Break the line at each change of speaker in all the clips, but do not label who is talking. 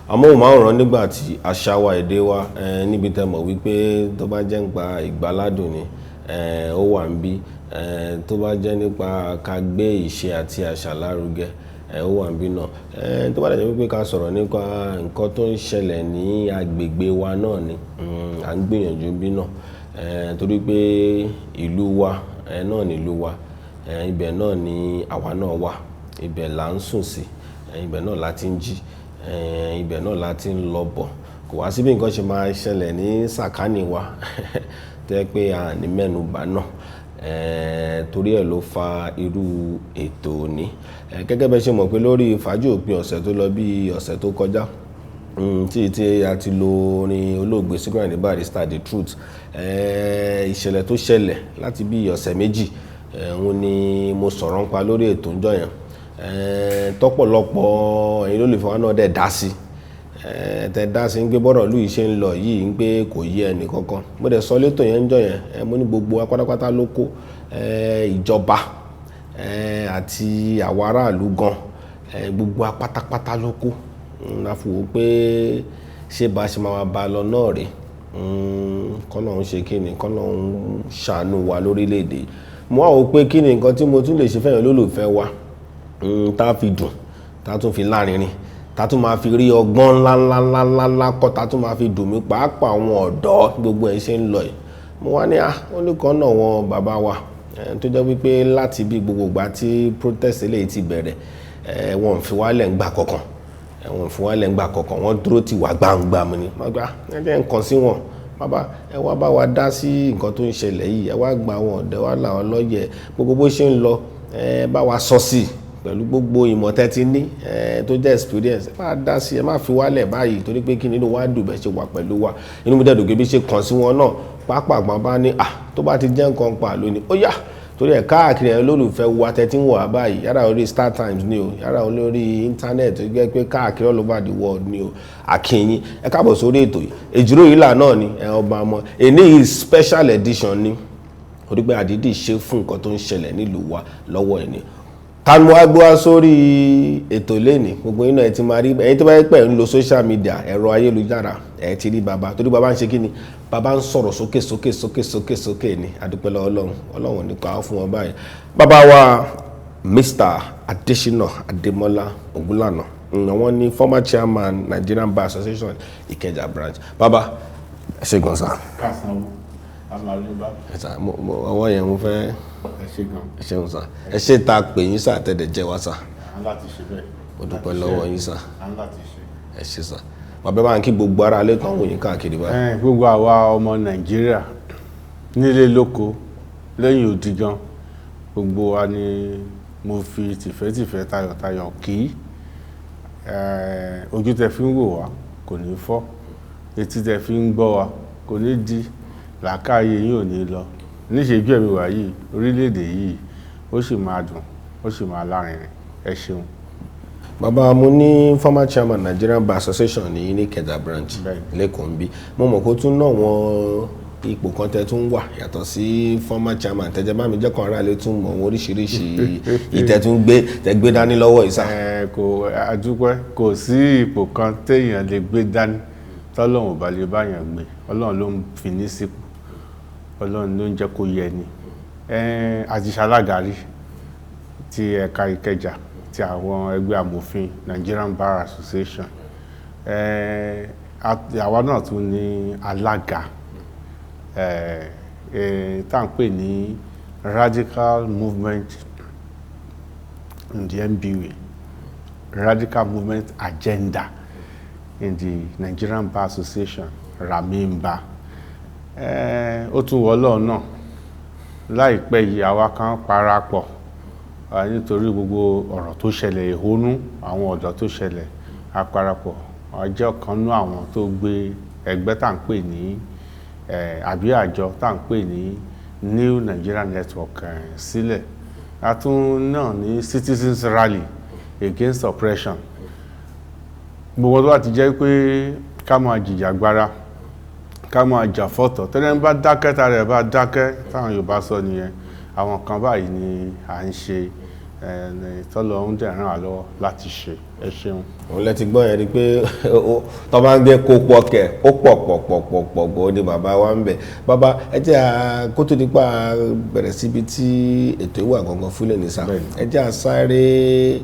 Amóhùnmáwòrán nígbà tí àṣà wa, èdè wa, níbi tẹ́ mọ̀ wípé tó bá jẹ́ nípa ìgbáládùn ni, ó wà níbí. Tó bá jẹ́ nípa ká gbé ìṣe àti àṣà lárugẹ, ó wà níbí náà. Tó bá dẹ̀ jẹ́ wípé ká sọ̀rọ̀ nípa nǹkan tó ń ṣẹlẹ̀ ní agbègbè wa náà ni, à ń gbìyànjú níbí náà. Torí pé ìlú wa, náà ni ìlú wa. Ibẹ̀ náà ni àwa náà wà. Ibẹ̀ là ń sùn sí. Ibẹ̀ náà la ti ń jí. Ibẹ̀ náà la ti ń lọ bọ̀. Kò wá sí bí nǹkan ṣe máa ṣẹlẹ̀ ní sàkání wa tó jẹ́ pé a ní mẹ́nu bà náà. Torí ẹ ló fa irú ètò òní. Gẹ́gẹ́ bí ẹ ṣe mọ̀ pé lórí fàájì òpin ọ̀sẹ̀ tó lọ bí ọ̀sẹ̀ tó kọjá, tí a ti lo orin olóògbé Sikiru Ayinde Barrister, The Truth. Ìṣẹ̀lẹ̀ tó ṣẹlẹ̀ láti bí ọ̀sẹ̀ 2, òun ni mo sọ̀rọ̀ ń pa lórí ètò ńjọ́ yẹn. Tọ́pọ̀lọpọ̀ ẹ̀yin olólùfẹ́ wa náà dẹ̀ dá sí. Tẹ dá sí ń pé bọ́rọ̀ ìlú yìí ṣe ń lọ yìí ń pé kò yé ẹnì kankan. Mo dẹ̀ sọ létò yẹn ńjọ́ yẹn, mo ní gbogbo wa pátápátá ló kó, ìjọba, àti àwa aráàlú gan, gbogbo wa pátápátá ló kó. A fi wò pé ṣé bá ṣe máa bá lọ náà rè. Kọ́lọ́run ṣe kí ni, kọ́lọ́run ṣàánú wa lórílẹ̀ èdè. Mo wá wò pé kí ni nǹkan tí mo tún lè ṣe fẹ́yàn olólùfẹ́ wa, tá fi dùn, tá tún fi lárinrin, tá tún máa fi rí ọgbọ́n ńlá ńlá ńlá ńlá ńlá kọ́, tá tún máa fi dùn mí pàápàá àwọn ọ̀dọ́ gbogbo ẹ̀ ṣe ń lọ yìí. Mo wá ní, ó ní kan náà wọn bàbá wa, tó jẹ́ wípé láti bí gbogbo ìgbà tí protest eléyìí ti bẹ̀rẹ̀, wọn ò fi wá lẹ̀ ń gbà kankan. Wọn ò fi wá lẹ̀ ń gbà kankan. Wọ́n dúró tì wá gbangba mi ni. Mo gbà, ẹ jẹ́ nǹkan sí wọn. Bàbá, ẹ wá bá wa dá sí nǹkan tó ń ṣẹlẹ̀ yìí. Ẹ wá gba àwọn ọ̀dọ́ wa làwọn lọ́yẹ̀. Gbogbo bó ṣe ń lọ, ẹ bá wa sọ sí pẹ̀lú gbogbo ìmọ̀ tẹ́ ti ní, tó jẹ́ experience. Ẹ má dá sí, ẹ má fi wá lẹ̀ báyìí torí pé kí nínú wa dùn bẹ́ẹ̀ ṣe wà pẹ̀lú wa. Inú mi dẹ̀ dùn pé bí ṣe kàn sí wọn náà. Pàápàá bá ní, tó bá ti jẹ́ nǹkan pa lónìí, ó yá. Torí ẹ̀ káàkiri ẹ̀ olólùfẹ́ wa tẹ́ tí ń wà báyìí, yálà orí Star Times ni o, yálà olórí internet tó jẹ́ pé káàkiri all over the world ni o. A kí yín, ẹ káàbọ̀ sórí ètò yìí. Èjìrò ìlà náà ni, ẹ ọba ọmọ. Èní yìí special edition ni. Torí pé àdídì ṣe fún nǹkan tó ń ṣẹlẹ̀ nílùú wa lọ́wọ́ ẹ̀ ni. Ta ni mo wá gbé wá sórí ètò lónìí? Gbogbo yín náà ẹ ti máa rí, ẹ̀yin tó bá yẹ pé ẹ̀ ń lo social media, ẹ̀rọ ayélujára, ẹ ti rí bàbá. Torí bàbá ń ṣe kí ni? Bàbá ń sọ̀rọ̀ sókè sókè sókè sókè sókè ni. A dúpẹ́ lọ́wọ́ Ọlọ́run. Ọlọ́run ò ní pa á fún wọn báyìí. Bàbá wa Mr. Adesina Ademola Ogunlana, wọ́n ní former chairman, Nigerian Bar Association, Ikeja branch. Bàbá, ẹ ṣé gan sir.
Kásánwó, Alárúbá.
Ẹ sà, ọwọ́ yẹn mo fẹ́.
Ẹ ṣé gan.
Ẹ ṣeun sir. Ẹ ṣé ta pè yín sir, tẹ̀dẹ̀ jẹ́ wá sir.
À ń láti ṣe bẹ́ẹ̀.
Mo dúpẹ́ lọ́wọ́ yín sir.
À ń láti ṣe.
Ẹ ṣé sir. Bàbá, bá ń kí gbogbo ará ilé tán wò yín káàkiri báyìí.
Gbogbo àwa ọmọ Nàìjíríà nílé lóko lẹ́yìn odi gan, gbogbo wa ni mo fi tìfẹ́tìfẹ́ tayọ̀tayọ̀ kí. Ojú tẹ fi ń wò wá kò ní fọ́, etí tẹ fi ń gbọ́ wa kò ní di, làákàyè yín ò ní lọ. Níṣẹ́jú ẹ̀mí wa yìí, orílẹ̀-èdè yìí ó sì máa dùn, ó sì máa lárinrin. Ẹ ṣeun.
Bàbá, mo ní former chairman, Nigerian Bar Association ní Ìkẹjà branch lẹ́kọ̀ọ́ ń bí. Mo mọ̀ kó tún náà wọ́n ipò kan tẹ́ tún wà yàtọ̀ sí former chairman. Tẹ́jẹ́ bá mi jẹ́ kan ará ilé tún mọ̀ wọ́n oríṣiríṣi ìtẹ́tún gbé tẹ́ gbé dání lọ́wọ́ ìsà.
Ẹ kò àdúpẹ́, kò sí ipò kan téèyàn lè gbé dání tọ́lọ́run ò bá lè báyàn gbé. Ọlọ́run ló ń fi ní sípò, Ọlọ́run ló ń jẹ́ kó yẹ ni. Àti ṣalága rí ti ẹ̀ka Ìkẹjà ti àwọn ẹgbẹ́ amòfin, Nigerian Bar Association. Àwa náà tún ní alága tá à ń pè ní Radical Movement in the NBA, Radical Movement Agenda in the Nigerian Bar Association, RAMINBA. Ó tún wọ́ Ọlọ́run náà láìpẹ́ yìí, àwa kan parapọ̀, nítorí gbogbo ọ̀rọ̀ tó ṣẹlẹ̀, ìhónú àwọn ọ̀dọ́ tó ṣẹlẹ̀, a parapọ̀. A jẹ́ ọ̀kan nínú àwọn tó gbé ẹgbẹ́ tá à ń pè ní àbí àjọ tá à ń pè ní New Nigeria Network sílẹ̀. A tún náà ní Citizens Rally Against Oppression. Gbogbo tó bá ti jẹ́ pé ká máa jìjàgbara, ká máa jà fọ́tọ̀, tẹ́lẹ̀ ń bá dákẹ́, tá rẹ̀ bá dákẹ́, táwọn Yorùbá sọ nìyẹn. Àwọn kan báyìí ni à ń ṣe. Tọ́lọ́run dẹ̀ ràn wá lọ́wọ́ láti ṣe. Ẹ ṣeun.
Òun lẹ ti gbọ́ yẹn ni pé tọ́ bá ń gbé kó pọ̀ kẹ̀, ó pọ̀ pọ̀ pọ̀ pọ̀ pọ̀ gan ni bàbá wa ń bẹ̀. Bàbá, ẹ jẹ́ kó tó nípa bẹ̀rẹ̀ síbi tí ètò ìwà gangan fúnlẹ̀ ní sá, ẹ jẹ́ à sáré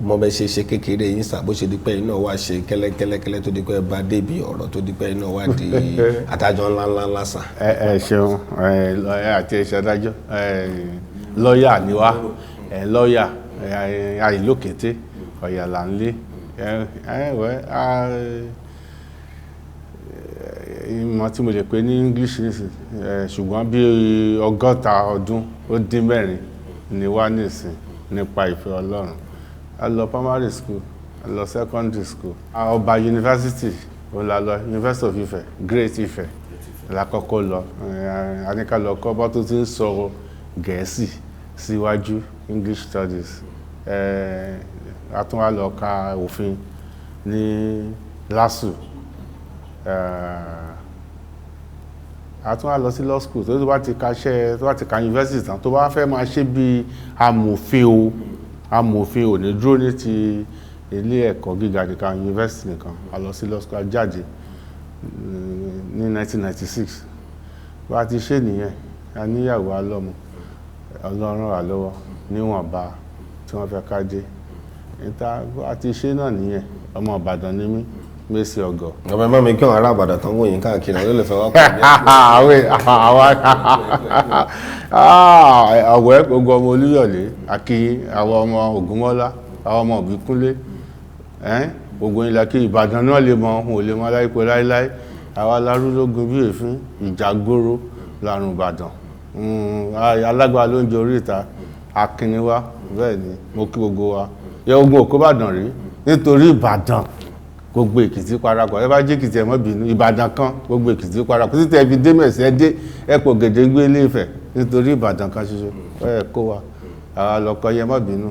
mọ bẹ ṣe ṣe kékeré yín sá, bó ṣe di pé iná wá ṣe kẹ́lẹ́kẹ́lẹ́kẹ́lẹ́ tó di pé bá débi ọ̀rọ̀ tó di pé iná wá di adájọ́ ńlá ńlá ńlá sá.
Ẹ ṣeun. Ẹ àti ẹṣẹ adájọ́, ẹ lọ́ọ̀yà ni wá, ẹ lọ́ọ̀yà àìlókété ọ̀yà là ń lé. Ẹ wẹ́ ìmọ̀ tí mo lè pè ní English nísìn, ṣùgbọ́n bí 64 ọdún ni wá nísìn nípa ìfẹ́ Ọlọ́run. A lọ primary school, a lọ secondary school, Ọba University ó la lọ, University of Ife, Great Ife la kọ́kọ́ lọ. A ní ká lọ kọ́ bọ́ tó ti ń sọ Gẹ̀ẹ́sì síwájú, English studies. A tún wá lọ ka òfin ní LASU. A tún wá lọ sí law school. Tó bá ti kaṣẹ́, tó bá ti ka university tán, tó bá fẹ́ máa ṣe bí amòfin o, amòfin ò ní dúró ní ti ilé ẹ̀kọ́ gíga nìkan, university nìkan. A lọ sí law school, a jáde ní 1996. Bá a ti ṣe nìyẹn, a níyàwó, a lọ́mọ. Ọlọ́run ràn wá lọ́wọ́ níwọ̀nba tí wọ́n fẹ́ ká dé níta. Bá a ti ṣe náà nìyẹn. Ọmọ Ìbàdàn ni mí, Mèsì Ọ̀gọ̀.
Ọmọ ẹ má mi kí àwọn ará Ìbàdàn tán wò yín káàkiri, àwọn olólùfẹ́ wa pọ̀ ní.
Àwọn ọ̀wẹ́, gbogbo ọmọ Olúyọ̀lé àkíyín, àwọn ọmọ Ògúnmọ́lá, àwọn ọmọ Òbíkúnlé, gbogbo yín la kí. Ìbàdàn náà lè mọ òun ò lè mọ láìpẹ́ láíláí. Àwa larúlógún bí èéfín ìjàgbóró làrùn Ìbàdàn. Alágbára ló ń jẹ orí ìta akínníwá. Bẹ́ẹ̀ ni mo kí gbogbo wa yẹ ogun òkú Ìbàdàn rí, nítorí Ìbàdàn gbogbo Èkìtì parapọ̀. Ẹ bá jẹ́ Èkìtì, ẹ má bínú. Ìbàdàn kan gbogbo Èkìtì parapọ̀ títí ẹ fi dé Mẹ̀sí, ẹ dé ẹ pò Gèdèngbé Ilé Ifẹ̀, nítorí Ìbàdàn kan ṣoṣo ẹ kó wa àwa lọkọ yẹn, má bínú.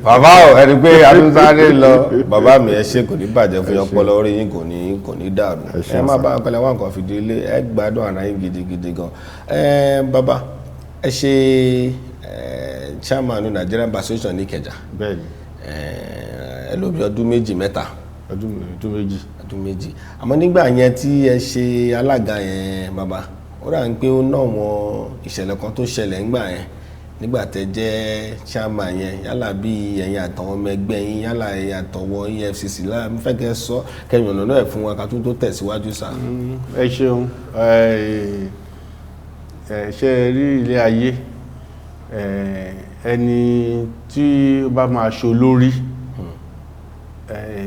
Bàbá o, ẹni pé adúsáré lọ. Bàbá mi, ẹ ṣe, kò ní bàjẹ́ fún ọpọlọ orí yín, kò ní dàrú. Ẹ má bá ọpọlọ wá nǹkan fìdí ilé, ẹ gbádùn ara yín gidigidi gan. Ẹ bàbá, ẹ ṣe chairman Nigerian Bar Association ní Ìkẹjà.
Bẹ́ẹ̀ni.
Ẹ lò bí ọdún 2, 3.
Ọdún 2.
Ọdún 2. Àmọ́ nígbà yẹn tí ẹ ṣe alága yẹn, bàbá, ó rà ń pé ó ná wọn ìṣẹ̀lẹ̀ kan tó ṣẹlẹ̀ ńgbà yẹn, nígbà tẹ́ jẹ́ chairman yẹn, yálà bí ẹ̀yin àtàwọn ọmọ ẹgbẹ́ yín, yálà ẹ̀yin àtọwọ́ EFCC lára. Mo fẹ́ kẹ́ sọ kẹ́yìn ọ̀nà náà fún wa ká tún tó tẹ̀síwájú sá.
Ẹ ṣeun. Ẹ ṣe rí ilé ayé, ẹni tí ó bá máa ṣe olórí,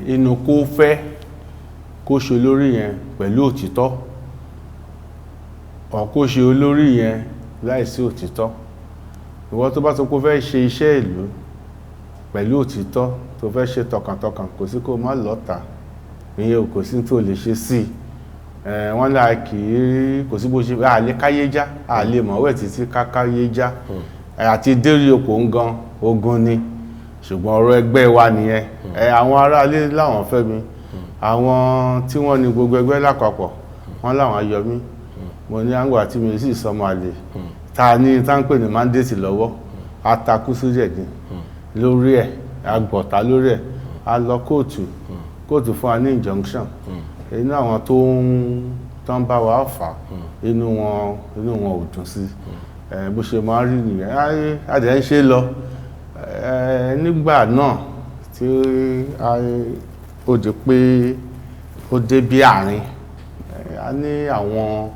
inú kó fẹ́ kó ṣe olórí yẹn pẹ̀lú òtítọ́ ọ̀, kó ṣe olórí yẹn láìsí òtítọ́. Ìwọ tó bá sọ pé ó fẹ́ ṣe iṣẹ́ ìlú pẹ̀lú òtítọ́, tó fẹ́ ṣe tọkàntọkàn, kò sí kó má lọ́ta ìyẹn ò kò sí tó lè ṣe sí i. Wọ́n là kì í kò sí bó ṣe àlè káyé já, àlè mọ̀wẹ́ títí kákáyé já àti dérí okò ń gan ogun ni. Ṣùgbọ́n ọ̀rọ̀ ẹgbẹ́ wa nìyẹn. Àwọn aráalé láwọn fẹ́ mi, àwọn tí wọ́n ní gbogbo ẹgbẹ́ lápapọ̀ wọ́n láwọn yọ mí. Mo ní àǹgbà tí mi sì sọmọ àlè ta ní tá ń pè ní mandate lọ́wọ́, atakú sílẹ̀ ní lórí ẹ̀, agbọ̀tá lórí ẹ̀, a lọ kóòtù, kóòtù fún wa ní injunction. Inú àwọn tó ń bá wa fà, inú wọn ò dùn sí ẹ. Bó ṣe máa ń rí nìyẹn. A dẹ̀ ń ṣe lọ. Nígbà náà tí ó di pé ó dé bí àárín, a ní àwọn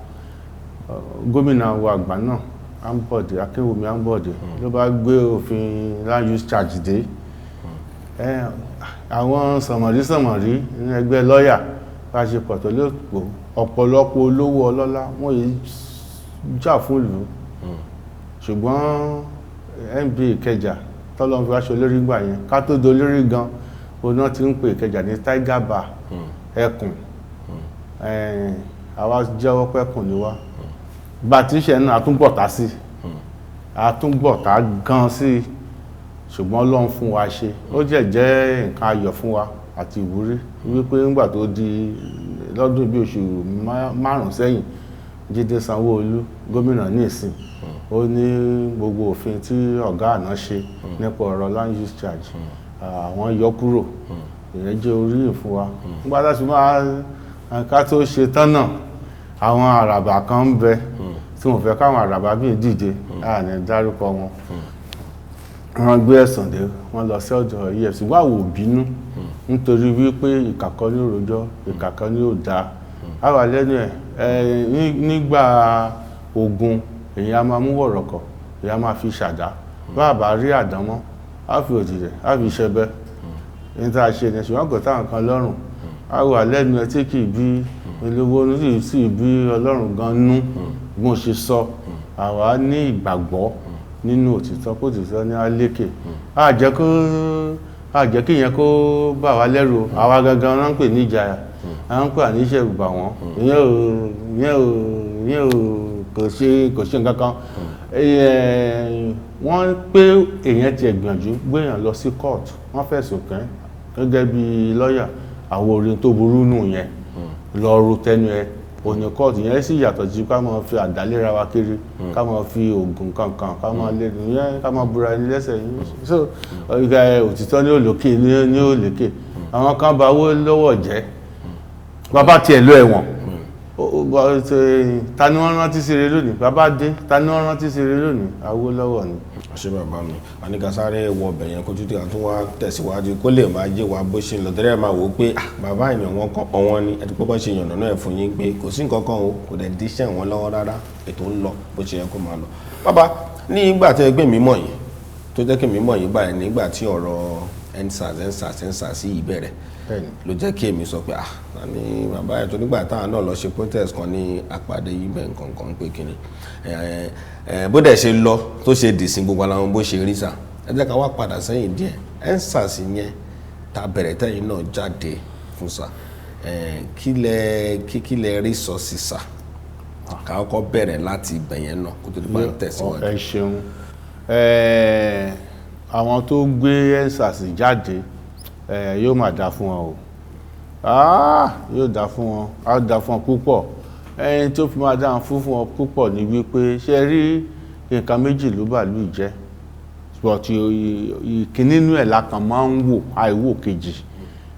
gómìnà wa àgbà náà, Ambode, Akínwùmí Ambode, ló bá gbé òfin land use charge dé. Àwọn sànmọ̀rí sànmọ̀rí ní ẹgbẹ́ lọ́ọ̀yà bá ṣe pọ̀ tó lóòpọ̀, ọ̀pọ̀lọpọ̀ olówó ọlọ́lá wọ́n yìí jà fún ìlú. Ṣùgbọ́n NBA Ìkẹjà tọ́lọ́n fi wá ṣe olórí gbà yẹn, ká tó di olórí gan, òun náà ti ń pè Ìkẹjà ní Tiger Bar, ẹkùn. Àwa jẹ́wọ́ pẹ́kùn ni wá. Bá a ti ń ṣe náà, àtúngbọ̀tá sí, àtúngbọ̀tá gan sí, ṣùgbọ́n Ọlọ́run fún wa ṣe. Ó jẹ́ jẹ́ nǹkan ayọ̀ fún wa àti ìwúrí wípé nígbà tó di lọ́dún bí oṣù 5 sẹ́yìn, Jídé Sanwó-Olú, gómìnà ní ìsìn, Ó ní gbogbo òfin tí ọ̀gá àná ṣe nípa ọ̀rọ̀ land use charge, àwọn yọ kúrò. Ìyẹn jẹ́ oríyìn fún wa. Nígbà tá a sì máa ká tó ṣe tán náà, àwọn àràbà kan ń bẹ tí wọ́n fẹ́ káwọn àràbà bíi dìde, láàrin dárúkọ wọn. Wọ́n gbé ẹ̀sùn dé, wọ́n lọ sí ọ̀dọ̀ EFCC. Wà wò bínú, nítorí wípé ìkàkọ́ ní òròjọ́, ìkàkọ́ ní òdà àwà lẹ́nu ẹ̀. Nígbà ogun, èyí a máa mú wọ̀rọ̀kọ̀, èyí a máa fi ṣàdá. Bá a bá rí àdánmọ́, á fi òjìjẹ, á fi ṣẹbẹ. Ní tá a ṣe ní, ṣùgbọ́n kò táwọn kan lọ́rùn. A wà lẹ́nu ẹ tí kì í bí olówó ní, sì bí Ọlọ́run gan nú. Bí mo ṣe sọ, àwa ní ìgbàgbọ́ nínú òtítọ́, kó òtítọ́ ní alékè. A jẹ́ kó a jẹ́ kí ìyẹn kó bà wá lẹ́rù. Àwa gangan náà ń pè ní ìjayà, à ń pè ní ìṣẹ̀rù bà wọ́n. Ìyẹn ò kò ṣe nǹkan kan. Wọ́n pé èèyàn tiẹ̀ gbìyànjú gbéyàn lọ sí court, wọ́n fẹ̀sùn kàn gẹ́gẹ́ bí lọ́ọ̀yà. Àwọn orin tó burú nù yẹn lọ ro tẹnu ẹ òní court. Yẹn sì yàtọ̀ sí ká máa fi àdá léra wa kiri, ká máa fi oògùn kankan, ká máa lé yẹn, ká máa búra ẹni lẹ́sẹ̀ yín. So òtítọ́ ní òlòkè ní òlèkè. Àwọn kan bá owó lọ́wọ́ jẹ́, bàbá tiẹ̀ lọ ẹ̀wọ̀n. Ta ni wọ́n rántí sí rere lónìí? Bàbá dé, ta ni wọ́n rántí sí rere lónìí? Awólọ́wọ̀ ni.
Àṣẹ bàbá mi, àníkàsáré wọ ọbẹ̀ yẹn kó tún tún wá tẹ̀síwájú, kó lè máa yé wa bó ṣe ń lọ tẹ́lẹ̀. Máa wò ó pé, ah, bàbá èèyàn wọn kàn ọ̀wọ́n ni. Ẹ ti pọ́ bá ṣe yànnà náà fún yín pé kò sí nǹkan kan o, kò dẹ̀ díṣẹ́ wọn lọ́wọ́ rárá. Ètò ń lọ bó ṣe yẹ kó máa lọ. Bàbá, ní ìgbà tẹ́ gbé mi mọ̀ yìí, tó jẹ́ kí mi mọ̀ yìí báyìí, nígbà tí ọ̀rọ̀ EndSARS, EndSARS, EndSARS yìí bẹ̀rẹ̀, ló jẹ́ kí èmi sọ pé, ah, ní bàbá ẹ̀ tó nígbà táwọn náà lọ ṣe protest kan ní àpàdé yìí bẹ́ẹ̀, nǹkan kan pé kíni bó dẹ̀ ṣe lọ tó ṣe dìsín, gbogbo àwọn bó ṣe rí sà. Ẹ jẹ́ ká wá padà sẹ́yìn díẹ̀. EndSARS yẹn tá bẹ̀rẹ̀, tẹ́yìn náà jáde fún sà, kí lẹ rí sọ sí sà? Ká kọ́kọ́ bẹ̀rẹ̀ láti ibẹ̀ yẹn náà kó tó di pa ń tẹ̀síwájú.
Ẹ ṣeun. Àwọn tó gbé EndSARS jáde, yóò máa dá fún wọn o. Yóò dá fún wọn, á dá fún wọn púpọ̀. Ẹni tó fi máa dáhùn fún wọn púpọ̀ ni wípé, ṣe rí, nǹkan méjì ló bà lù jẹ́, but ìkíní nínú ẹ̀ la kàn máa ń wò, àìwò kejì.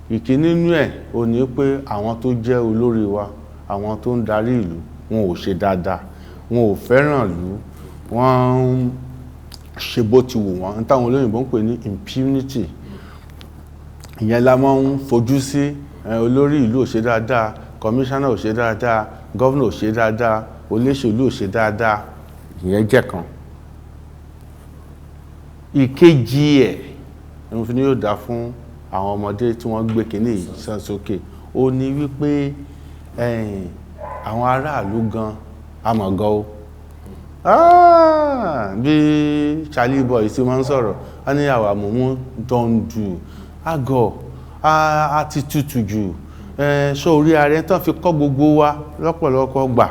Ìkíní nínú ẹ̀ ò ní pé àwọn tó jẹ́ olórí wa, àwọn tó ń darí ìlú, wọn ò ṣe dáadáa, wọn ò fẹ́ràn ìlú, wọ́n ń ṣe bó ti wù wọ́n, táwọn olóyìnbó ń pè ní impunity. Ìyẹn la máa ń fojú sí. Olórí ìlú ò ṣe dáadáa, kọmíṣánná ò ṣe dáadáa, governor ò ṣe dáadáa, olóṣèlú ò ṣe dáadáa. Ìyẹn jẹ́ kan. Ìkejì ẹ̀ ni mo fi ní yóò dá fún àwọn ọmọdé tí wọ́n gbé kínní yìí sàn sókè, ó ní wípé àwọn aráàlú gan amọ̀gọ́ o. Bí Charlie Boy ti máa ń sọ̀rọ̀, á ní àwa mumu don do àgọ̀, á ti tutù jù. Ṣọ́ orí ara ẹ tán fi kọ́ gbogbo wa lọ́pọ̀lọpọ̀ gbà,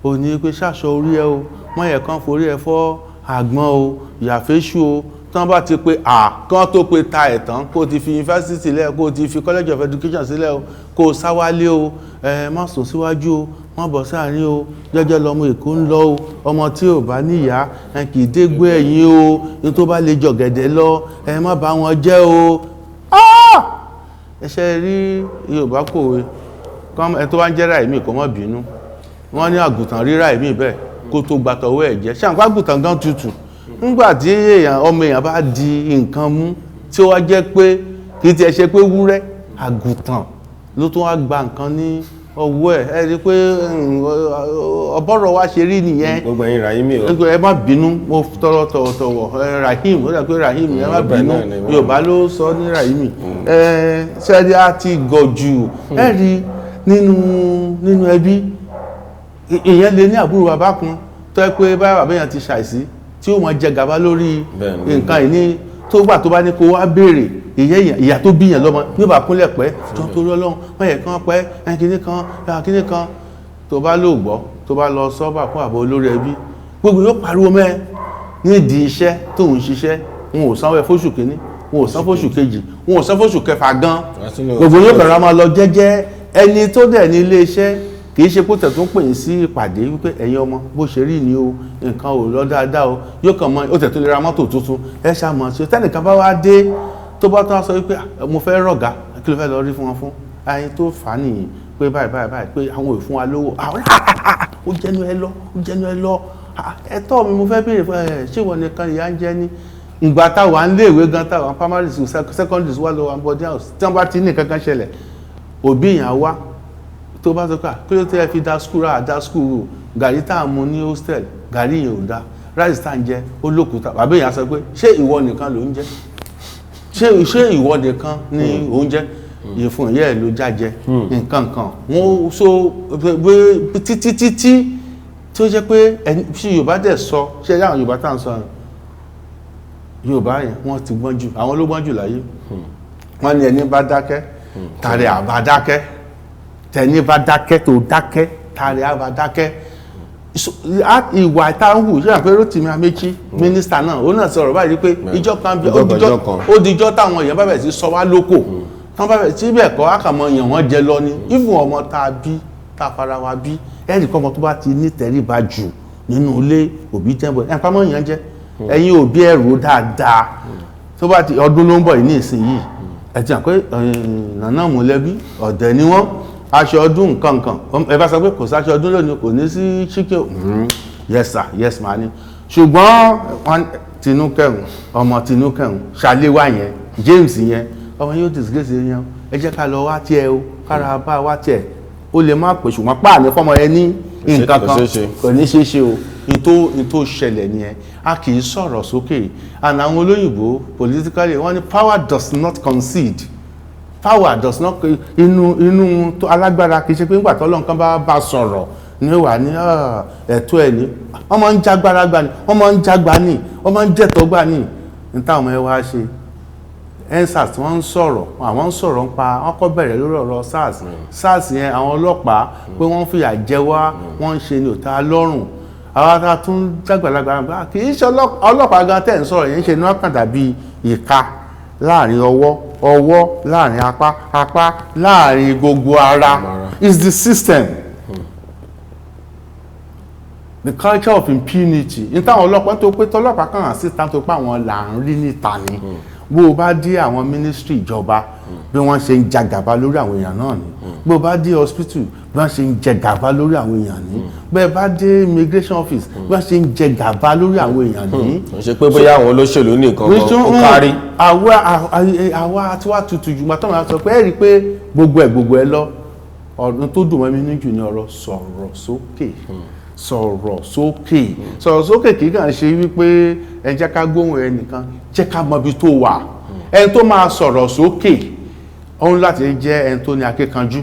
ó ní pé ṣàṣọ orí ẹ o, mọ̀yẹ̀ kan forí ẹ fọ́ àgbọn o, ìyàfẹ́ṣù o. Tán bá ti pé à kán tó pé ta ẹ̀ tán, kó o ti fi yunifásitì sílẹ̀, kó o ti fi college of education sílẹ̀ o, kó o sáwálé o. Ẹ má sùn síwájú o, má bọ̀ sáàrin o, jẹ́jẹ́ lọmọ Èkó ń lọ o. Ọmọ tí ò bá níyàá ẹ kì í dégbé ẹ̀yìn o. Ní tó bá lè jọ̀gẹ̀dẹ̀ lọ, ẹ má bá wọn jẹ́ o. Ẹ ṣe rí, Yorùbá kòwe, ẹ tó bá ń jẹ́ Ráìmí kó má bínú. Wọ́n ní àgùntàn rí Ráìmí bẹ́ẹ̀ kó tó gbàtọ̀wọ́ ẹ̀ jẹ́. Ṣàǹfà àgùntàn gan tutù. Nígbà tí èèyàn, ọmọ èèyàn bá di nǹkan mú, tí ó wá jẹ́ pé kì í tiẹ̀ ṣe pé wúrẹ́, àgùntàn ló tún wá gba nǹkan ní ọwọ́ ẹ̀, ẹ rí i pé ọbọ̀rọ̀ wa ṣe rí nìyẹn.
Gbogbo ẹ̀yin Rahimi o.
Ẹ má bínú, mo tọrọ tọ̀wọ̀tọ̀wọ̀. Ẹ Rahim, ó dà pé Rahim, ẹ má
Bẹ́ẹ̀
bínú.
náà ni.
Yorùbá ló sọ ní Rahimi. Ẹ ṣẹ́ni á ti gọ̀ jù. Ẹ rí nínú ẹbí, ìyẹn lè ní àbúrò bàbá kan tó yẹ pé báyà bàbá yẹn ti ṣàìsí, tí ó mọ jẹ gàba lórí nǹkan ìní tó gbà, tó bá ní kó wá béèrè, ìyẹn ìyá tó bí yẹn lọ́mọ ní ó bá kúnlẹ̀ pẹ́ tó torí Ọlọ́run, wọ́n yẹ kán pẹ́ ẹ kíní kan kíní kan. Tó bá lò gbọ́, tó bá lọ sọ́bà fún àbọ̀ olórí ẹbí, gbogbo yóò pariwo mẹ́ nídìí iṣẹ́ tó ń ṣiṣẹ́. Wọn ò sanwó ẹ fóṣù kínní, wọn ò san fóṣù kejì, wọn ò san fóṣù kẹfà gan. Gbogbo yóò kàn ra máa lọ jẹ́jẹ́. Ẹni tó dẹ̀ ní ilé iṣẹ́ Kì í ṣe kó tẹ̀ tó ń pè yín sí ìpàdé wípé ẹ̀yin ọmọ, bó ṣe rí ni o, nǹkan ò lọ dáadáa o. Yóò kàn mọ ó tẹ̀ tó lè ra mọ́tò tuntun. Ẹ ṣàmọ̀ ṣe tẹ́nìkan bá wá dé, tó bá tán sọ wípé, "Ah, mo fẹ́ rọ̀gá." Kí ló fẹ́ lọ rí fún wọn fún? Ayé tó fà á nìyí pé báyìí báyìí báyìí, pé àwọn ò fún wa lówó. Àwọn ó jẹnu ẹ lọ, ó jẹnu ẹ lọ. Ah, ẹ̀tọ́ mi mo fẹ́ béèrè fún ẹ. Ṣé ìwọ nìkan ìyà ń jẹ ní ìgbà táwa ń léèwé gan, táwa primary school, secondary school, wà lọ́wọ́ boarding house, tí wọ́n bá ti ní nǹkan kan ṣẹlẹ̀, òbí yẹn á wá, tó bá sọ pé, "Ah, kí ló tẹ́ ẹ fi da school rà da school rò? Gàrí tá à ń mu ní hostel, gàrí yẹn ò da, rice tá à ń jẹ ó lókùúta." Bàbá yẹn á sọ pé, "Ṣé ìwọ nìkan ló ń jẹ? Ṣé ìwọ nìkan ni ò ń jẹ? Ìfun ìyá ẹ̀ ló jájẹ nǹkan kan." Wọ́n so pé títí títí tí ó jẹ́ pé ẹni tí Yorùbá dẹ̀ sọ, ṣé àwọn Yorùbá tá à ń sọ, Yorùbá yẹn, wọ́n ti gbọ́n jù, àwọn ló gbọ́n jù láyé. Wọ́n ní ẹni bá dákẹ́, tàrí àbá dákẹ́. Tẹni bá dákẹ́, tó dákẹ́, tàrí àbá dákẹ́. Ìwà tá ń hù ṣé àpé Rotimi Amechi, mínísítà náà, ó náà sọ̀rọ̀ báyìí pé ìjọ kan bí
Ìjọ kan, ìjọ kan.
ó dijọ́ táwọn èèyàn bá bẹ̀rẹ̀ sí sọ wá lóko, tán bá bẹ̀rẹ̀ sí bẹ́ẹ̀ kọ́, àkàmọ́ èèyàn wọ́n jẹ lọ ni. Ìfún ọmọ tá a bí, tá a fara wa bí, ẹnì kan ọmọ tó bá ti ní tẹríba jù nínú ilé, òbí jẹ́ ẹ̀ pamọ́ èèyàn jẹ́. Ẹ̀yin òbí, ẹ̀rù dáadáa. Tó bá ti ọdún ló ń bọ̀ yìí ní ìsinyìí, ẹ ti hàn pé nànà mọ̀lẹ́bí ọ̀dẹ̀ ni wọ́n, aṣọ ọdún nǹkan nǹkan, ẹ bá sọ pé kò sáṣọ ọdún lónìí, kò ní sí chicken. Yes sir, yes ma ni. Ṣùgbọ́n wọ́n tinúkẹ̀hún, ọmọ tinúkẹ̀hún, ṣàléwá yẹn, James yẹn, ọmọ yóò disgrace yẹn. Ẹ jẹ́ ká lọ wá tiẹ̀ o, kára bá wá tiẹ̀. Ó lè má pè, ṣùgbọ́n páàní fọmọ yẹn ní nǹkan
Kò
kan.
ṣeé ṣe.
Kò ní ṣeé ṣe o. Ní tó ṣẹlẹ̀ nìyẹn, a kì í sọ̀rọ̀ sókè. And àwọn olóyìnbó, politically, wọ́n ní power does not concede, power does not inú tó alágbára, kì í ṣe pé nígbà tó lọ́nkan bá sọ̀rọ̀ ní wà ní "Ah, ẹ̀tọ́ ẹ̀ ní." Wọ́n máa ń jágbára gbà ní, wọ́n máa ń jágbá ní, wọ́n máa ń jẹ̀tọ́ gbà ní. Ní táwọn ẹ wá ṣe EndSARS, wọ́n ń sọ̀rọ̀, àwọn ń sọ̀rọ̀ ń pa, wọ́n kọ́ bẹ̀rẹ̀ lórí ọ̀rọ̀ SARS. SARS yẹn, àwọn ọlọ́pàá pé wọ́n fìyà jẹ wá, wọ́n ń ṣe ní òtá lọ́rùn. Àwọn tá a tún jágbàlagbà gbà, kì í ṣe ọlọ́pàá gan tẹ̀ ń sọ̀rọ̀ yẹn, ń ṣe ní wọ́n kàn dàbí ìka láàrin ọwọ́, ọwọ́ láàrin apá, apá láàrin gbogbo ara. Is the system, the culture of impunity ní táwọn ọlọ́pàá tó pé tọlọ́pàá kàn án síta, tó pé àwọn là ń rí níta ni. Bó o bá dé àwọn ministry ìjọba, bí wọ́n ṣe ń jagàba lórí àwọn èèyàn náà ni. Bó o bá dé hospital, bí wọ́n ṣe ń jẹ gàba lórí àwọn èèyàn ni. Bẹ́ẹ̀ bá dé immigration office, bí wọ́n ṣe ń jẹ gàba lórí àwọn èèyàn ni.
Kò ṣe pé bóyá àwọn olóṣèlú nìkan kan, ó kárí.
Àwa tí wàá tutù jù gbàtọ́ máa sọ pé ẹ rí i pé gbogbo ẹ̀ lọ. Ọdún tó dùn mọ́ mi ní jù ní ọ̀rọ̀ sọ̀rọ̀ sókè, sọ̀rọ̀ sókè, sọ̀rọ̀ sókè. Kì í kàn ṣe wípé ẹ jẹ́ ká gbóhùn ẹnìkan, jẹ́ ká mọ ibi tó wà. Ẹni tó máa sọ̀rọ̀ sókè, òun láti jẹ́ ẹni tó ní akíkanjú.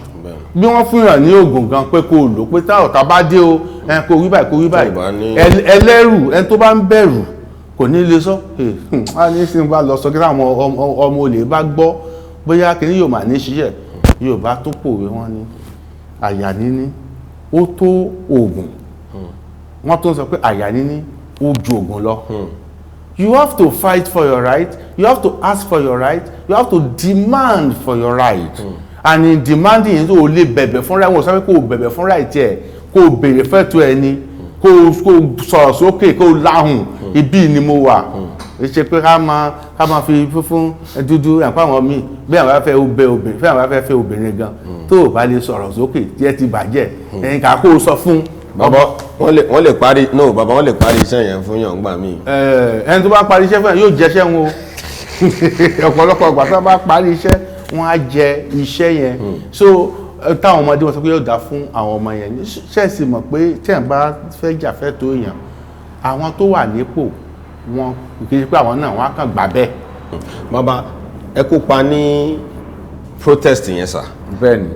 Bí wọ́n fún yàn ní oògùn gan pé kó o lò, pé tá ọ̀tá bá dé o, ẹ kó wí báyìí, kó wí báyìí.
Tó bá ní-
Ẹlẹ́rù, ẹni tó bá ń bẹ̀rù kò ní lè sọ. Á ní sí bá lọ sọ kí táwọn ọmọ olè bá gbọ́, bóyá kìíní yóò mà ní ṣiṣẹ́. Yorùbá tó pòwe, wọn ní àyà níní ó tó oògùn. Wọ́n tó ń sọ pé àyà níní ó ju oògùn lọ. You have to fight for your right, you have to ask for your right, you have to demand for your right. And in demanding yẹn, tó o lè bẹ̀bẹ̀ fúnra wọn, sọ pé kó o bẹ̀bẹ̀ fún right ẹ̀, kó o béèrè fẹ́tọ̀ ẹni, kó o sọ̀rọ̀ sókè, kó o láhùn, ibi ni mo wà. Ṣe pé ká máa fi fúnfún dúdú ẹ̀pá àwọn míì, bí àwọn bá fẹ́ bẹ obìnrin, bí àwọn bá fẹ́ fẹ́ obìnrin gan, tó o bá lè sọ̀rọ̀ sókè, tí ẹ ti bàjẹ́ ẹ̀yin kà kó o sọ fún.
Bàbá, wọ́n lè parí, no, bàbá, wọ́n lè parí iṣẹ́ yẹn fún yàn gbà míì.
Ẹni tó bá parí iṣẹ́ fún ẹ yóò jẹṣẹ́ wọn o. Ọ̀pọ̀lọpọ̀ ìgbà tó bá parí iṣẹ́, wọ́n á jẹ iṣẹ́ yẹn. So táwọn ọmọdé wọn sọ pé yóò dá fún àwọn ọmọ yẹn, ṣẹ́ẹ̀sì mọ̀ pé tí ẹ̀ bá fẹ́ jà fẹ́ tó èèyàn, àwọn tó wà nípò wọn, kì í ṣe pé àwọn náà wọ́n á kàn gbà bẹ́ẹ̀.
Bàbá, ẹ kópa ní protest yẹn sà?
Bẹ́ẹ̀ni.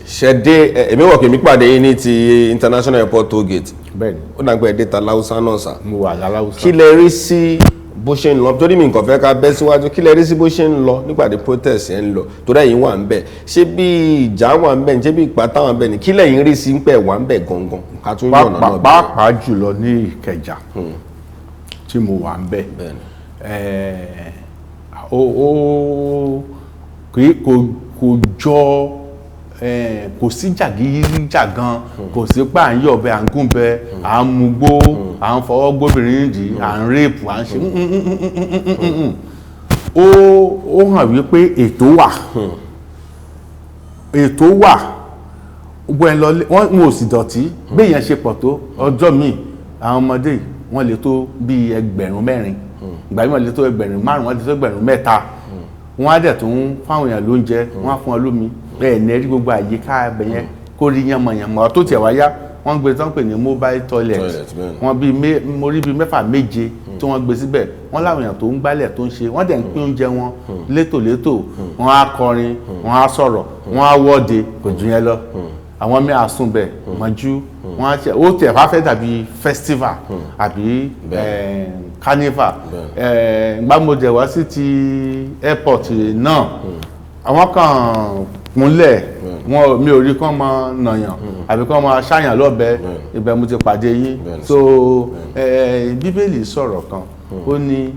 Ṣe dé èmi wọ̀ kí èmi pàdé yín ní ti international airport toll gate.
Bẹ́ẹ̀ni.
Ó dàgbẹ́ ẹ dé ta láwùsá náà sà?
Mo wà láláwùsá.
Kí lẹ rí sí bó ṣe ń lọ? Torí mi nǹkan fẹ́ ká bẹ́ síwájú, kí lẹ rí sí bó ṣe ń lọ nígbà tí protest yẹn ń lọ, torí ẹ̀yin wà ń bẹ̀? Ṣé bí ìjà wà ń bẹ̀ ní? Ṣé bí ìpátá wà ń bẹ̀ ní? Kí lẹ̀yin rí sí ń pẹ̀ wà ń bẹ̀ gangan, ká tún yànnà náà bẹ̀rẹ̀.
Pàápàá jùlọ ní Ìkẹjà tí mo wà ń bẹ̀, ó kò jọ Kò sí jàgídíjàgan, kò sí pé à ń yọ̀bẹ, à ń gúnbẹ, à ń mugbó, à ń fọwọ́ gbóbìnrin nídìí, à ń rape, à ń ṣe. Ó hàn wípé ètò wà, ètò wà. Gbogbo ẹ̀ lọ, wọ́n wọn ò sì dọ̀tí. Béèyàn ṣe pọ̀ tó, ọjọ́ míì àwọn ọmọdé yìí, wọ́n lè tó bíi 4000, ìgbà míì wọ́n lè tó 5000, wọ́n lè tó 3000. Wọ́n á dẹ̀ tó ń fáwọn èèyàn lóúnjẹ, wọ́n á fún wọn lómi. Bẹ́ẹ̀ ní rí gbogbo àyíká ẹbẹ̀ yẹn kó rí yánmọ̀yánmọ̀. Tó tiẹ̀ wáyá, wọ́n gbé tán pè ní mobile toilet.
Toilet, bẹ́ẹ̀ ni.
Wọ́n bíi mo rí bíi mẹ́fà, méje tí wọ́n gbé síbẹ̀. Wọ́n láwọn èèyàn tó ń gbálẹ̀, tó ń ṣe. Wọ́n dẹ̀ ń pín oúnjẹ wọn létòlétò. Wọ́n á kọrin, wọ́n á sọ̀rọ̀, wọ́n á wọ́de, kò jù yẹn lọ. Àwọn míì á sùn bẹ̀ mọ́jú. Wọ́n á ṣe, ó tiẹ̀ wá fẹ́ dàbí festival àbí carnival. Gbàmọ̀dẹ̀ wá sí ti airport náà, àwọn kan kúnlẹ̀ wọn, mi ò rí kán máa nàyàn àbí kán máa ṣàyàn lọ́bẹ. Ibẹ̀ mo ti pàdé yín. So Bíbélì sọ̀rọ̀ kan, ó ní,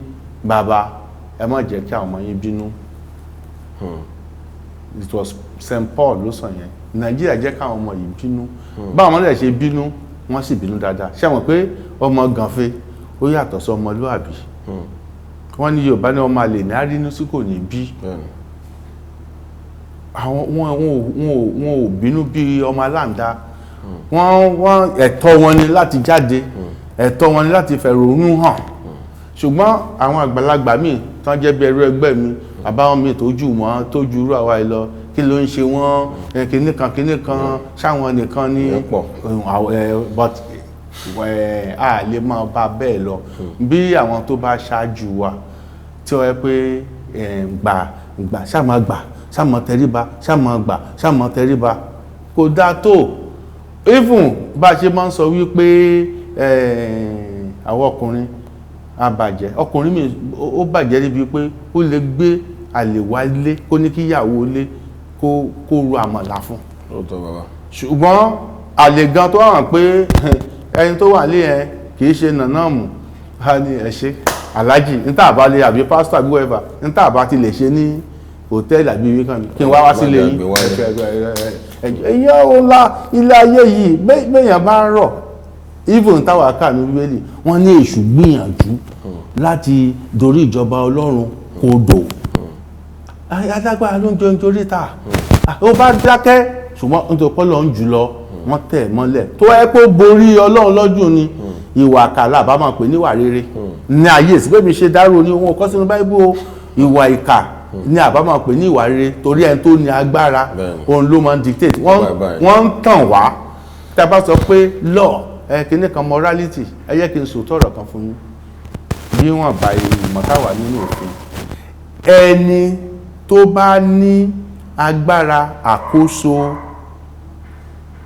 "Bàbá, ẹ má jẹ́ kí àwọn ọmọ yín bínú." It was St. Paul ló sọ yẹn. Nàìjíríà jẹ́ káwọn ọmọ yìí bínú. Báwọn ọmọdé ṣe bínú, wọ́n sì bínú dáadáa. Ṣé mọ̀ pé ọmọ gànfẹ́ ó yàtọ̀ sí ọmọlúàbí? Wọ́n ní Yorùbá ní ọmọ àlè ní àrínú sí kò ní bí. Àwọn wọn ò bínú bí ọmọ aláǹda. Wọ́n ẹ̀tọ́ wọn ni láti jáde, ẹ̀tọ́ wọn ni láti fẹ̀rònú hàn. Ṣùgbọ́n àwọn àgbàlagbà míì tán jẹ́ bí ẹrú ẹgbẹ́ mi, àbáwọn míì tó jù wọ́n, tó ju irú àwa yìí lọ, kí ló ń ṣe wọ́n? Kinní kan kinní kan, ṣáwọn nìkan ni?
Ìyẹn pọ̀.
But a lè máa bá bẹ́ẹ̀ lọ. Bí àwọn tó bá ṣáájú wa tí wọ́n yẹ pé gbà gbà, ṣáà máa gbà, ṣáà máa tẹríba, ṣáà máa gbà, ṣáà máa tẹríba, kò dáa tó. Even bá a ṣe máa ń sọ wípé àwọn ọkùnrin a bàjẹ́, ọkùnrin mi ó bàjẹ́ níbi pé ó lè gbé àlè wálé, kó ní kíyàwó lé kó ro àmàlà fún.
Lóòótọ́, bàbá.
Ṣùgbọ́n àlè gan tó hàn pé ẹni tó wà lé yẹn kì í ṣe nànáàmù á ní, "Ẹ ṣe aláàjì níta àbá lè àbí pásítọ̀ àbí whatever, níta àbá ti lè ṣe ní hòtẹ́ẹ̀lì àbí ibi kan, kí n wá wá sílé yín."
Gbé wálé.
Ẹ̀yẹ́ ó la ilé ayé yìí, béèyàn bá ń rọ̀, even táwa kà ní Bíbélì, wọ́n ní èṣù gbìyànjú láti dorí ìjọba Ọlọ́run kodò. Alágbára ló ń jẹun torí ta ó bá dákẹ́, ṣùgbọ́n nítorí pé Ọlọ́run jùlọ, wọ́n tẹ̀ mọ́lẹ̀. Tó ẹ pé ó borí Ọlọ́run lọ́jọ́ ni ìwà àkàlà bá máa pè níwà rere ní ayé ìsìnkú mi ṣe dárò ní ohun ọkọ sínú Báíbù o. Ìwà ìkà ní àbá máa pè ní ìwà rere, torí ẹni tó ní agbára, òun ló máa ń dictate. Wọ́n
Bye bye.
Wọ́n ń tàn wá. Tá a bá sọ pé law ẹ kíní kan, morality, ẹ jẹ́ kí n sòótọ́ ọ̀rọ̀ kan fún yín. Bí wọ́n bá ìmọ̀ táwà nínú òfin, ẹni tó bá ní agbára àkóso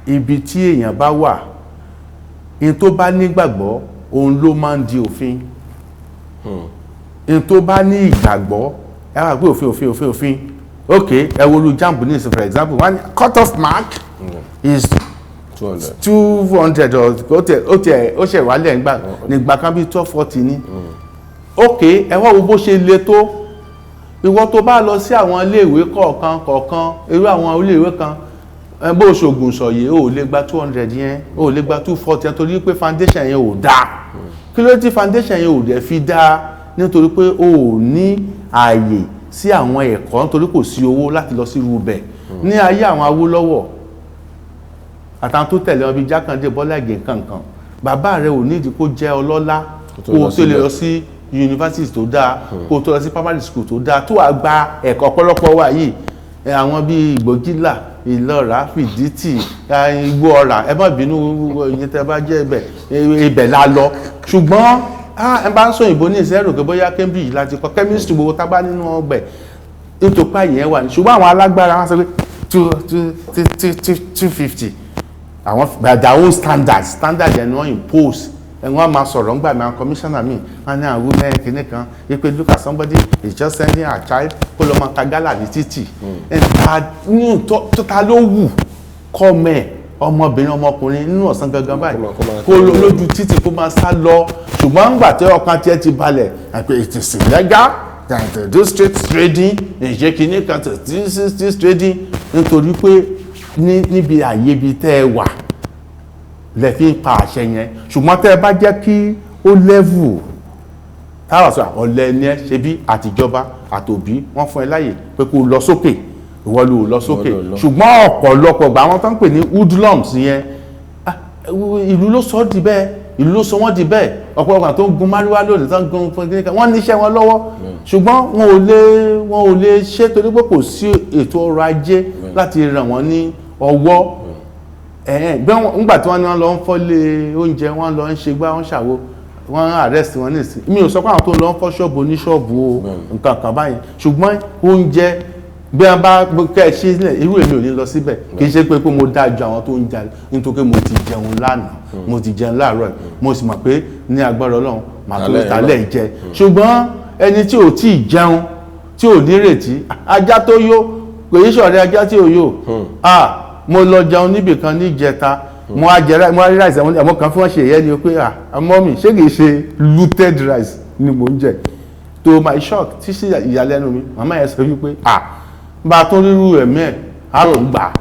ibi tí èèyàn bá wà, ní tó bá nígbàgbọ́, òun ló máa ń di òfin. Ní tó bá ní ìgbàgbọ́, ẹ wá pé òfin, òfin, òfin, òfin. Ok, ẹ wo lu JAMB ní ìsìn, for example, one cut off mark is
200.
200 or ó tiẹ̀ ó ṣe wálẹ̀ nígbà nígbà kan bíi 1240 ní. Ok, ẹ wá wo bó ṣe le tó. Ìwọ tó bá lọ sí àwọn iléèwé kọ̀ọ̀kan kọ̀ọ̀kan, irú àwọn iléèwé kan ẹ, bó ṣògùn sọ̀yẹ́, ó lè gba 200 yẹn, ó lè gba 240 yẹn, torí pé foundation yẹn ò dáa. Kí ló tí foundation yẹn ò dẹ̀ fi dáa? Nítorí pé o ò ní ààyè sí àwọn ẹ̀kọ́, nítorí kò sí owó láti lọ sí irú bẹ̀. Ní ayé àwọn Awólọ́wọ̀ àtàwọn tó tẹ̀lé wọn bíi Jákàndé, Bọ́lá Ìgè, nǹkankan, bàbá rẹ ò nídìí kó jẹ́ ọlọ́lá
Kó tó
kó
lọ
o tó lè
síbẹ̀.
lọ sí yunifásitì tó dáa, kó o tó lọ sí primary school tó dáa, tó wàá gba ẹ̀kọ́. Ọ̀pọ̀lọpọ̀ wà yìí àwọn bíi Ìgbòjìlá, Ìlọ́ra, Fìdítì, Igbó Ọ̀rà, ẹ má bínú ìyẹn tẹ́ bá jẹ́ ibẹ̀, ibẹ̀ la lọ. Ṣùgbọ́n ẹ bá ń sọ òyìnbó ní ìṣẹ́rò pé bóyá Cambridge láti kọ́ chemistry, gbogbo tá bá nínú ọgbẹ̀ nítorí pé àyè yẹn wà ní. Ṣùgbọ́n àwọn alágbára wọn sọ pé two two two two two 250, àwọn by their own standard, standard yẹn ni wọ́n impose. Ẹ wọ́n á máa sọ̀rọ̀ ńgbà mi, àwọn commissioner mi, wọ́n ní àwọn women kìíní kan wípé, "Look at somebody is just sending her child kó lọ máa ta gálà ní títì." Ẹ ta nínú tó ta ló wù kọ́ mẹ́ ọmọbìnrin, ọmọkùnrin nínú ọ̀sán gangan báyìí
Kó máa
kó lọ lójú títì, kó máa sá lọ? Ṣùgbọ́n ńgbà tí ọkàn tiẹ̀ ti balẹ̀ àpè, it is illegal than to do street trading, ìṣe kìíní kan to do street trading, nítorí pé Níbi àyè ibi tẹ́ ẹ wà lẹ fi ń pa àṣẹ yẹn. Ṣùgbọ́n tẹ́ ẹ bá jẹ́ kí ó level táwa sọ, ọ̀lẹ ni ẹ ṣe bí àtijọba àtòbí wọ́n fún ẹ láyè pé kó lọ sókè, ìwọ ló lọ sókè.
Ìwọ ló lọ.
Ṣùgbọ́n ọ̀pọ̀lọpọ̀ gbà, àwọn tó ń pè ní hoodlums yẹn, ìlú ló sọ ọ́ di bẹ́ẹ̀, ìlú ló sọ wọ́n di bẹ́ẹ̀. Ọ̀pọ̀lọpọ̀ tó ń gun márúwá lónìí, tó ń gun fún wọ́n níṣẹ́ wọn lọ́wọ́, ṣùgbọ́n wọn ò lè ṣe torí pé kò sí ètò ọrọ̀ ajé láti ràn wọ́n ní ọwọ́. Ẹ̀hẹ́n, bí wọ́n ńgbà tí wọ́n ní wọ́n lọ ń fọ́lé oúnjẹ, wọ́n lọ ń ṣe gbá, wọ́n ṣàwo, wọ́n ń arrest wọn nísìn. Mi ò sọ pé àwọn tó lọ ń fọ́ ṣọ́ọ̀bù oníṣọ́ọ̀bù o, nǹkan kan báyìí, ṣùgbọ́n oúnjẹ bí wọ́n bá kẹ́ ẹ ṣe sílẹ̀, irú èmi ò ní lọ síbẹ̀. Kì í ṣe pé mo dáa ju àwọn tó ń jalè, nítorí pé mo ti jẹun lánàá, mo ti jẹun láàárọ̀ yìí, mo sì mọ̀ pé ní agbára Ọlọ́run màá tó
Alẹ́ yìí.
talẹ̀ jẹ. Ṣùgbọ́n ẹni tí ò tí ì jẹun, tí ò nírètí, ajá tó yó kò yí ṣọ̀rẹ́ ajá tí ò yó. Ah, mo lọ jẹun níbì kan níjẹta, mo á jẹ mo á rí rice, àwọn kan fún wọn ṣe ìyẹn ni pé, ah, mummy, ṣé kìí ṣe looted rice ni mò ń jẹ? To my shock, tí sí ìyàlẹ́nu mi, màmá yẹn sọ wípé, ah, bá a tún rírú ẹ̀mí ẹ̀, á tún gbà á.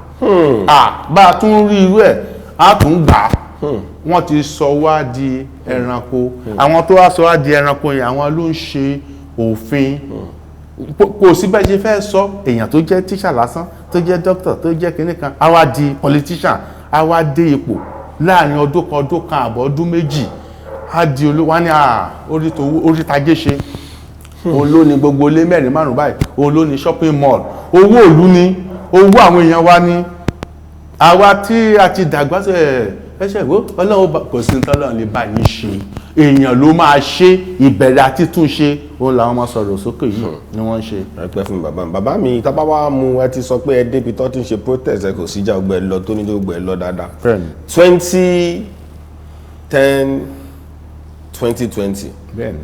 Ah, bá a tún rí irú ẹ̀, á tún gbà á. Wọ́n ti sọ wá di ẹranko. Àwọn tó wá sọ wá di ẹranko yẹn, àwọn ló ń ṣe òfin. Kò sí bẹ́ẹ̀ ṣe fẹ́ sọ, èèyàn tó jẹ́ tíṣà lásán, tó jẹ́ dókítà, tó jẹ́ kinní kan, á wá di politician, á wá dé ipò láàrin ọdún kan, ọdún kan àbọ̀, ọdún 2, á di olówó. Wá ní à orí tó orí tajé ṣe, òun ló ní gbogbo ilé mẹ́rin márùn báyìí, òun ló ní shopping mall. Owó ìlú ni, owó àwọn èèyàn wa ní. Àwa tí a ti dàgbà sí ẹ ẹsẹ ìwé Ọlọ́run kò sí ní tọ́lọ́run lè bá yín ṣe. Èèyàn ló máa ṣe ìbẹ̀rẹ̀ àti túnṣe. Òun làwọn máa sọ̀rọ̀ sókè yìí ni wọ́n ń ṣe.
Ẹ pẹ́ fún mi, bàbá mi. Bàbá mi, tá bá wá mú ẹ ti sọ pé ẹ débi tó ti ń ṣe protest, ẹ kò síjà, ọgbẹ lọ tó ní tó gbẹ lọ dáadáa.
Bẹ́ẹ̀ni.
2010 2020.
Bẹ́ẹ̀ni.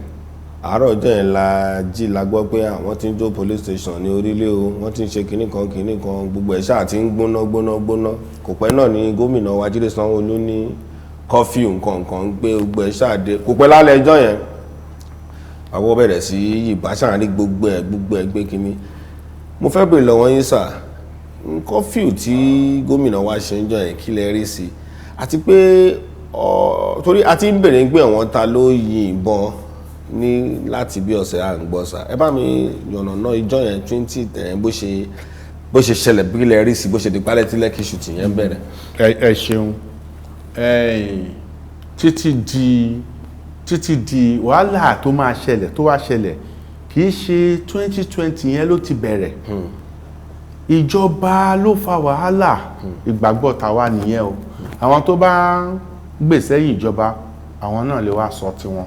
Àárọ̀ ọjọ́ yẹn la jí la gbọ́ pé àwọn tí ń jó police station ní orílẹ̀ o, wọ́n ti ń ṣe kinní kan kinní kan, gbogbo ẹ̀ ṣáà ti ń gbóná gbóná gbóná. Kò pẹ́ náà ni gómìnà wa Jídé Sanwó-Olú ní curfew nǹkan nǹkan ń gbé gbogbo ẹ̀ ṣáà dé. Kò pẹ́ lálẹ́ ẹjọ́ yẹn, àwọn bẹ̀rẹ̀ sí yìnbọn ṣáà rí gbogbo ẹ̀ gbogbo ẹ̀ gbé kinní. Mo fẹ́ bèèrè lọ́wọ́ yín sà, curfew tí gómìnà wa ṣe ń jọ yẹn, kí lẹ rí sí? Àti pé torí a ti ń bèrè pé àwọn ta ló yin ìbọn ní láti bí ọ̀sẹ̀ à ń gbọ́ sà. Ẹ bá mi yànnàná ìjọ yẹn 2010, bó ṣe ṣẹlẹ̀, bí lẹ rí sí bó ṣe di pálẹ̀ tí Lekki shooting yẹn bẹ̀rẹ̀.
Ẹ ṣeun. Títí di wàhálà tó máa ṣẹlẹ̀, tó wá ṣẹlẹ̀, kì í ṣe 2020 yẹn ló ti bẹ̀rẹ̀. Ìjọba ló fa wàhálà, ìgbàgbọ́ tàwa nìyẹn o. Àwọn tó bá ń gbè sẹ́yìn ìjọba, àwọn náà lè wá sọ tiwọn.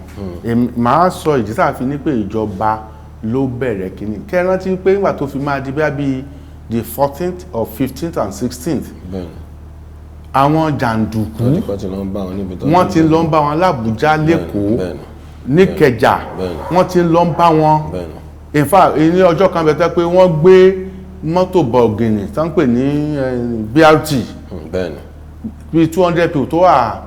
Màá sọ ìdí tá a fi ní pé ìjọba ló bẹ̀rẹ̀ kínní. Kẹ́ ẹ rántí pé nígbà tó fi máa di bíi the 14th or 15th and 16th, àwọn jàǹdùkú
wọ́n ti kọ́ ti lọ ń bá wọn níbi tó
wọ́n ti lọ ń bá wọn l'Ábùjá, l'Ékòó, níkẹjà. Wọ́n ti lọ ń bá wọn. In fact, ní ọjọ́ kan bẹ̀tẹ́ pé wọ́n gbé mọ́tò bọ̀gìnì tó ń pè ní BRT, bíi 200 people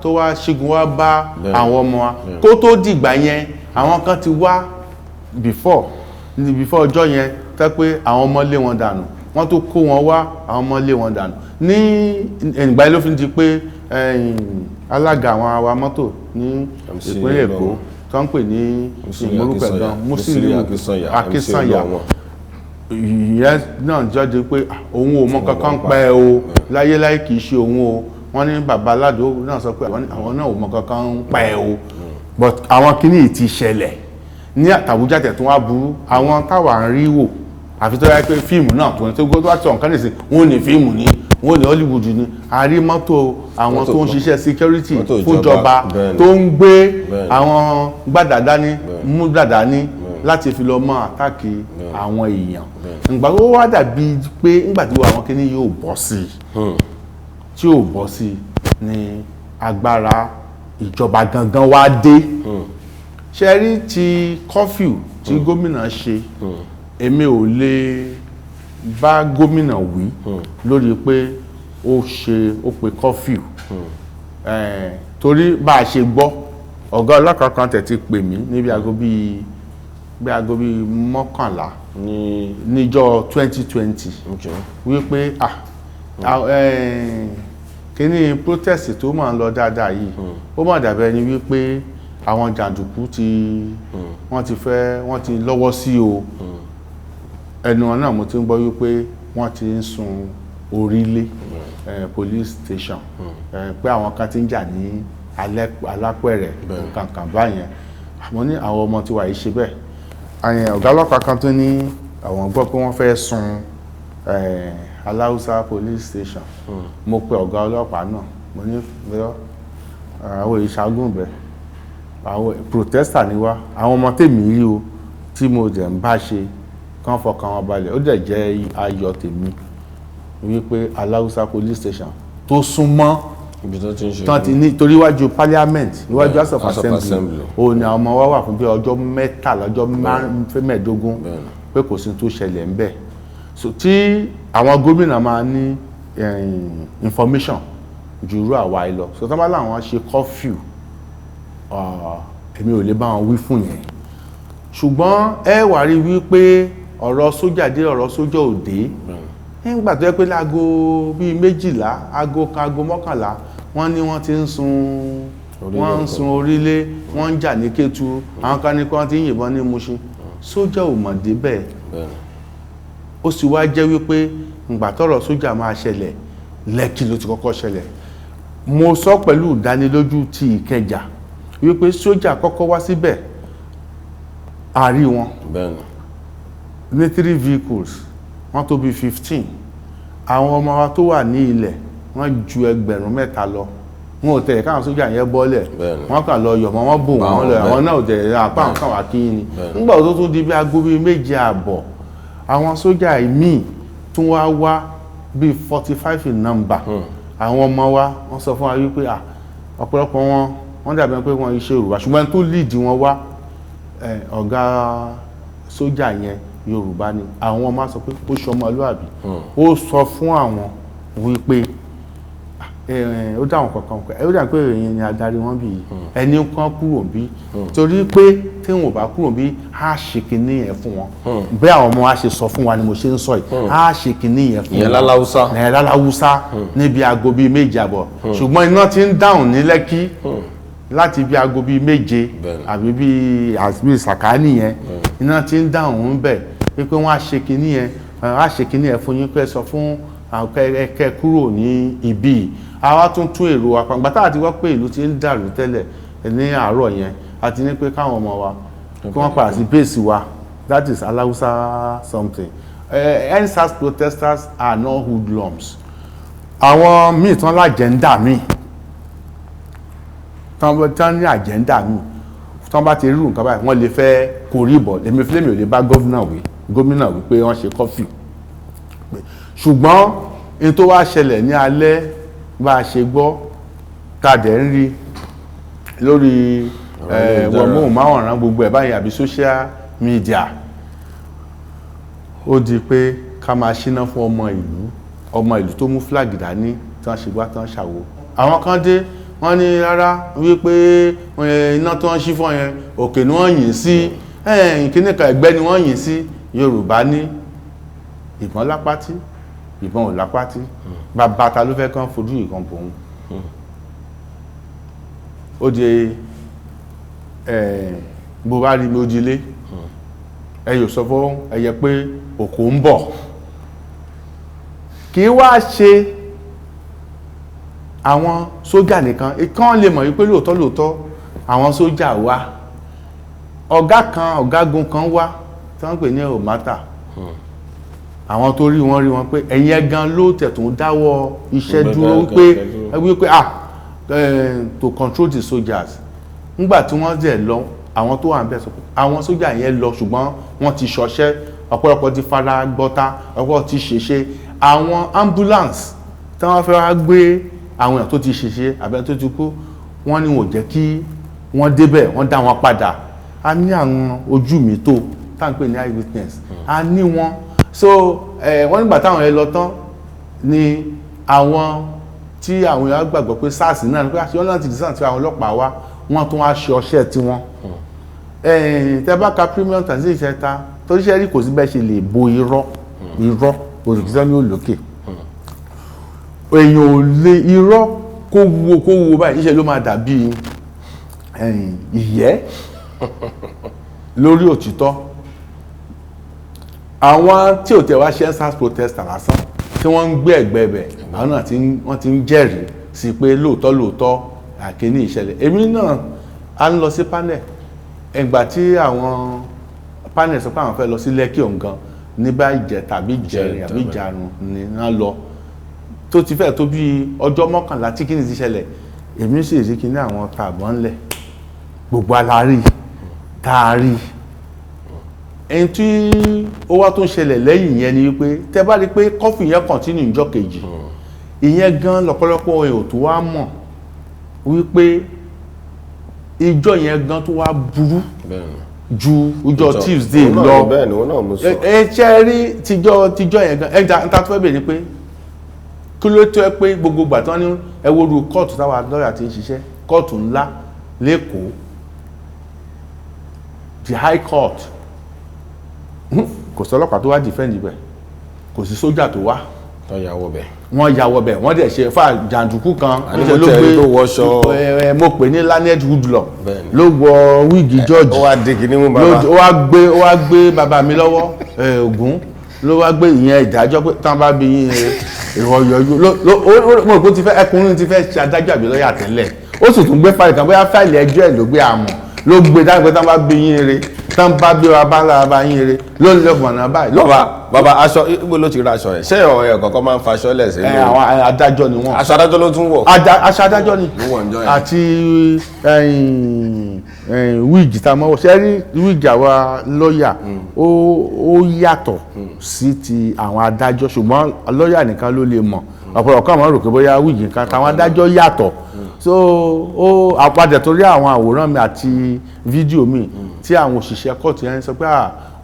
tó wà ṣígun wá bá àwọn ọmọ wa. Kó tó dìgbà yẹn, àwọn kan ti wá before, ní before ọjọ́ yẹn, tẹ́ pé àwọn ọmọ lé wọn dànù, wọ́n tó kó wọn wá, àwọn ọmọ lé wọn dànù. Ní ìgbà yẹn ló fi di pé alága àwọn awa mọ́tò ní
MC
ìpínlẹ̀ Èkó
Olúọmọ.
tó ń pè ní
Musiliu
ìmọ̀rúkọ
Akínsànyà.
gan
Musiliu
Musiliu
Akínsànyà, MC
Akínsànyà.
Olúọmọ.
Ìyẹn náà jáde pé, ah, òun ò mọ kankan pa ẹ o, láyéláyé kì í ṣe òun o. Wọ́n ní bàbá aládùn náà sọ pé àwọn náà ò mọ kankan pa ẹ o. But àwọn kinní yìí ti ṣẹlẹ̀ ní àtàbújá tẹ̀ tó wá burú. Àwọn táwa ń rí wò, àfi tó yẹ pé fíìmù náà tó ní tó gbọ́ tó bá ti sọ nǹkan nìsín, wọ́n ní fíìmù ní, wọ́n ní Hollywood ní. A rí mọ́tò àwọn tó ń ṣiṣẹ́ security
Mọ́tò ìjọba,
fúnjọba tó ń gbé àwọn gbàdá dání, mú gbàdá ní láti fi lọ mọ attack àwọn èèyàn. Ìgbà tó wá dàbí pé ńgbà tí àwọn kinní yóò bọ́ sí i, tí ò bọ́ sí i, ni agbára ìjọba gangan wá dé. Ṣe rí ti curfew tí gómìnà ṣe, èmi ò lè bá gómìnà wí lórí pé ó ṣe ó pe curfew. Torí bá a ṣe gbọ́, ọ̀gá ọlọ́pàá kan tẹ̀ ti pè mí níbi aago bíi 11
ní
níjọ́ 2020 wípé, ah, Kíní protest tó máa ń lọ dáadáa yìí, ó mà dàbí ẹni wípé àwọn jàǹdùkú ti wọ́n ti fẹ́, wọ́n ti lọ́wọ́ sí o. Ẹnu wọn náà mo ti ń gbọ́ wípé wọ́n ti ń sun Orílé police station, pé àwọn kan ti ń jà ní Alápẹ̀rẹ̀, kankan báyẹn. Àmọ́ ní àwọn ọmọ tiwa yìí ṣe bẹ́ẹ̀. Àyẹn ọ̀gá ọlọ́pàá kan tó ní àwọn gbọ́ pé wọ́n fẹ́ sun Aláùsá police station. Mo pe ọ̀gá ọlọ́pàá náà, mo ní bẹ́ẹ̀, àwọn ìṣàgùn bẹ́ẹ̀, àwọn protester ni wá, àwọn ọmọ tèmi rí o tí mo dẹ̀ ń bá ṣe kán fọkàn wọn balẹ̀. Ó dẹ̀ jẹ́ ayọ̀ tèmi wípé Aláùsá police station tó súnmọ́
ibi tó ti ń ṣe
tán ti ní, torí iwájú parliament, iwájú House of
House of
Assembly,
Assembly.
Òun ni àwọn ọmọ wa wà fún bí ọjọ́ 13, ọjọ́ 15, pé kò sí tó ṣẹlẹ̀ ń bẹ̀. So tí àwọn gómìnà máa ní information ju irú àwa yìí lọ, so tán bá láwọn ṣe curfew, èmi ò lè bá wọn wí fún yẹn. Ṣùgbọ́n ẹ wà rí wípé ọ̀rọ̀ sójà dé, ọ̀rọ̀ sójà ò dé. Nígbà tó yẹ pé láago bíi 12, aago 1, aago 11, wọ́n ní wọ́n ti ń sun, wọ́n ń sun Orílé, wọ́n ń jà ní Kétu, àwọn kan ní kí wọ́n ti ń yìnbọn ní Mushin, sójà ò mọ̀ débẹ̀. Ó sì wá jẹ́ wípé ìgbà tọ́rọ̀ sójà máa ṣẹlẹ̀, Lẹ́kì ló ti kọ́kọ́ ṣẹlẹ̀. Mo sọ pẹ̀lú ìdánilójú ti Ìkẹjà wípé sójà kọ́kọ́ wá síbẹ̀, a rí wọn ní three vehicles, wọ́n tó bí 15. Àwọn ọmọ wa tó wà ní ilẹ̀, wọ́n ju 3,000 lọ. Wọn ò tẹ̀lé káwọn sójà yẹn bọ́lẹ̀, wọ́n kàn lọ yọ̀ mọ́ wọn, bò wọ́n lọ. Àwọn náà ò tẹ̀lé apá àwọn kan wà kí ni. Nígbà tó tún di bí aago bíi 7:30, àwọn sójà míì tún wá wá bíi 45 in number. Àwọn ọmọ wa, wọ́n sọ fún wa wípé ọ̀pọ̀lọpọ̀ wọn, wọ́n dàbí pé wọ́n iṣẹ́ Yorùbá, ṣùgbọ́n tó lead wọn wá, ọ̀gá sójà yẹn, Yorùbá ni. Àwọn ọmọ sọ pé ó ṣọmọlúàbí, ó sọ fún àwọn wípé ó dáhùn kankan, ó dà pé èèyàn ni adarí wọn bí ẹni kan kúrò bí, torí pé tí wọn ò bá kúrò bí, á ṣe kinní yẹn fún wọn. Bẹ́ẹ̀ àwọn ọmọ wa ṣe sọ fún wa ni mo ṣe ń sọ yìí, á ṣe kinní yẹn fún wọn.
Ìyẹn l'Aláùsá.
Ìyẹn l'Aláùsá níbi aago bíi 7:30. Ṣùgbọ́n iná ti ń dáhùn ní Lẹ́kí láti bí aago bíi 7 àbí bíi sàkáàní yẹn. Iná ti ń dáhùn ń bẹ̀ pé wọ́n á ṣe kinní yẹn, á ṣe kinní yẹn fún yín, pé sọ fún kẹ́ kúrò ní ibi. Àwa tún tún èrò àpàgbà tá a ti wá pé ìlú ti ń dàrú tẹ́lẹ̀ ní àárọ̀ yẹn, àti ní pé káwọn ọmọ wa kí wọ́n padà sí base wa, that is Aláùsá something. EndSARS protesters are not hoodlums. Àwọn míì tán l'agenda míì, tán ní agenda míì, tán bá ti rí nǹkan báyìí, wọ́n lè fẹ́ korí bọ̀. Èmi fílẹ̀mì ò lè bá gómìnà wí, gómìnà wí pé wọ́n ṣe curfew. Ṣùgbọ́n ní tó wá ṣẹlẹ̀ ní alẹ́, bá a ṣe gbọ́, tá a dẹ̀ ń rí lórí wọ̀móhùnmáwòrán gbogbo ẹ̀ báyìí àbí social media, ó di pé ká máa ṣíná fún ọmọ ìlú, ọmọ ìlú tó mú flag dání, tí wọ́n ṣe gbá, tí wọ́n ṣàwo. Àwọn kan dé, wọ́n ní rárá, wípé iná tó ń ṣí fún yẹn, òkè ni wọ́n yìn sí, kíní kan, ẹ̀gbẹ́ ni wọ́n yìn sí. Yorùbá ní ìbọn lápátí, ìbọn ò lápátí, bàbá ta ló fẹ́ kán fojú ìkan bòun. Ó di bó bá rí mi, ó di ilé ẹ yóò sọ fún ẹyẹ pé òkú ń bọ̀. Kì í wá ṣe àwọn sójà nìkan kán lè mọ̀ wípé lóòótọ́ lóòótọ́ àwọn sójà wá. Ọ̀gá kan, ọ̀gágun kan wá tí wọ́n ń pè ní Omata. Àwọn tó rí wọn rí wọn pé ẹ̀yin ẹ̀ gan ló tẹ̀ tó ń dáwọ́ iṣẹ́ dúró, wípé to control the soldiers. Nígbà tí wọ́n dẹ̀ lọ, àwọn tó wà ń bẹ̀ sọ pé àwọn sójà yẹn lọ, ṣùgbọ́n wọ́n ti ṣọṣẹ́, ọ̀pọ̀lọpọ̀ ti fara gbọ́ta, ọ̀pọ̀lọpọ̀ ti ṣèṣe. Àwọn ambulance tí wọ́n fẹ́ wá gbé àwọn èèyàn tó ti ṣèṣe àbẹ́ tó ti kú, wọ́n ní wọn ò jẹ́ kí wọ́n débẹ̀, wọ́n dá wọn padà. A ní àwọn ojú mi tó tá à ń pè ní eye witness, a ní wọn. So wọ́n nígbà táwọn yẹn lọ tán ni àwọn tí àwọn èèyàn gbàgbọ́ pé SARS náà ní pé àṣeyọ́ náà ti di SARS, tí àwọn ọlọ́pàá wá, wọ́n tún wá ṣe ọṣẹ́ tiwọn. Tẹ́ bá ka Premium Times ní ìṣẹ́ta, torí ṣe rí, kò sí bẹ́ẹ̀ ṣe lè bo irọ́, irọ́ òṣìṣẹ́ ní òlòkè. Èèyàn ò lè irọ́ kó wúwo kó wúwo báyìí, níṣẹ́ ló máa dàbí ẹ̀yìn ìyẹ́ lórí òtítọ́. Àwọn tí ò tẹ̀ wá ṣe EndSARS protester lásán tí wọ́n ń gbé ẹ̀gbẹ́ bẹ̀, àwọn náà wọ́n ti ń jẹ́rìí sí pé lóòótọ́ lóòótọ́ àkíní ìṣẹ̀lẹ̀. Èmi náà á ń lọ sí panel. Ẹgbà tí àwọn panel sọ pé àwọn fẹ́ lọ sí Lẹ́kì ọ̀ǹgan ní bá ìjẹ tàbí ìjẹrin àbí ìjarun ni wọ́n lọ, tó ti fẹ́ tó bí ọjọ́ 11 tí kíni ti ṣẹlẹ̀, èmi sì rí kíní àwọn tààbọ̀ ńlẹ̀ gbogbo alárí taari. Ẹni tí ó wá tó ń ṣẹlẹ̀ lẹ́yìn yẹn ni wípé tẹ́ bá rí pé curfew yẹn continue ìjọ́ kejì, ìyẹn gan lọ́pọ̀lọpọ̀ èèyàn tó wá mọ̀ wípé ìjọ yẹn gan tó wá burú ju ìjọ Tuesday lọ.
Bẹ́ẹ̀ ni, òun náà mo sọ.
Ẹ ṣe rí tíjọ́ yẹn gan, ẹ ta tó fẹ́ bèèrè pé kí ló tó ẹ pé gbogbo ìgbà tí wọ́n ní ẹ wo ru kóòtù táwa lọ́ọ̀yà ti ń ṣiṣẹ́, kóòtù ńlá l'Ékòó, the high court, kò sí ọlọ́pàá tó wá defend ibẹ̀, kò sí sójà tó wá.
Tó yàwó bẹ̀.
Wọ́n ya wọ bẹ̀, wọ́n dẹ̀ ṣe fà jàǹdùkú kan.
Àní mo tẹ̀ tó wọṣọ.
Ẹ mo pè ní Leonard Woodlaw.
Bẹ́ẹ̀ni.
Ló wọ wig judge.
Ó wá di kìíní mú bàbá.
Ó wá gbé bàbá mi lọ́wọ́ ẹ, Ògún ló wá gbé ìyẹn ìdájọ́ pé tán bá bí yín ìwọ yọjú ló mo rò pé ó ti fẹ́ ẹkùnrin ti fẹ́ ṣe adájọ́ àbí lọ́ọ̀yà tẹ́lẹ̀. Ó sì tún gbé fáìlì kan, bóyá fáìlì ẹjọ́ ẹ̀ ló gbé, àmọ́ ló gbé dáhùn pé tán bá bí yín re, tán bá bí wa bá lára bá yín re ló lè mọ̀nà báyìí ló
Bàbá, bàbá, aṣọ ibo ló ti ra aṣọ yẹn? Ṣé ọ̀rẹ́ kọ̀ọ̀kan máa ń faṣọ lẹ̀ sí?
Ẹ, àwọn adájọ́ ni wọ́n.
Aṣọ adájọ́ ló tún wọ̀.
Aṣọ adájọ́ ni.
Ló wọ̀ ǹjọ́ yẹn.
Àti wig tá a mọ̀ ṣe rí, wig àwa lọ́ọ̀yà ó yàtọ̀ sí ti àwọn adájọ́, ṣùgbọ́n lọ́ọ̀yà nìkan ló lè mọ̀. Ọ̀pọ̀lọpọ̀ kan máa ń rò pé bóyá wig nǹkan táwọn adájọ́ yàtọ̀. So ó àpadà torí àwọn àwòrán mi àti fídíò mi tí àwọn òṣìṣẹ́ kóòtù yẹn sọ pé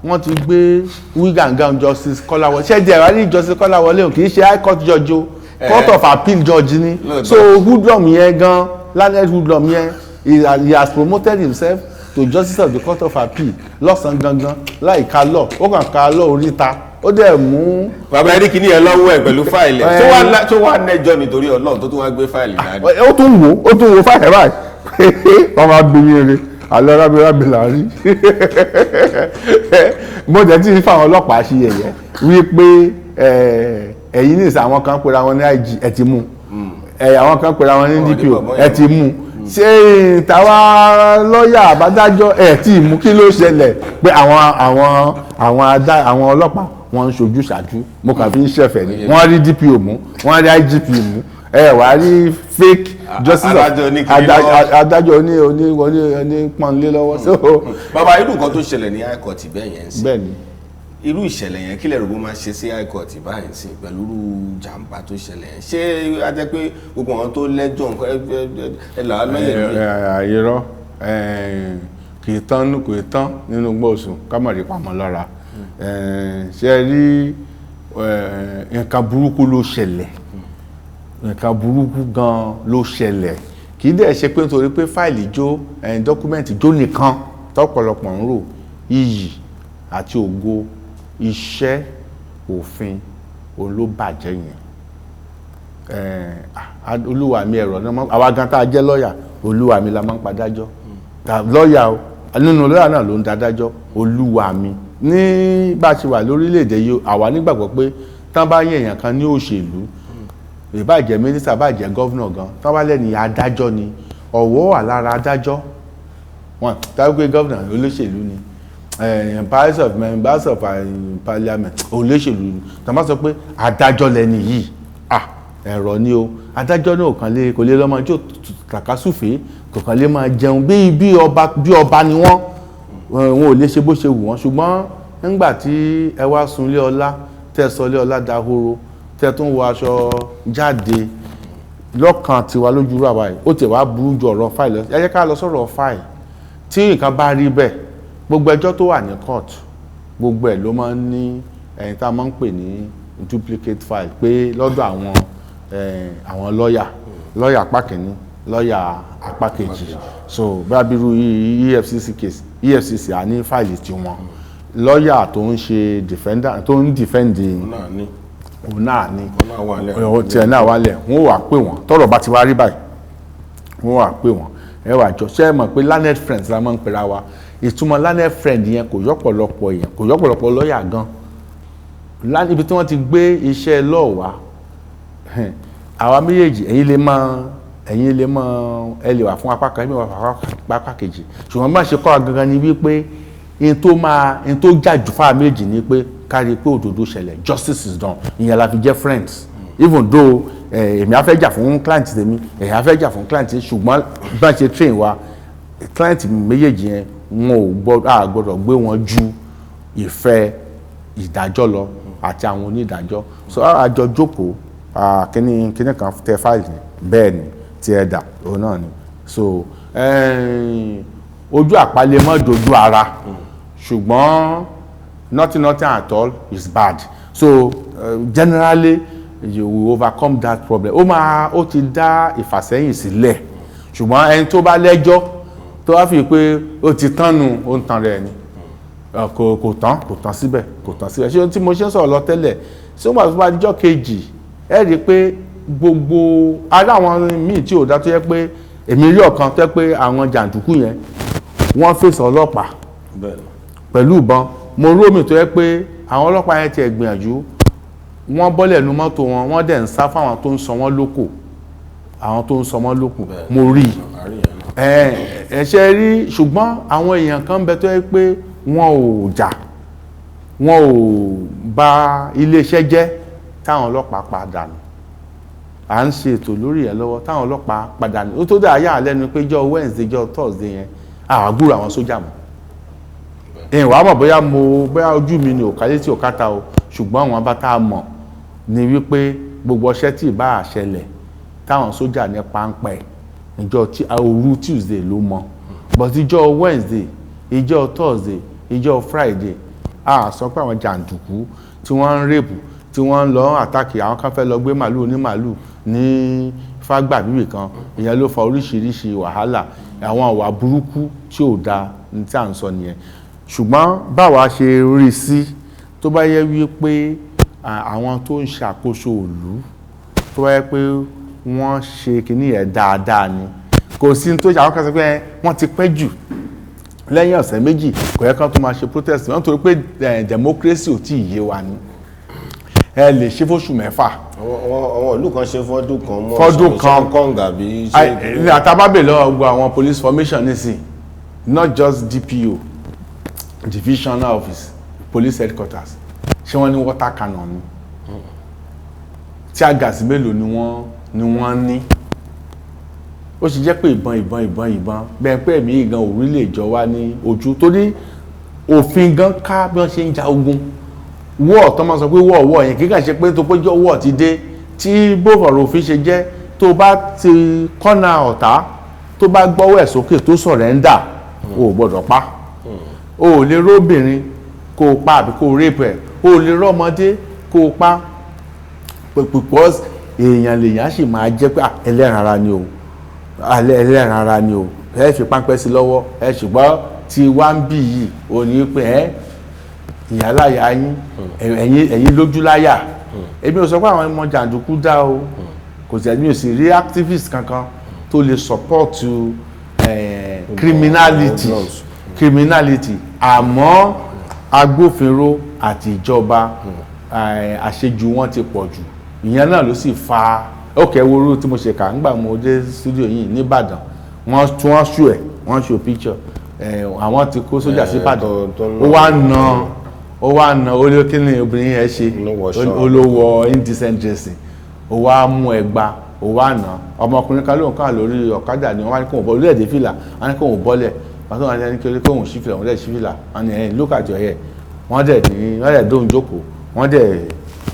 wọ́n ti gbé wig and gown Justice Kọ́láwọlé. Ṣé díẹ̀ wá ní Justice Kọ́láwọlé o, kì í ṣe high court judge o, court of appeal judge ni. So hoodlum yẹn gan, Leonard hoodlum yẹn, he has promoted himself to justice of the court of appeal lọ́sàn-án gangan láì ka law. Ó kàn ka law oríta, ó dẹ̀ mú.
Bàbá, ẹni kìíní yẹn lọ́wọ́ ẹ̀ pẹ̀lú fáìlì ẹ̀ tó wá nẹjọ́ nítorí Ọlọ́run tó tún wá gbé fáìlì dání.
Ó tún wò fáìlì báyìí, wọ́n máa gbé yín re àlọ́ rábìrábì là ń rí. Mo jẹ́ tí fáwọn ọlọ́pàá ṣe yẹ̀yẹ́ wípé ẹ̀yin ní ìsìn, àwọn kan pera wọn ní IG, ẹ̀ ti mú ẹ̀, àwọn kan pera wọn ní
Ọ̀, ní
DPO,
bọ̀bọ́
ẹ̀
yẹn.
ti mú. Ṣé tàwa lọ́ọ̀yà àbádájọ́ ẹ̀ tí mú? Kí ló ṣẹlẹ̀ pé àwọn ọlọ́pàá wọ́n ń ṣojú ṣáájú? Mo kàn fi ń ṣẹ̀fẹ̀ ni. Wọ́n rí DPO mú, wọ́n rí IGP mú, ẹ wàá rí fake justice of
Adájọ́ ní kiri lọ́wọ́.
Adájọ́ ní pọ́nlé lọ́wọ́ so.
Bàbá, irú nǹkan tó ṣẹlẹ̀ ní high court bẹ́ẹ̀ yẹn ń sìn,
Bẹ́ẹ̀ ni.
Irú ìṣẹ̀lẹ̀ yẹn, kí lẹ rò bó máa ṣe sí high court báyìí sí pẹ̀lú irú jàǹbá tó ṣẹlẹ̀ yẹn? Ṣé á jẹ́ pé gbogbo àwọn tó lẹ́jọ́ nǹkan ẹ là á lọ́yẹ̀ lórí?
Irọ́, kì í tán, kì í tán nínú gbọ́sùn ká má rí pamọ́ lọ́ra. Ṣe rí, nǹkan burúkú ló ṣẹlẹ̀, nǹkan burúkú gan ló ṣẹlẹ̀. Kì í dẹ̀ ṣe pé nítorí pé fáìlì jó, document jó nìkan tọ́pọ̀lọpọ̀ ń rò. Iyì àti ògo iṣẹ́ òfin òun ló bàjẹ́ yẹn. Olúwa mi, ẹ̀rọ náà àwa gan tá a jẹ́ lọ́ọ̀yà, olúwa mi la máa ń padájọ́. Lọ́ọ̀yà o, nínú lọ́ọ̀yà náà ló ń dadájọ́. Olúwa mi, ní bá a ṣe wà lórílẹ̀‐èdè yìí, àwa nígbàgbọ́ pé tán bá yẹn èèyàn kan ní òṣèlú, ìbá jẹ́ mínísítà, bá jẹ́ governor gan, tán bá lẹ́ni adájọ́ ni, ọ̀wọ́ wà lára adájọ́ wọn. Tàbí pé governor olóṣèlú ni, members of members of parliament olóṣèlú ni, tán bá sọ pé adájọ́ lẹ́ni yìí, ẹ̀rọ ni o. Adájọ́ náà kàn lè kò lè lọ́mọ jó tàkásùfé, kò kàn lè máa jẹun bí ọba ni wọ́n. Wọn ò lè ṣe bó ṣe wù wọ́n. Ṣùgbọ́n nígbà tí ẹ wá sunlé ọlá, tẹ́ sọlé ọlá dahoro, tẹ́ tún wọ aṣọ jáde lọ́kàn tiwa lójú rà báyìí, ó tẹ̀ wá burú ju ọ̀rọ̀ fáìlì lọ. Ẹ jẹ́ ká lọ sọ̀rọ̀ fáìlì. Tí nǹkan bá rí bẹ́ẹ̀, gbogbo ẹjọ́ tó wà ní court, gbogbo ẹ̀ ló máa ń ní ẹni tá a máa ń pè ní duplicate file, pé lọ́dọ̀ àwọn lọ́ọ̀yà apá kìíní, lọ́ọ̀yà apá kejì. So bá bírú EFCC case, EFCC á ní fáìlì tiwọn, lọ́ọ̀yà tó ń ṣe defender, tó ń defend
náà ní.
Òun náà ni.
Òun náà wà nílẹ̀.
Ọ̀ tiẹ̀ náà wà lẹ̀. Wọ́n wà pé wọ́n tọ́rọ̀ bá ti wá rí báyìí, wọ́n wà pé wọ́n ẹ wà jọ. Ṣé ẹ mọ̀ pé learned friends la máa ń pera wa? Ìtumọ̀ learned friend yẹn kò yọ̀pọ̀lọpọ̀ èèyàn, kò yọ̀pọ̀lọpọ̀ lọ́ọ̀yà gan. Ibi tí wọ́n ti gbé iṣẹ́ law wá, àwa méjèèjì, ẹ̀yin lè mọ ẹ lè wà fún apá kan, ẹ̀yin lè wà fún apá kejì, ṣùgbọ́n bá ṣe kọ́ wa gangan ni wípé n tó jà jù fáwọn méjì ni pé ká rí i pé òdodo ṣẹlẹ̀, justice is done. Ìyẹn la fi jẹ́ friends, even though èmi á fẹ́ jà fún client tèmi, èmi á fẹ́ jà fún client, ṣùgbọ́n bá ṣe train wa, client méjèèjì yẹn, wọn ò gbọ́dọ̀, a gbọ́dọ̀ gbé wọn ju ìfẹ́ ìdájọ́ lọ àti àwọn onídàájọ́. So àjọ jókòó, kíní kíní kan tẹ fáìlì bẹ́ẹ̀ ni tí ẹ dà òun náà ni. So ojú àpálẹ̀ mọ́ dojú ara, ṣùgbọ́n nothing, nothing at all is bad. So generally you will overcome that problem. Ó máa ó ti dá ìfàsẹ́yìn sílẹ̀, ṣùgbọ́n ẹni tó bá lẹ́jọ́ tó bá fi pé ó ti tán nu, ó ń tan rẹ̀ ni. Kò tán, kò tán síbẹ̀, kò tán síbẹ̀. Ṣé ohun tí mo ṣe ń sọ̀rọ̀ lọ tẹ́lẹ̀, ṣé wọ́n bá dijọ́ kejì, ẹ rí i pé gbogbo ará àwọn míì tí ò dá, tó yẹ pé èmi rí ọ̀kan tó yẹ pé àwọn jàǹdùkú yẹn, wọ́n fèsì ọlọ́pàá pẹ̀lú ìbọn. Mo rí omi tó yẹ pé àwọn ọlọ́pàá yẹn tiẹ̀ gbìyànjú, wọ́n bọ́lẹ̀ nu mọ́tò wọn, wọ́n dẹ̀ ń sá fáwọn tó ń sọ wọ́n lóko, àwọn tó ń sọ wọ́n lóko. Mo rí i. Ẹ ẹ ṣe rí. Ṣùgbọ́n àwọn èèyàn kan bẹ tó yẹ pé wọn ò jà, wọn ò bà iléeṣẹ́ jẹ́, táwọn ọlọ́pàá padà nù. À ń ṣe ètò lórí ẹ̀ lọ́wọ́, táwọn ọlọ́pàá padà nù. Ó tó dà yà á lẹ́nu pé jọ́ Wednesday, jọ́ Thursday yẹn, àgbúrò àwọn sójà mọ́. Ìwà mọ̀ bóyá mo bóyá ojú mi ni ò kálé tí ò káta o, ṣùgbọ́n àwọn bá tá a mọ̀ ni wípé gbogbo ọṣẹ́ tí ì bá àṣẹlẹ̀ táwọn sójà ní páńpẹ́ ìjọ tí òru Tuesday ló mọ, but ìjọ Wednesday, ìjọ Thursday, ìjọ Friday, a sọ pé àwọn jàǹdùkú tí wọ́n ń rape, tí wọ́n ń lọ attack, àwọn kan fẹ́ lọ gbé màlúù onímàlúù ní fágbà bíbì kan, ìyẹn ló fa oríṣiríṣi wàhálà, àwọn àwà burúkú tí ò dáa ní tí à ń sọ nìyẹn. Ṣùgbọ́n báwa ṣe rí sí, tó bá yẹ wípé àwọn tó ń ṣàkóso ìlú, tó bá yẹ pé wọ́n ṣe kinní yẹn dáadáa ni, kò sí ní tó ṣe. Àwọn kan sọ pé wọ́n ti pẹ́ jù, lẹ́yìn ọ̀sẹ̀ 2 kò yẹ kán tó máa ṣe protest. Wọ́n torí pé democracy ò tí ì yé wa ni. Ẹ lè ṣe fóṣù 6.
Àwọn ìlú kan ṣe fọ́dún kan mọ́.
Fọ́dún kan.
Hong Kong àbí ṣe.
Àtàbábẹ̀ lọ́wọ́ gbogbo àwọn police formation nísìn, not just DPO, divisional office, police headquarters, ṣé wọ́n ní water cannon ni? Tear gas mélòó ni wọ́n ní? Ó sì jẹ́ pé ìbọn, ìbọn, ìbọn, ìbọn, bẹ́ẹ̀ pé ẹ̀mí gan òrí lè jọ wá ní ojú, torí òfin gan ká bí wọ́n ṣe ń ja ogun. Wọ́ọ̀ tó máa sọ pé wọ́ọ̀ wọ́ọ̀ yẹn, kì í kàn ṣe pé tó pé wọ́ọ̀ ti dé tí bófọ̀rọ̀ òfin ṣe jẹ́. Tó bá ti kọ́nà ọ̀tá, tó bá gbọ́wọ́ ẹ̀ sókè tó surrender, o ò gbọ́dọ̀ pa. O ò lè róbìnrin kó o pa àbí kó o rape ẹ̀. O ò lè rọ́mọdé kó o pa, because èèyàn lèèyàn sì máa jẹ́ pé ẹlẹ́ran ara ni o, ẹlẹ́ran ara ni o. Ẹ fi páńpẹ́ sí lọ́wọ́ ẹ. Ṣùgbọ́n tí wá ń bì yìí, ò ní pé ẹ ìyáláyà yín, ẹ̀yin lójúláyà. Èmi ò sọ pé àwọn ọmọ jàǹdùkú dá o. Kò sí, èmi ò sì rí activist kankan tó lè support criminality, criminality. Àmọ́ agbófinró àti ìjọba, àṣejù wọn ti pọ̀ jù. Ìyẹn náà ló sì fa ókè wúrú tí mo ṣe kà ńgbà mo dé studio yìí nìbàdàn. Wọ́n tún wọ́n ṣù ẹ̀, wọ́n ṣù picture ẹ̀, àwọn ti kó sójà sí Ìbàdàn. Ó wá na, ó wá na, ó lé. Kí ni obìnrin yẹn ṣe? Ó ló wọ indecent dressing. Ó wá mú ẹgba, ó wá nà. Ọmọkùnrin kan lóun kàn lórí ọ̀kadà ni wọ́n wá ní kóun bọ́ orílẹ̀-èdè fìlà, wọ́n ní kóun bọ́lẹ̀. Wọ́n tó wọ́n ní kí kóun ṣí fìlà, wọ́n dẹ̀ ṣí fìlà. Wọ́n ní, "Ẹ̀yìn, look at your hair." Wọ́n dẹ̀ ní, wọ́n dẹ̀ dóun jókòó, wọ́n dẹ̀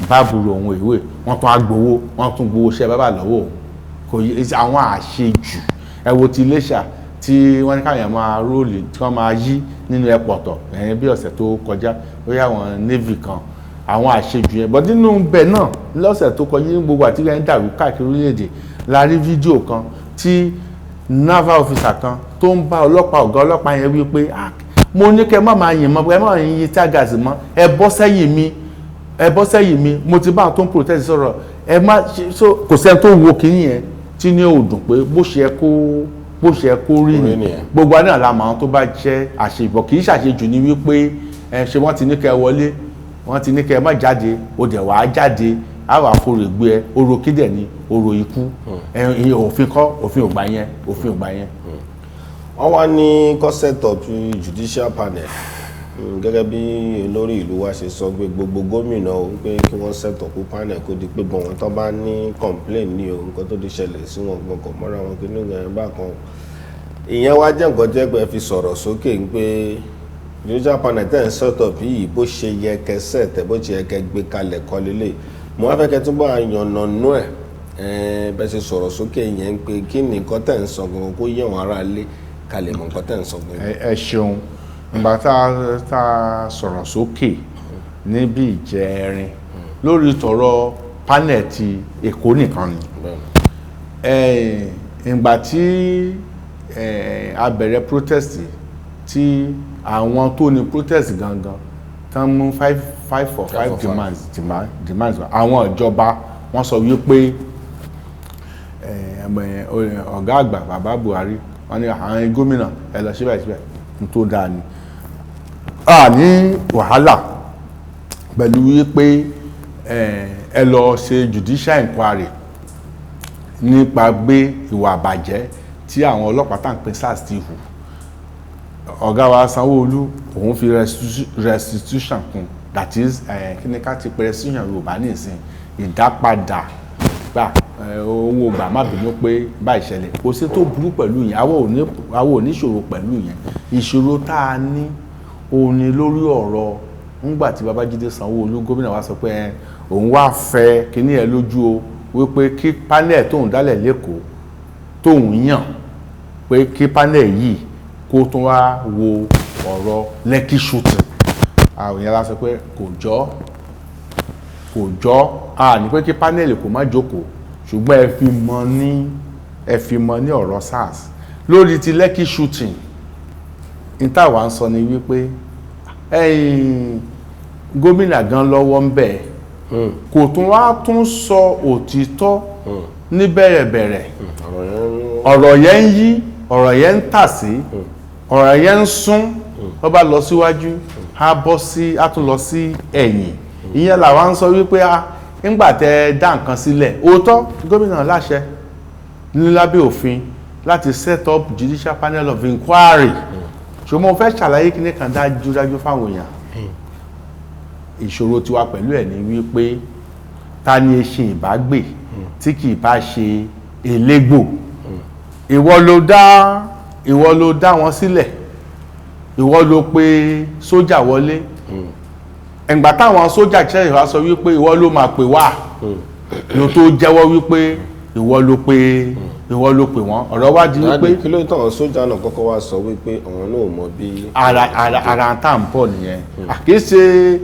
bá burú òun ìwé, wọ́n tún á gbowó, wọ́n tún gbowó iṣẹ́ bábà lọ́wọ́ òun. Kò yẹ àwọn àṣejù. Ẹ wo ti Iléṣà tí wọ́n ní káyọ̀ máa roll, tí wọ́n máa yí nínú ẹ̀pọ̀tọ̀ ẹ̀yìn bí ọ̀sẹ̀ tó kọjá, ó yá àwọn navy kan, àwọn àṣejù yẹn. But nínú bẹ́ẹ̀ náà, lọ́sẹ̀ tó kọjá, ní gbogbo àti ẹ̀ ń dàrú káàkiri orílẹ̀-èdè, la rí fídíò kan tí naval officer kan tó ń bá ọlọ́pàá, ọ̀gá ọlọ́pàá yẹn wí pé, "Ah, mo ní kẹ́ má máa yìn mọ́, ẹ má yìn tear gas mọ́, ẹ bọ́ sẹ́yìn mi." Ẹ bọ́ sẹ́yìn mi, mo ti bá àwọn tó ń protest sọ̀rọ̀, ẹ má ṣe so. Kò sẹ́ni tó wo kínní yẹn tí ní ò dùn pé bó ṣe yẹ kó rí
rí
ni.
Nìyẹn.
Gbogbo àná la mọ̀, àwọn tó bá jẹ́ àṣebọ̀, kì í ṣàṣejù ní wípé ẹ ṣe wọ́n ti ní kẹ́ ẹ wọlé, wọ́n ti ní kẹ́ ẹ má jáde, o dẹ̀ wàá jáde, á wàá forò gbé ẹ. Orò kídẹ̀ ni orò ikú ẹ. Ìyẹn òfin kọ́, òfin ò gbà yẹn, òfin ò gbà yẹn.
Wọ́n wá ní kó set up judicial panel, gẹ́gẹ́ bí olórí ìlú wa ṣe sọ pé gbogbo gómìnà o, pé kí wọ́n set up panel, kó di pé gbọ̀n wọn tó bá ní complain ní o, nǹkan tó ti ṣẹlẹ̀ sí wọn gbọ̀ngàn mọ́ra wọn kí ní ìgbà bákan. Ìyẹn wá jẹ́ nǹkan jẹ́ pé ẹ fi sọ̀rọ̀ sókè ń pé judicial panel tẹ̀ ń set up yìí, bó ṣe yẹ kẹ́ set ẹ̀, bó ṣe yẹ kẹ́ gbé kalẹ̀ kọ́ lélẹ̀. Mo wá fẹ́ kẹ́ túbọ̀ àyànnà nú ẹ̀ bẹ́ẹ̀ ṣe sọ̀rọ̀ sókè yẹn ń pé kí ni nǹkan tẹ̀ ń sọ gangan, kó yé àwọn aráalé ká lè mọ nǹkan tẹ̀ ń sọ gangan.
Ẹ ṣeun. Ìgbà tá a sọ̀rọ̀ sókè níbi ìjẹrin lórí tọ̀rọ̀ panel ti Èkó nìkan ni. Ìgbà tí a bẹ̀rẹ̀ protest, tí àwọn tó ní protest gangan tán mú five five for five
for five.
demands wá. Àwọn ìjọba wọ́n sọ wípé ọ̀gá àgbà bàbá Buhari, wọ́n ní àwọn gómìnà ẹ lọ síbẹ̀ síbẹ̀ n tó dáa ni. A ní wàhálà pẹ̀lú wípé ẹ lọ ṣe judicial inquiry nípa gbé ìwà àbàjẹ́ tí àwọn ọlọ́pàá tá à ń pè SARS ti hù. Ọ̀gá wa Sanwó-Olú òun fi restitution kún, that is kí ni ká ti pè restitution Yorùbá nísìn? Ìdápadà gbà owó gbà, má bínú pé báyìí ṣẹlẹ̀. Kò sí tó burú pẹ̀lú yẹn, àwọn ò ní ìṣòro pẹ̀lú yẹn. Ìṣòro tá a ní òun ni lórí ọ̀rọ̀ ńgbà tí Babájídé Sanwó-Olú gómìnà wa sọ pé òun wá fẹ́ kíní ẹ lójú o, wípé kí panel tóun dálẹ̀ l'Ékòó, tóun yàn, pé kí panel yìí kó tún wá wo ọ̀rọ̀ Lekki shooting. Àwọn yẹn la sọ pé kò jọ́, kò jọ́. A ní pé kí panel kò má jókòó, ṣùgbọ́n ẹ fi mọ ní ọ̀rọ̀ SARS lórí ti Lekki shooting. N táwa ń sọ ni wípé ẹ̀yìn gómìnà gan lọ́wọ́ ń bẹ̀, kò tún wá tún sọ òtítọ́ ní bẹ̀rẹ̀bẹ̀rẹ̀.
Ọ̀rọ̀ yẹn ń
Ọ̀rọ̀ yẹn ń yí, ọ̀rọ̀ yẹn ń tà sí, ọ̀rọ̀ yẹn ń sún. Ó bá lọ síwájú, á bọ́ sí, á tún lọ sí ẹ̀yìn. Ìyẹn làwa ń sọ wípé a ńgbà tẹ ẹ dá nǹkan sílẹ̀, òótọ́ gómìnà láṣẹ ní lábẹ́ òfin láti set up judicial panel of inquiry, ṣùgbọ́n mo fẹ́ ṣàlàyé kíní kan dájúdájú fáwọn èèyàn. Ìṣòro tiwa pẹ̀lú ẹ̀ ní wípé ta ni eṣin ìbágbè tí kì í bá ṣe elégbò? Ìwọ ló dá wọn sílẹ̀, ìwọ ló pe sójà wọlé. Ẹ̀ǹgbà táwọn sójà ṣẹ̀ṣẹ̀ wá sọ wípé ìwọ ló máa pè wá ló tó jẹ́wọ́ wípé ìwọ ló pè wọ́n. Ọ̀rọ̀ wá di wípé
Daddy, kí ló tàn sójà náà kọ́kọ́ wá sọ wípé àwọn náà ò mọ bí?
Ara tá à ń bọ̀ nìyẹn. Kì í ṣe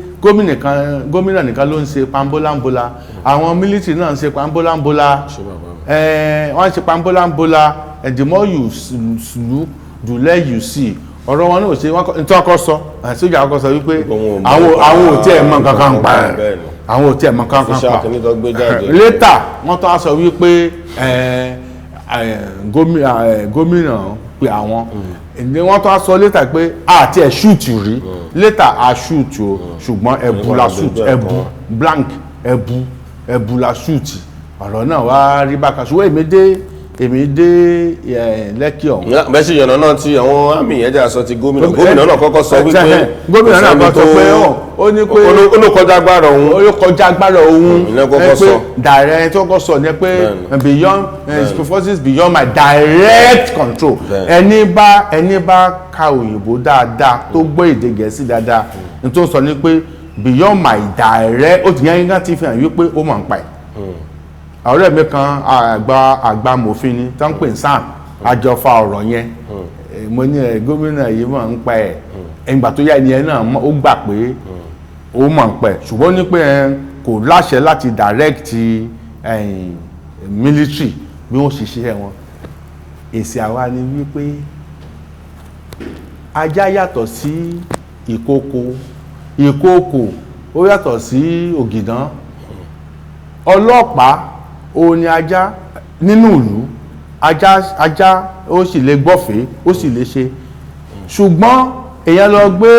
gómìnà nìkan ló ń ṣe pambolambola, àwọn military náà ń ṣe pambolambola.
Ṣé bàbá mi?
Wọ́n ṣe pambolambola. The more you look, the less you see. Ọ̀rọ̀ wọn náà ò ṣe wọ́n nítorí ọkọ sọ sójà kọ́kọ́ sọ wípé
Òun ò mọ
àwọn
nípa
àwọn ò tiẹ̀ mọ nǹkan kan pa ẹ̀.
Bẹ́ẹ̀ni.
Àwọn ò tiẹ̀ mọ nǹkan kan
Official
pa.
kìíní tó gbé jáde.
Later wọ́n tó wá sọ wípé gómìnà pé àwọn ní. Wọ́n tó wá sọ later pé àti ẹ̀ shoot rí. Later a shoot o, ṣùgbọ́n ẹ̀bù la shoot, ẹ̀bù blank, ẹ̀bù la shoot. Ọ̀rọ̀ náà wá rí bákan, ṣùgbọ́n èmi dé Lẹ́kì ọ̀hún.
Bẹ́ẹ̀ sì yànnà náà tí àwọn àmì yẹn jà sọ ti gómìnà. Gómìnà náà kọ́kọ́ sọ wípé
Gómìnà náà
kò sẹ́ni
kọ́ sọ pé ó ní pé
ó ló kọjá agbára òun.
Ó kọjá agbára òun.
Ìyẹn kọ́kọ́
Ẹ pé
sọ.
Direct tó kọ́ sọ ni pé beyond forces beyond my direct control. Ẹni bá ka òyìnbó dáadáa, tó gbọ́ èdè Gẹ̀ẹ́sì dáadáa, ní tó sọ ni pé beyond my direct, ó ti yẹn gán ti fi hàn wípé ó mọ̀ ń pa ẹ̀. Ọ̀rẹ́ mi kan, àgbà mòfin ni, tó ń pè ní SAN, àjọfà ọ̀rọ̀ yẹn. Mo ní ẹ gómìnà yìí mọ̀ ń pa ẹ̀. Ìgbà tó yá, ẹni yẹn náà ó gbà pé ó mọ̀ ń pa ẹ̀, ṣùgbọ́n ó ní pé ẹ kò láṣẹ láti direct military bí wọ́n ṣe ṣiṣẹ́ wọn. Èsì àwa ni wípé ajá yàtọ̀ sí ìkookò. Ìkookò Ó yàtọ̀ sí ògìdán. Ọlọ́pàá ó ní ajá nínú ìlú, ajá ajá ó sì lè gbọ́fẹ̀ẹ́, ó sì lè ṣe, ṣùgbọ́n èèyàn lọ gbé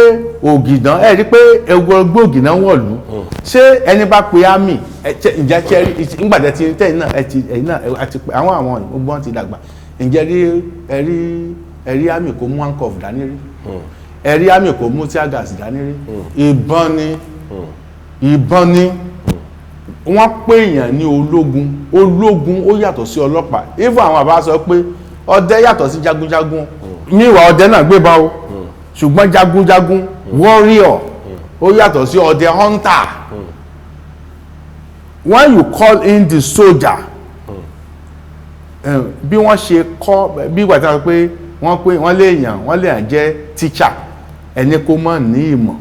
ògìdán, ẹ rí pé ewu gbé ògìdán wọ̀lú. Ṣé ẹni bá pe army ǹjẹ́ ṣe rí nígbà tẹ́ ti tẹ́yìn náà, ẹ ti ẹ̀yìn náà ẹ ti pé àwọn gbogbo wọn ti dàgbà, ǹjẹ́ rí ẹ rí ẹ rí army kó mú handcuff dání rí? Ẹ rí army kó mú tear gas dání rí? Ìbọn ni, ìbọn ni. Wọ́n pè èèyàn ní ológun. Ológun ó yàtọ̀ sí ọlọ́pàá. Even àwọn àbá sọ pé ọdẹ yàtọ̀ sí jagunjagun. Níwà ọdẹ náà gbébọn o, ṣùgbọ́n jagunjagun, warrior, ó yàtọ̀ sí ọdẹ, hunter. When you call in the soldier, bí wọ́n ṣe kọ́, bí ìgbà tí wọ́n sọ pé wọ́n pé wọ́n lè yàn jẹ́ teacher, ẹni kó mọ̀ ní ìmọ̀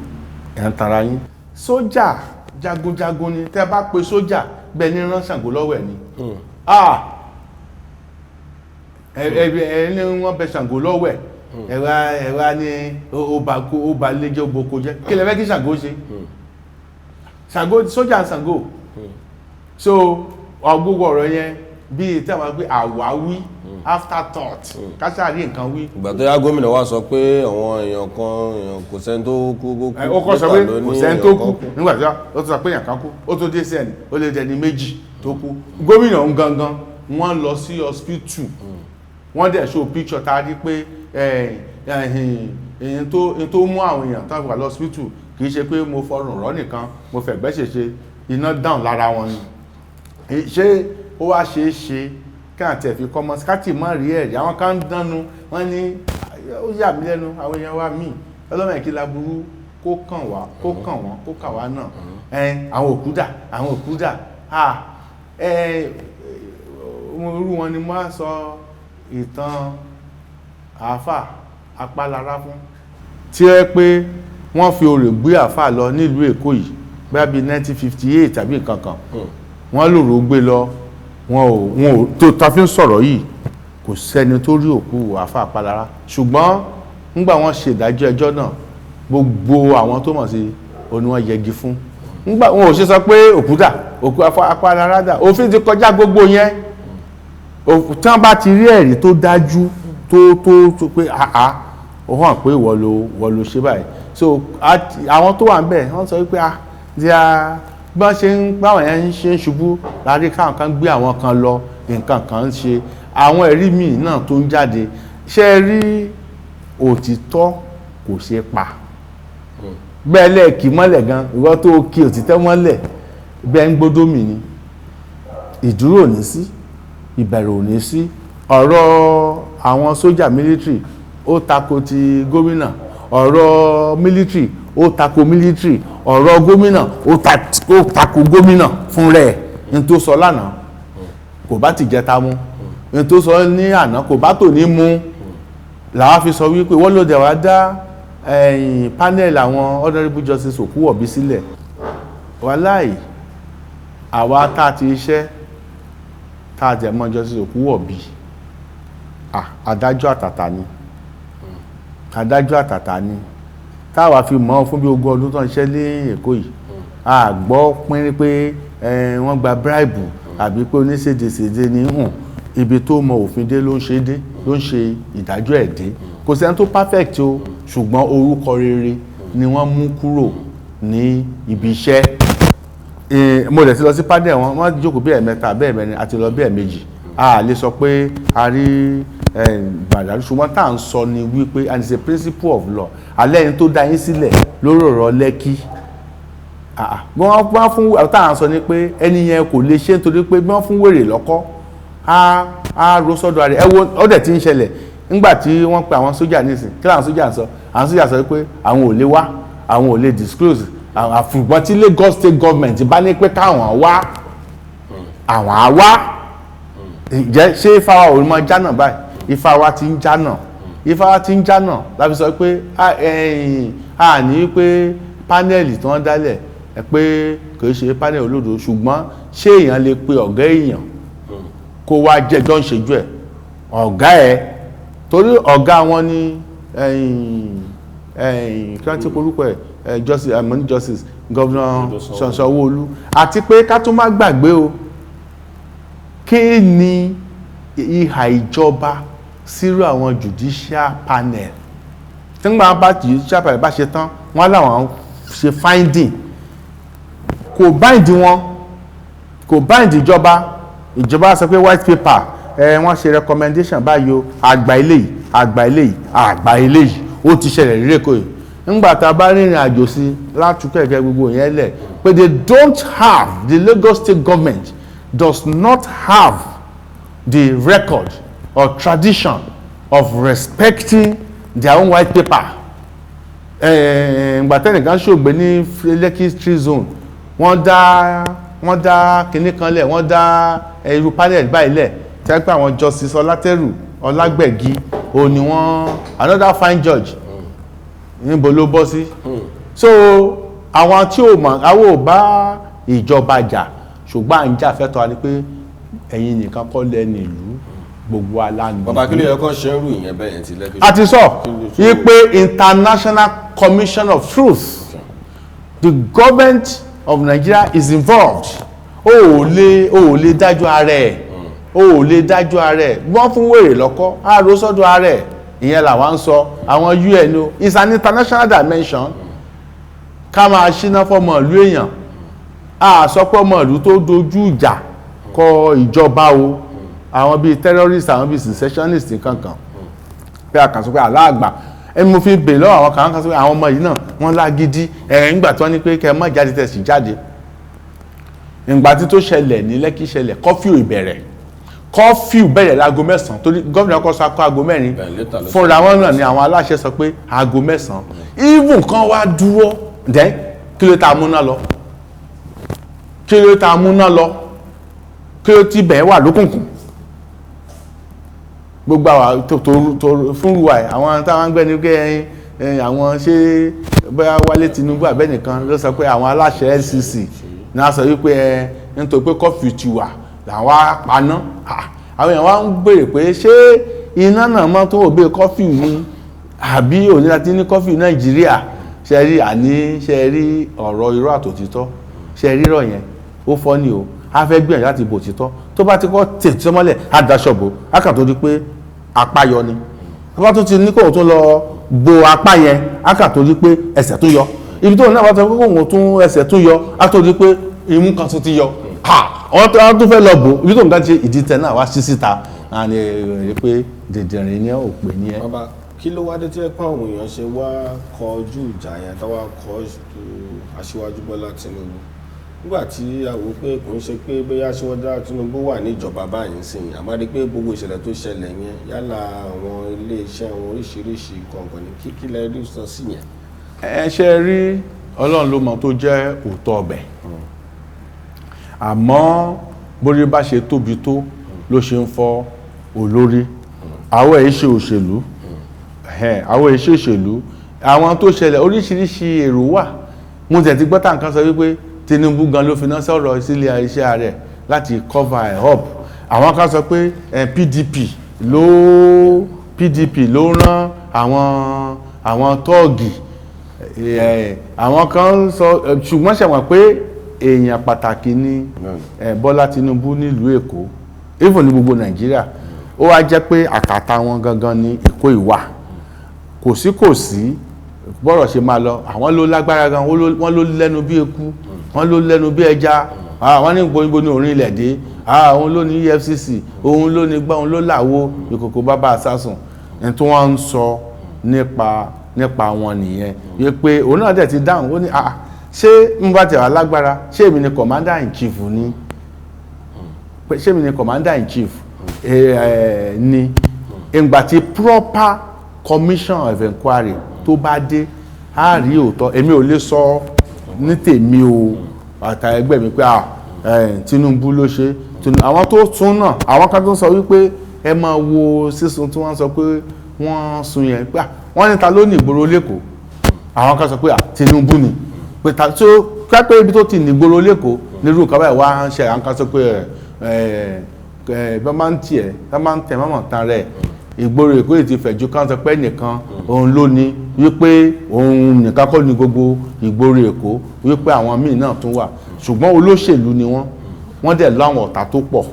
ẹ̀ ń tara yín. Sójà jagunjagun ni. Tẹ́ bá pe sójà, bẹ́ẹ̀ ní rán Ṣàngó lọ́wọ́ ẹ̀ ni. Ah, ẹ ẹ ní wọ́n bẹ Ṣàngó lọ́wọ́ ẹ̀. Ẹ wá ní ó bá kó ó bá lé jẹ́, ó boko jẹ́. Kí lẹ fẹ́ kí Ṣàngó ṣe? Ṣàngó, sójà Ṣàngó. So gbogbo ọ̀rọ̀ yẹn, bíi tí a máa gbé àwáwí, after thought, káṣáàrí nǹkan wí.
Ìgbà tó yá, gómìnà wa sọ pé àwọn èèyàn kan, èèyàn kò sẹ́ni tó kú kú.
Ó kọ́ sọ pé
Later ló
kò
ní
sẹ́ni tó
èèyàn
kú.
kan.
Nígbà tí ó tún sọ pé èèyàn kan kú, ó tó dé sí ẹni ó lè dẹni méjì tó kú. Gómìnà ń gangan, wọ́n lọ sí hospital, wọ́n dẹ̀ show picture tá a rí pé ẹ̀yìn tó mú àwọn èèyàn tó wà lọ hospital, kì í ṣe pé mo fọrùn rọ́ nìkan, mo fẹ̀gbẹ́ ṣèṣe, iná dáhùn lára wọn ni. Ṣé ó wá ṣeé ṣe kí àti ẹ̀fi kọ́mọ káàtì má rí ẹ̀rí? Àwọn kan ń dánu, wọ́n ní ó yà mí lẹ́nu. Àwọn èèyàn wa míì ọlọ́mọ ẹ̀kí laburú kó kàn wá, kó kàn wọ́n, kó kà wá náà. Àwọn òkú dà, àwọn òkú dà. Irú wọn ni mo á sọ ìtàn àáfà apálára fún, tí ó yẹ pé wọ́n fi orè gbé àáfà lọ nílùú Èkó yìí, bóyá bíi 1958 tàbí nǹkan kan. Wọ́n lòrò gbé lọ, wọn ò tó ta fi ń sọ̀rọ̀ yìí, kò sẹ́ni tó rí òkú àáfà apálára. Ṣùgbọ́n ńgbà wọ́n ṣe ìdájọ́ ẹjọ́ náà, gbogbo àwọn tó mọ̀ sí òní wọ́n yẹgi fún. Ńgbà wọn ò ṣe sọ pé òkú dà, òkú apálára dà, òfin ti kọjá gbogbo yẹn. Tí wọ́n bá ti rí ẹ̀rí tó dájú tó pé àá, ó hàn pé ìwọ ló ṣe báyìí. So àwọn tó wà ń bẹ̀, wọ́n sọ wípé ah, tí a bí wọ́n ṣe ń báwọn yẹn ń ṣe ń ṣubú láti káwọn kan gbé àwọn kan lọ, nǹkan kan ń ṣe. Àwọn ẹ̀rí míì náà tó ń jáde, ṣé ẹ rí, òtítọ́ kò ṣe pa. Bẹ́ẹ̀ lẹ́ẹ̀kì mọ́lẹ̀ gan, ìwọ tó kí òtítọ́ mọ́lẹ̀ bẹ́ẹ̀ ń gbódó mi ni, ìdúró ò ní sí, ìbẹ̀rù ò ní sí. Ọ̀rọ̀ àwọn sójà, military, ó tako ti gómìnà. Ọ̀rọ̀ military ó tako military. Ọ̀rọ̀ gómìnà ó tako gómìnà fún rẹ̀. Ní tó sọ lánàá kò bá ti jẹta mu, ní tó sọ ní àná kò bá tò ní mu. Làwa fi sọ wípé wọ́n ló dẹ̀ wá dá ẹ̀yìn panel àwọn Honourable Justice Òkúwọ̀bí sílẹ̀. Wàláì, àwa tá a ti iṣẹ́ tá a jẹ̀ mọ́ Justice Òkúwọ̀bí, adájọ́ àtàtà ni, adájọ́ àtàtà ni. Táwa fi mọ̀ ọ́ fún bí 20 ọdún tó ń ṣiṣẹ́ ní Èkó yìí, a gbọ́ pínrín pé wọ́n gba bribe àbí pé oníṣèdèṣèdè ní hàn. Ibi tó mọ òfin dé ló ń ṣe dé, ló ń ṣe ìdájọ́ ẹ̀ dé. Kò sẹ́ni tó perfect o, ṣùgbọ́n orúkọ rere ni wọ́n mú kúrò ní ibi iṣẹ́. Mo dẹ̀ ti lọ sí panel wọn, wọ́n jókòó bí ẹ̀mẹ́ta bẹ́ẹ̀ mẹ́rin, àti lọ bí ẹ̀mejì. A lè sọ pé a rí gbàdúrà, ṣùgbọ́n tá à ń sọ ni wípé, and it's a principle of law, alẹ́ ẹni tó dá yín sílẹ̀ lórí ọ̀rọ̀ Lẹ́kì, bí wọ́n bá fún, tá à ń sọ ni pé ẹni yẹn kò lè ṣe, nítorí pé bí wọ́n fún wèrè lọ́kọ́, á ro sọ́dọ̀ rẹ̀. Ẹ wo, ó dẹ̀ ti ń ṣẹlẹ̀ nígbà tí wọ́n pe àwọn sójà nísìn. Kí làwọn sójà ń sọ? Àwọn sójà sọ pé àwọn ò lè wá, àwọn ò lè disclose, àfùgbọ́n tí Lagos State Government bá ní pé káwọn wá, àwọn á wá. Ǹjẹ́ ṣé ifá wa ò ní máa jánà báyìí? Ifá wa ti ń jánà, ifá wa ti ń jánà. Láfi sọ pé a ní pé panel tí wọ́n dálẹ̀ ẹ pé kì í ṣe panel olódo, ṣùgbọ́n ṣé èèyàn lè pe ọ̀gá èèyàn kó wá jẹjọ́ ń ṣejú ẹ̀ ọ̀gá ẹ̀? Torí ọ̀gá wọn ní kí wọ́n ti porúkọ ẹ̀, justice, money justice. Governor Sanwó-Olú. Àti pé ká tún má gbàgbé o, kí ni ìhà ìjọba sírú àwọn judicial panel tí wọ́n bá judicial panel bá ṣe tán, wọ́n láwọn ṣe finding, kò bind wọn, kò bind ìjọba. Ìjọba sọ pé white paper ẹ, wọ́n ṣe recommendation báyìí o, àgbà eléyìí, àgbà eléyìí, àgbà eléyìí. Ó ti ṣẹlẹ̀ rírẹ́ kò yìí ńgbà tá a bá rìnrìn àjò sí látúkẹ̀kẹ́ gbogbo yẹn lẹ̀ pé they don't have, the Lagos State government does not have the record or tradition of respecting their own white paper. Ìgbà tẹ́nìkan ṣògbé ní Lekki Free Zone, wọ́n dá kinní kan lẹ̀, wọ́n dá irú panel báyìí lẹ̀ tẹ́ pé àwọn Justice Ọlátẹ́rù Ọlágbẹ̀gí òun ni wọ́n, another fine judge, níbo ló bọ́ sí? So àwọn tí ò mọ̀, àwọn ò bá ìjọba jà, ṣùgbọ́n à ń jà fẹ́tọ́ wa ni pé ẹ̀yin nìkan kọ́ lẹ́nu ìlú, gbogbo aláǹgbá.
Bàbá, kí ló yẹ kó ṣe ń rú ìyẹn bẹ́ẹ̀ yẹn ti Lekki?
A ti sọ wípé International Commission of Truth, the government of Nigeria is involved. O ò lè dájọ́ ara ẹ̀, o ò lè dájọ́ ara ẹ̀. Wọ́n fún wèrè lọ́kọ́ àrò sọ́dọ̀ ara ẹ̀. Ìyẹn làwọn ń sọ àwọn UN o, it's an international dimension. Ká máa ṣíná fọmọ ìlú èèyàn, a sọ pé ọmọ ìlú tó dojú ìjà kọ ìjọba o, àwọn bíi terrorist, àwọn bíi secessionist kankan, pé a kàn sọ pé aláàgbà ẹni mo fi bèèrè lọ́wọ́ àwọn kan kan sọ pé àwọn ọmọ yìí náà wọ́n lágídí ẹ̀. Ńgbà tí wọ́n ní pé kẹ́ ẹ má jáde, tẹ̀sí jáde. Ìgbà tí tó ṣẹlẹ̀ ní Lẹ́kì ṣẹlẹ̀, curfew ìbẹ̀rẹ̀, curfew bẹ̀rẹ̀ láago 9, torí gómìnà kọ́ sọ akọ aago 4.
Bẹ́ẹ̀, later ló
Fúnra wọn náà ni àwọn aláṣẹ sọ pé aago 9. Even kan wá dúró then, kí ló ta múná lọ? Kí ló ta múná lọ? Kí ló ti bẹ̀ẹ́ wà lókùnkùn? Gbogbo àwa tó tó tó fúnruwa ẹ̀, àwọn táwọn ń gbẹ́ ní pé ẹyin àwọn ṣé bóyá Wálé Tinubu àbẹ́nìkan ló sọ pé àwọn aláṣẹ LCC náà sọ wípé ẹ nítorí pé curfew ti wà làwọn á paná. Ah, àwọn èèyàn wá ń béèrè pé ṣé iná náà mọ́ tó òbí curfew ni àbí òní láti ní curfew Nàìjíríà? Ṣe rí, àní ṣe rí ọ̀rọ̀ irọ́ àtòtítọ́, ṣe rírọ̀ yẹn, ó fọ́ ni o. A fẹ́ gbìyànjú láti bò títọ́, tó bá ti kọ́ tètè mọ́lẹ̀, á daṣọ bò á, kà tó di pé apá yọ ni. Tó bá tún ti ní kóun tún lọ bo apá yẹn, á kà tó di pé ẹsẹ̀ tún yọ. Ibi tóun náà bá tún kóun tún ẹsẹ̀ tún yọ, á tó di pé imú kan tún ti yọ. Ha, wọ́n tún fẹ́ lọ bò ibi tóun ká ti ìdí tẹ náà wá sí síta àní ẹ pé dìndìnrín ní òpè ní ẹ.
Bàbá, kí ló wá dé tí ẹ pé àwọn èèyàn ṣe wá kọjú ìjà yẹn tó wá kọjú Aṣíwájú Bọ́lá Tinubu, nígbà tí a wò pé kò ń ṣe pé bóyá Aṣíwájú Bọ́lá Tinubu wà ní ìjọba báyìí ń sìn, àmọ́ rí pé gbogbo ìṣẹ̀lẹ̀ tó ṣẹlẹ̀ yẹn, yálà àwọn iléeṣẹ́ wọn oríṣiríṣi kọ̀ọ̀kan ní kíkí lẹ rí sọ sí yẹn?
Ẹ ṣe rí, Ọlọ́run ló mọ tó jẹ́ òótọ́ ọbẹ̀, àmọ́ bórí bá ṣe tóbi tó ló ṣe ń fọ́ olórí. Àwọn èyí ṣe òṣèlú, ẹ̀hẹ́n, àwọn èyí ṣe òṣèlú. Àwọn tó ṣẹlẹ̀, oríṣiríṣi èrò wà. Mo tẹ̀ ti gbọ́ tá nǹkan sọ wípé Tinubu gan ló finá sọ̀rọ̀ sílé iṣẹ́ rẹ̀ láti cover ẹ̀ up. Àwọn kan sọ pé PDP ló rán àwọn tọ́ọ̀gì. Àwọn kan sọ, ṣùgbọ́n ṣe wọ́n pé èèyàn pàtàkì ni Bọ́lá Tinubu nílùú Èkó, even ní gbogbo Nàìjíríà. Ó wá jẹ́ pé àkàtà wọn gangan ní Èkó ìwà kò sí bọ́rọ̀ ṣe máa lọ. Àwọn ló lágbára gan, wọ́n ló lẹ́nu bí eku, wọ́n ló lẹ́nu bí ẹja. Wọ́n ní gbogbo ní orin ilẹ̀ dé. Òun ló ní EFCC, òun ló ní gbá, òun ló làwo ìkòkò bàbá àsásùn. Ẹni tí wọ́n ń sọ nípa wọn nìyẹn yẹ pé òun náà dẹ̀ ti dáhùn. Ó ní, "Ah, ṣé n bá tẹ̀ wá lágbára, ṣé èmi ni commander in chief ni? Pé ṣé èmi ni commander in chief ni?" Ìgbà tí proper commission of inquiry tó bá dé, á rí òótọ́. Èmi ò lè sọ ní tèmi o, àtà ẹgbẹ́ mi pé ah, Tinubu ló ṣe. Àwọn tó tún náà, àwọn kan tó sọ wípé ẹ máa wo sísun tí wọ́n sọ pé wọ́n sun yẹn, pé ah, wọ́n ní ta ló ní ìgboro l'Ékòó? Àwọn kan sọ pé ah, Tinubu ni, pé ta tó kápẹ́ ibi tó ti ní ìgboro l'Ékòó nírú nǹkan báyìí wá ń ṣe. Àwọn kan sọ pé ẹ ẹ bá máa ń tiẹ̀, bá máa ń tẹ̀ mọ́mọ́ tán rẹ̀. Ìgboro Èkó yìí ti fẹ̀jú kán sọ pé nìkan òun ló ní, wípé òun nìkan kọ́ ní gbogbo ìgboro Èkó, wípé àwọn míì náà tún wà, ṣùgbọ́n olóṣèlú ni wọ́n. Wọ́n dẹ̀ láwọn ọ̀tá tó pọ̀,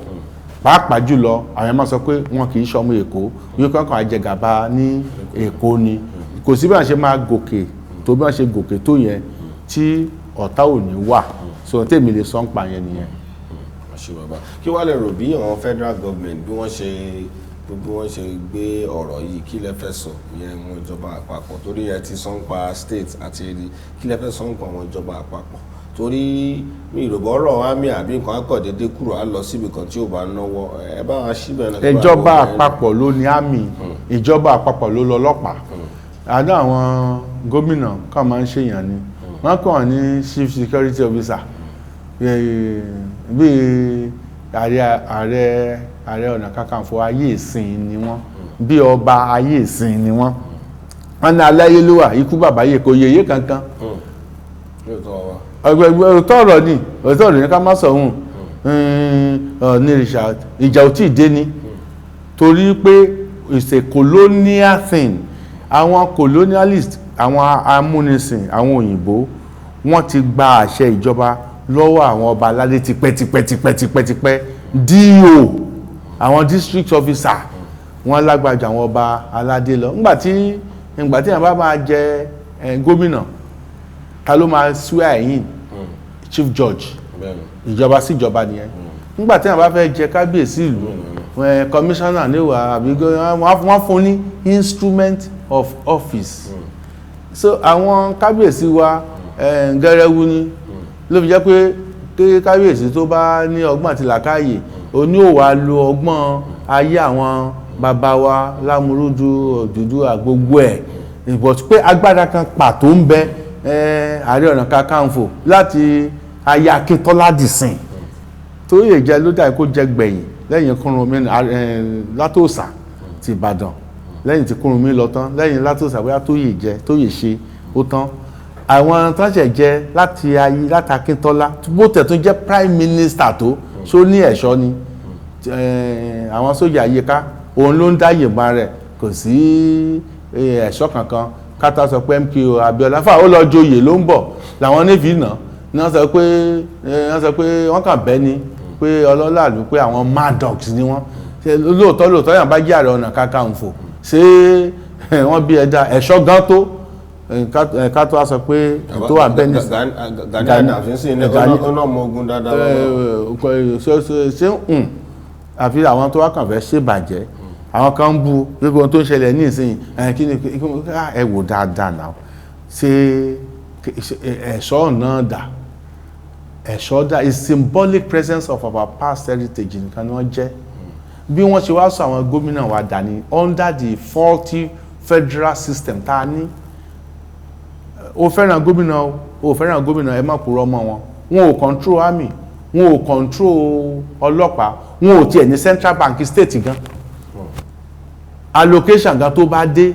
pàápàá jùlọ àwọn máa sọ pé wọn kì í ṣọmọ Èkó, wípé kàn àjẹgàba ní Èkó ni. Kò sí bí wọ́n ṣe máa gòkè tó, bí wọ́n ṣe gòkè tó yẹn, tí ọ̀tá ò ní wà. So tèmi lè sọ ń pa yẹn nìyẹn.
Ṣe bàbá, kí wàá lè rò bí àwọn federal government, bí wọ́n ṣe gbé ọ̀rọ̀ yìí? Kí lẹ fẹ́ sọ ìyẹn àwọn ìjọba àpapọ̀? Torí ẹ ti sọ ń pa state àti èdè, kí lẹ fẹ́ sọ ń pa àwọn ìjọba àpapọ̀? Torí mi ìròbọ̀ ọ̀rọ̀ àmì àbí nǹkan akọ̀ déédéé kúrò á lọ síbi kan tí ò bá náwó ẹ bá wa síbẹ̀ náà.
Ìjọba àpapọ̀ ló ní army, ìjọba àpapọ̀ ló lọ ọlọ́pàá. Àdó àwọn gómìnà kàn máa ń ṣèyàn ni, wọ́n kàn ní chief security officer bíi ààrẹ ọ̀nà kakanfò ayé ìsìn ni wọ́n, bí ọba ayé ìsìn ni wọ́n. Wọ́n ní aláyélúwà, ikú bàbá yìí kò yeye kankan. Ọgbẹgbẹ òótọ́ ọ̀rọ̀ ni, òótọ́ ọ̀rọ̀ ni ká má sọ òun ní ìrìṣà ìjà ò tí ì dé ni, torí pé it's a colonial thing. Àwọn colonialist, àwọn amúnisìn, àwọn òyìnbó, wọ́n ti gba àṣẹ ìjọba lọ́wọ́ àwọn ọba aládé tipẹ́tipẹ́tipẹ́tipẹ́. DO, àwọn district officer, wọ́n lágbájá àwọn ọba aládé lọ. Ńgbàtí àwọn bá máa jẹ gómìnà, ta ló máa swear in? Chief judge. Ìjọba sí ìjọba nìyẹn. Nígbà tí àwọn bá fẹ́ jẹ kábíyèsí ìlú, commissioner níwà àbí wọ́n fún ní instrument of office. So àwọn kábíyèsí wa, gẹrẹwu ni. Ló fi jẹ́ pé kí kábíyèsí tó bá ní ọgbọ́n àti làákàyè oní ò wá lo ọgbọ́n ayé àwọn bàbá wa Lámúrúdu, Odùduwà, gbogbo ẹ̀, but pé agbára kan pàtó ń bẹ, Ààrẹ Ọ̀nà Kakanfò láti ayé Akíntọ́lá dìsìn tó yè jẹ ló dà kó jẹ gbẹ̀yìn lẹ́yìn Kúrúnmí, Látòsà ti Ìbàdàn, lẹ́yìn tí Kúrúnmí lọ tán, lẹ́yìn Látòsà bóyá tó yè jẹ tó yè ṣe ó tán. Àwọn tó ṣẹ̀ jẹ láti ayé láti Akíntọ́lá, bó tẹ̀ tún jẹ́ prime minister tó ṣó ní ẹ̀ṣọ́ ni, àwọn sójà yíká, òun ló ń dá yìnbọn rẹ̀, kò sí ẹ̀ṣọ́ kankan. Kátà sọ pé MKO Abiola fà ó lọ joyè ló ń bọ̀ làwọn navy náà ní wọ́n sọ pé wọ́n kàn bẹ́ ni pé ọlọ́làlú pé àwọn mad dogs ni wọ́n. Ṣe lóòótọ́ lóòótọ́ yàn bá jẹ́ Ààrẹ Ọ̀nà Kakanfò, ṣé wọ́n bí ẹja ẹ̀ṣọ́ gan tó ká tó wá sọ pé tó wà bẹ́ẹ̀ ní
Gani Adams sì ní ọ̀nà ọmọ ogun dáadáa lọ́wọ́.
Ṣe àfi àwọn tó wá kàn fẹ́ ṣèbàjẹ́, àwọn kan ń bu gbogbo ohun tó ń ṣẹlẹ̀ ní ìsìn. Kí ni ẹ wò dáadáa náà? Ṣé ẹ̀ṣọ́ náà dà? Ẹ̀ṣọ́ dà is symbolic presence of our past heritage nìkan ni wọ́n jẹ́. Bí wọ́n ṣe wá sọ àwọn gómìnà wa dà ní under the faulty federal system tá a ní. O fẹ́ràn gómìnà o, o fẹ́ràn gómìnà, ẹ má purọ́ mọ́ wọn. Wọn ò control army, wọn ò control ọlọ́pàá, wọn ò tiẹ̀ ní central bank state gan. Allocation gan tó bá dé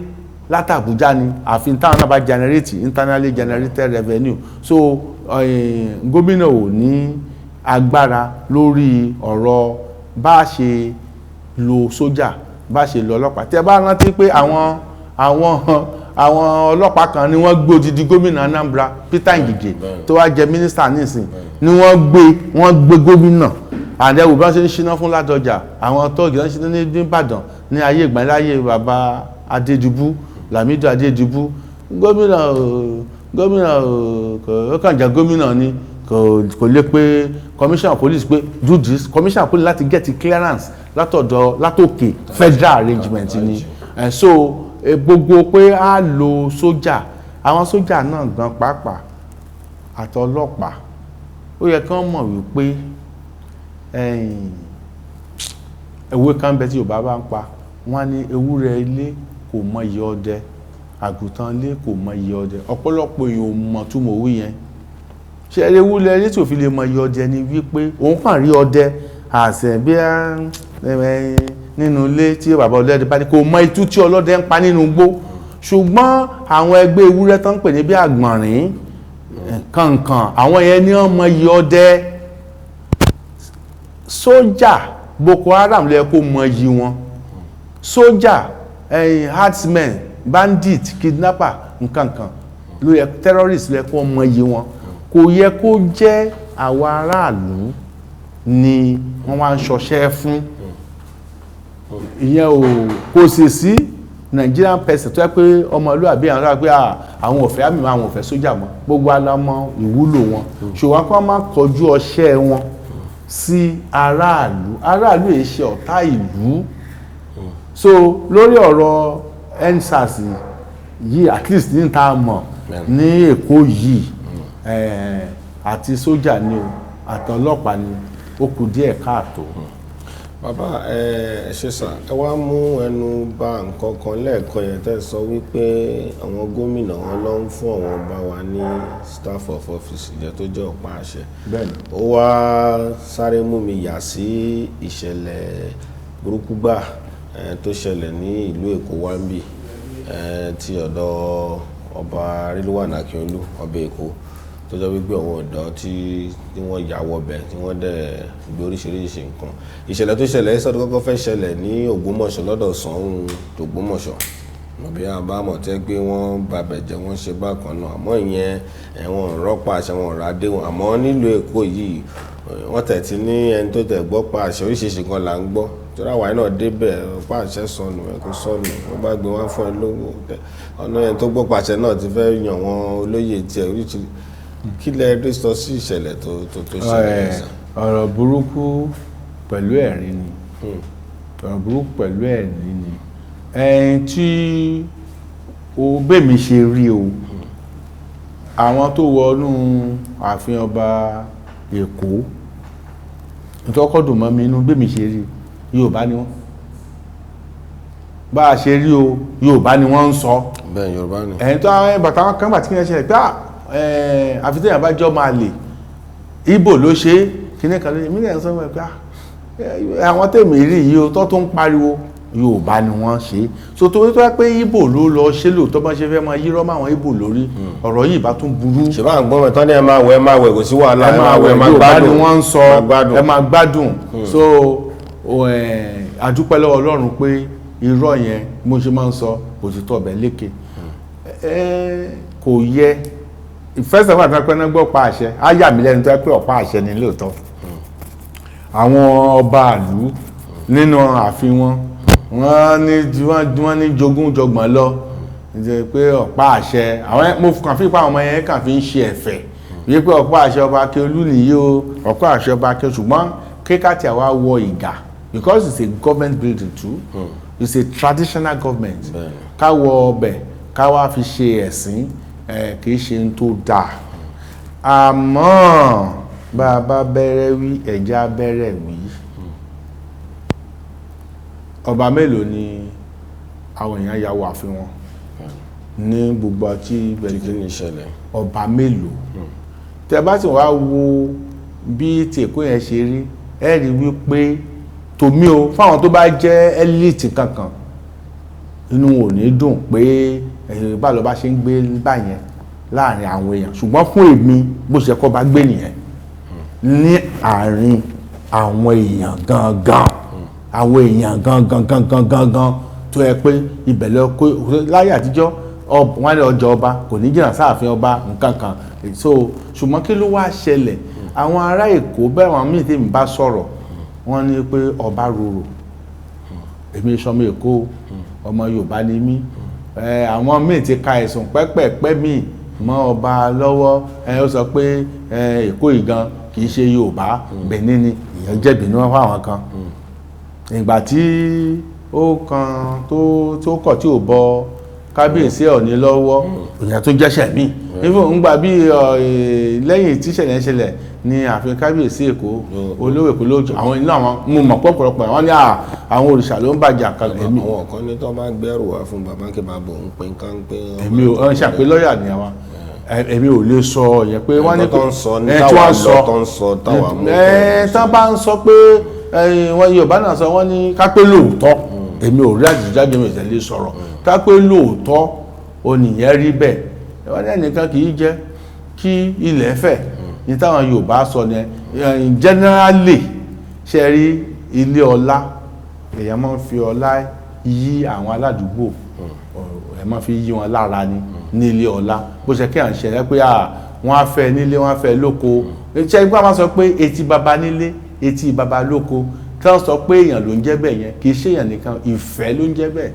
láti Àbújá ni, àfi táwọn náà bá generate internally generated revenue. So gómìnà ò ní agbára lórí ọ̀rọ̀ bá a ṣe lo sójà, bá a ṣe lo ọlọ́pàá. Tí ẹ bá rántí pé àwọn ọlọ́pàá kan ni wọ́n gbé odidi gómìnà Anambra, Peter Ngige, tó wá jẹ mínísítà nísìn, ni wọ́n gbé gómìnà àdẹ́wò bí wọ́n ṣe ń ṣíná fún Ládọjà, àwọn tọ́ọ̀gì wọ́n ṣíná ní Ìbàdàn ní ayé ìgbà láyé bàbá Adédìbú, Lamido Adédìbú. Gómìnà ó kàn jẹ́ gómìnà ni, kò lè pé commissioner of police pé do this. Commissioner of police láti get clearance látọ̀dọ̀ látòkè, federal arrangement ni. So gbogbo pé a lo sójà, àwọn sójà náà gan pàápàá àtọlọ́pàá, ó yẹ kí wọ́n mọ̀ wípé ewé kan bẹ tí Yorùbá bá ń pa, wọ́n á ní ewúrẹ́ ilé kò mọ iye ọdẹ, àgùntàn ilé kò mọ iye ọdẹ. Ọ̀pọ̀lọpọ̀ èèyàn ò mọ̀ túmọ̀ òwe yẹn. Ṣé ewúrẹ́ ilé tí ò fi lè mọ iye ọdẹ ni wípé òun kàn rí ọdẹ àṣẹ bí nínú ilé tí bàbá ọlọ́dẹ bá ní, kò mọ itú tí ọlọ́dẹ ń pa nínú igbó. Ṣùgbọ́n àwọn ẹgbẹ́ ewúrẹ́ tó ń pè ní bí àgbọ̀nrín kankan, àwọn yẹn ní wọ́n mọ iye ọdẹ. Sójà Boko Haram ló yẹ kó mọ iyì wọn, sójà Herdsmen, bandit, kidnapper, nkankan ló yẹ, terrorist ló yẹ kó mọ iye wọn. Kò yẹ kó jẹ́ àwa aráàlú ni wọ́n wá ń ṣọṣẹ́ fún. Ìyẹn ò kò sì sí Nigerian person tó yẹ pé ọmọlúwàbí àwọn ará pé àwọn ò fẹ́ àmì, àwọn ò fẹ́ sójà mọ́. Gbogbo alamọ ìwúlò wọn, ṣùgbọ́n kí wọ́n má kọjú ọṣẹ́ wọn sí aráàlú. Aráàlú yìí ṣe ọ̀tá ìlú. So lórí ọ̀rọ̀ EndSARS yìí, at least ní ta mọ̀ ní Èkó yìí, àti sójà ni o, àtọlọ́pàá ni, ó kù díẹ̀ káàtó.
Bàbá, ẹ ṣe sà. Ẹ wá mú ẹnu bà nǹkan kan lẹ́ẹ̀kan yẹn tẹ́ sọ wípé àwọn gómìnà wọn ló ń fún àwọn ọba wa ní staff of office jẹ́ tó jẹ́ ọ̀pá àṣẹ.
Bẹ́ẹ̀ni.
Ó wá sáré mú mi yà sí ìṣẹ̀lẹ̀ burúkú gbà tó ṣẹlẹ̀ ní ìlú Èkó wambi, ti ọ̀dọ̀ Ọba Rilwan Akiolu, ọba Èkó, tó jẹ́ wípé àwọn ọ̀dọ́ tí wọ́n ya wọbẹ̀, tí wọ́n dẹ̀ gbé oríṣiríṣi nǹkan. Ìṣẹ̀lẹ̀ tó ṣẹlẹ̀ sọ́dọ̀ kọ́kọ́ fẹ́ ṣẹlẹ̀ ní Ògbómọ̀ṣọ́ lọ́dọ̀ Ṣọ̀ún Ògbómọ̀ṣọ́, àbí àbámọ̀ tẹ́ pé wọ́n babẹ̀ jẹ́, wọ́n ṣe bákan náà. Àmọ́ ìyẹn ẹ̀wọ̀n rọ́pà àṣẹ wọn rà dé wọn. Àmọ́ nílùú Èkó yìí, wọ́n tẹ̀ ti ní ẹni tó tẹ̀ gbọ́ pa àṣẹ, oríṣiríṣi kan là ń gbọ́ torí àwa náà débẹ̀. Pa àṣẹ sọnù, ẹ kò sọnù, wọ́n bá gbé wá fún ẹ lówó. Ọ̀nà ẹni tó gbọ́ pa àṣẹ náà ti fẹ́ yàn wọ́n olóyè tiẹ̀ oríṣiríṣi. Kí lẹ rí sọ sí ìṣẹ̀lẹ̀ tó ṣẹlẹ̀ sà?
Ọ̀rọ̀ burúkú pẹ̀lú ẹ̀rín ni, ọ̀rọ̀ burúkú pẹ̀lú ẹ̀rín ni. Ẹni tí o bẹ́mi ṣe rí o, àwọn tó wọnú ààfin ọba Èkó, ìtọ́kọ̀dùn mọ́ mi inú bẹ́mi ṣe rí, Yorùbá ni wọ́n. Bá a ṣe rí o, Yorùbá ni wọ́n ń sọ.
Bẹ́ẹ̀, Yorùbá ni.
Ẹ̀yìn tó àwọn bàtà wọn kan gbà tí kí ní ṣẹlẹ̀ pé àfi téèyàn bá jọ máa lè Ìgbò ló ṣe é, kíní kan ló ṣe mí lẹ́yìn sọ pé àwọn tèmi rí yìí o tó ń pariwo, Yorùbá ni wọ́n ṣe. So tó tó wá pé Ìgbò ló lọ ṣe lóòótọ́, bá ṣe fẹ́ máa yírọ́ mọ́ àwọn Ìgbò lórí, ọ̀rọ̀ yìí bá tún burú.
Ṣe bá ń gbọ́ mẹ́tọ́ ní ẹ máa wẹ̀, ẹ máa wẹ̀, kò sí wàhálà, ẹ máa wẹ̀, ẹ máa
Yorùbá ni
gbádùn,
wọ́n ń sọ,
máa gbádùn.
Ẹ máa gbádùn. So a dúpẹ́ lọ́wọ́ Ọlọ́run pé irọ́ yẹn, mo ṣe máa ń sọ, òtítọ́ ọbẹ̀ lékè. Kò yẹ ìfẹsẹ̀fà tó pẹ́ náà gbọ́ pa àṣẹ. Á yà mí lẹ́nu tó pé ọ̀pá àṣẹ ni lóòótọ́. Àwọn ọba ìlú nínú ààfin wọn, wọ́n ní jogún jọgbọ̀n lọ jẹ́ pé ọ̀pá àṣẹ àwọn, mo kàn fi pa àwọn ọmọ yẹn kàn fi ń ṣe ẹ̀fẹ̀ wípé ọ̀pá àṣẹ ọba Akíolú nìyí o, ọ̀pá àṣẹ ọba Akíolú. Ṣùgbọ́n kíkàtì àwa wọ ìgà, because it's a government building too, it's a traditional government, ká wọ ọbẹ̀ ká wá fi ṣe ẹ̀sìn, kì í ṣe n tó dáa. Àmọ́ bá a bá bẹ̀rẹ̀ wí, ẹ̀já bẹ̀rẹ̀ wí. Ọba mélòó ni àwọn èèyàn ya wọ ààfin wọn ní gbogbo àti
Tí kí ni ìṣẹ̀lẹ̀?
Ọba mélòó? Tẹ bá sì wá wo bí tí Èkó yẹn ṣe rí, ẹ rí wípé tòmí o, fáwọn tó bá jẹ́ elite kankan, inú wọn ò ní dùn pé ẹ̀yìn bá lọ bá ṣe ń gbé báyẹn láàrin àwọn èèyàn. Ṣùgbọ́n fún èmi, bó ṣe kọ́ bá gbé nìyẹn ní àárín àwọn èèyàn gangan, àwọn èèyàn gangan gangan gangan tó yẹ pé ibẹ̀ lọ kó láyé àtijọ́, wọ́n ní ọjà ọba kò ní jìnnà sáàfin ọba nǹkan kan. So ṣùgbọ́n kí ló wá ṣẹlẹ̀? Àwọn ará Èkó bẹ́ẹ̀, àwọn míì tèmi bá sọ̀rọ̀, wọ́n ní pé ọba rorò. Èmi sọmọ Èkó, ọmọ Yorùbá ni mí. Àwọn míì ti ka ẹ̀sùn pẹ́pẹ́pẹ́ míì mọ́ ọba lọ́wọ́. Ó sọ pé Èkó yìí gan kì í ṣe Yorùbá, Benin ni. Ìyẹn jẹ́ Benin wọn fáwọn kan. Ìgbà tí ó kan tó kọ̀ tí ò bọ kábíyèsí Ọ̀ọ̀ni lọ́wọ́, ìyẹn tó jẹ́sẹ̀ míì. Even ńgbà bí lẹ́yìn tí ìṣẹ̀lẹ̀ ń ṣẹlẹ̀ ní ààfin kábíyèsí Èkó, olówó Èkó lójú àwọn inú àwọn, mo mọ̀ pọ̀ ọ̀pọ̀lọpọ̀ àwọn ní àwọn òrìṣà ló ń bàjẹ́ kan. Èmi
Àwọn kan ní tó bá gbẹ́rù wá fún bàbá, kí bàbá òun pín ká ń pín.
Èmi ò ń ṣàpè lọ́ọ̀yà ni àwọn. Èmi ò lè sọ yẹn pé wọ́n ní
Nǹkan tó ń sọ ní
tí
táwa
wọ́n
lọ
sọ
tó ń sọ táwa mú.
Tán bá ń sọ pé wọ́n Yorùbá náà sọ, wọ́n ní ká pé lóòótọ́. Èmi ò rí àtìjáde, mi ò tẹ̀lé sọ̀rọ̀. Ká pé lóòótọ́ oníyẹn rí bẹ́ẹ̀, wọ́n ní ẹnìkan kì í jẹ́ kí ilẹ̀ fẹ̀ ní táwọn Yorùbá sọ ni. Generally, ṣe rí ilé ọlá, èèyàn máa ń fi ọlá yí àwọn aládùúgbò, ẹ máa fi yí wọn lára ni nílé ọlá. Bó ṣe kí à ń ṣe ẹ pé wọ́n á fẹ́ nílé, wọ́n á fẹ́ lóko. Ṣé ẹgbẹ́ máa sọ pé etí baba nílé, etí baba lóko, tí wọ́n sọ pé èèyàn ló ń jẹ́ bẹ́ẹ̀ yẹn, kì í ṣe èèyàn nìkan, ìfẹ́ ló ń jẹ́ bẹ́ẹ̀.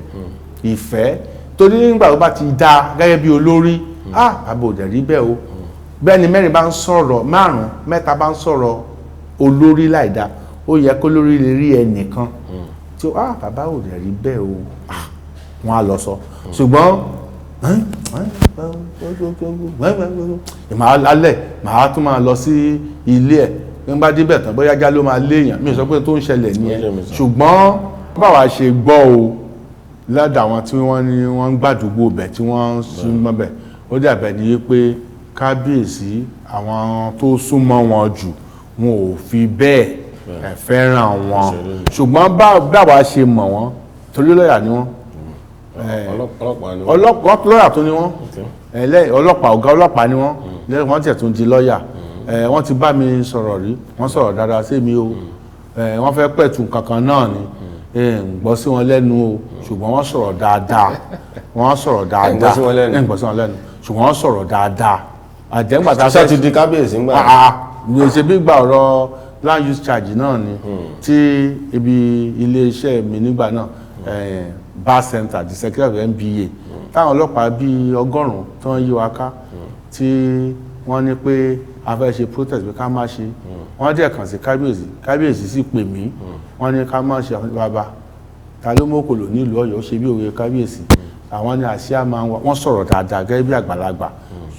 Ìfẹ́ torí nígbà tó bá ti da gẹ́gẹ́ bí olórí, bàbá ò dẹ̀ rí bẹ́ẹ̀ o. Bẹ́ẹ̀ ni mẹ́rin bá ń sọ̀rọ̀, márùn-ún mẹ́ta bá ń sọ̀rọ̀ olórí láìda, ó yẹ kó lórí lè rí ẹnìkan tí ó bàbá ò dẹ̀ rí bẹ́ẹ̀ o, wọ́n á lọ sọ. Ṣùgbọ́n ìmọ̀ alẹ́ màá tún máa lọ sí ilé ẹ̀ nígbà débẹ̀ tán, bóyá ajá ló máa léèyàn. Mi ò sọ pé tó ń ṣẹlẹ̀ nìyẹn, ṣùgbọ́n báwa ṣe gbọ́ o ládàá àwọn tí wọ́n ní wọ́n ń gbàdúgbò bẹ̀ tí wọ́n ń súnmọ́ bẹ̀, ó dàbẹ̀ ní pé kábíyèsí àwọn tó súnmọ́ wọn jù wọn ò fi bẹ́ẹ̀ fẹ́ràn wọn. Ṣùgbọ́n báwa ṣe mọ̀ wọ́n, torí lọ́yà ni wọ́n, ọlọ́pàá lọ́yà tó ni wọ́n, ọlọ́pàá ọ̀gá ọlọ́pàá ni wọ́n, wọ́n tiẹ̀ tún di lọ́yà. Wọ́n ti bá mi sọ̀rọ̀ rí, wọ́n sọ̀rọ̀ dáadáa sí mi o. Wọ́n fẹ́ pẹ̀tù kankan náà ni ń gbọ́ sí wọn lẹ́nu o, ṣùgbọ́n wọ́n sọ̀rọ̀ dáadáa, wọ́n sọ̀rọ̀ dáadáa, ń gbọ́ sí wọn lẹ́nu, ṣùgbọ́n wọ́n sọ̀rọ̀ dáadáa. Àjẹ́gbàtà
ṣe ti di kábíyèsí ńgbà.
Mi ò ṣe bí gba ọ̀rọ̀ land use charge náà ni tí ibi iléeṣẹ́ mi nígbà náà, Bar Center, the secretary of NBA, táwọn ọlọ́pàá bíi 100 tó ń yí wa ká, tí wọ́n ní pé a fẹ́ ṣe protest, pé ká má ṣe. Wọ́n dẹ̀ kàn sí kábíyèsí, kábíyèsí sì pè mí, wọ́n ní ká má ṣe. Bàbá ta ló mọ́kòlò nílùú Ọ̀yọ́ ṣe bí òwe kábíyèsí, àwọn ní àsíá máa ń wá. Wọ́n sọ̀rọ̀ dáadáa gẹ́gẹ́ bí àgbàlagbà,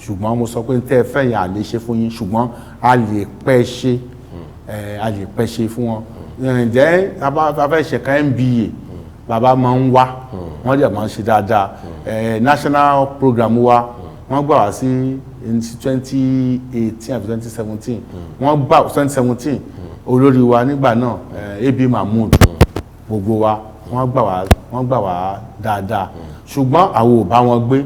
ṣùgbọ́n mo sọ pé tẹ́ ẹ fẹ́ yẹn à lè ṣe fún yín, ṣùgbọ́n a lè pẹ́ ṣe, a lè pẹ́ ṣe fún wọn. Ǹjẹ́ a fẹ́ ṣe ká NBA, bàbá máa ń wá, wọ́n dẹ̀ máa ń ṣe dáadáa. National program wa, wọ́n gbà wá sí 2018 àti 2017, wọ́n gbà 2017, olórí wa nígbà náà, AB Mahmood, gbogbo wa wọ́n gbà wá, wọ́n gbà wá dáadáa. Ṣùgbọ́n àwọn ò bá wọn gbé,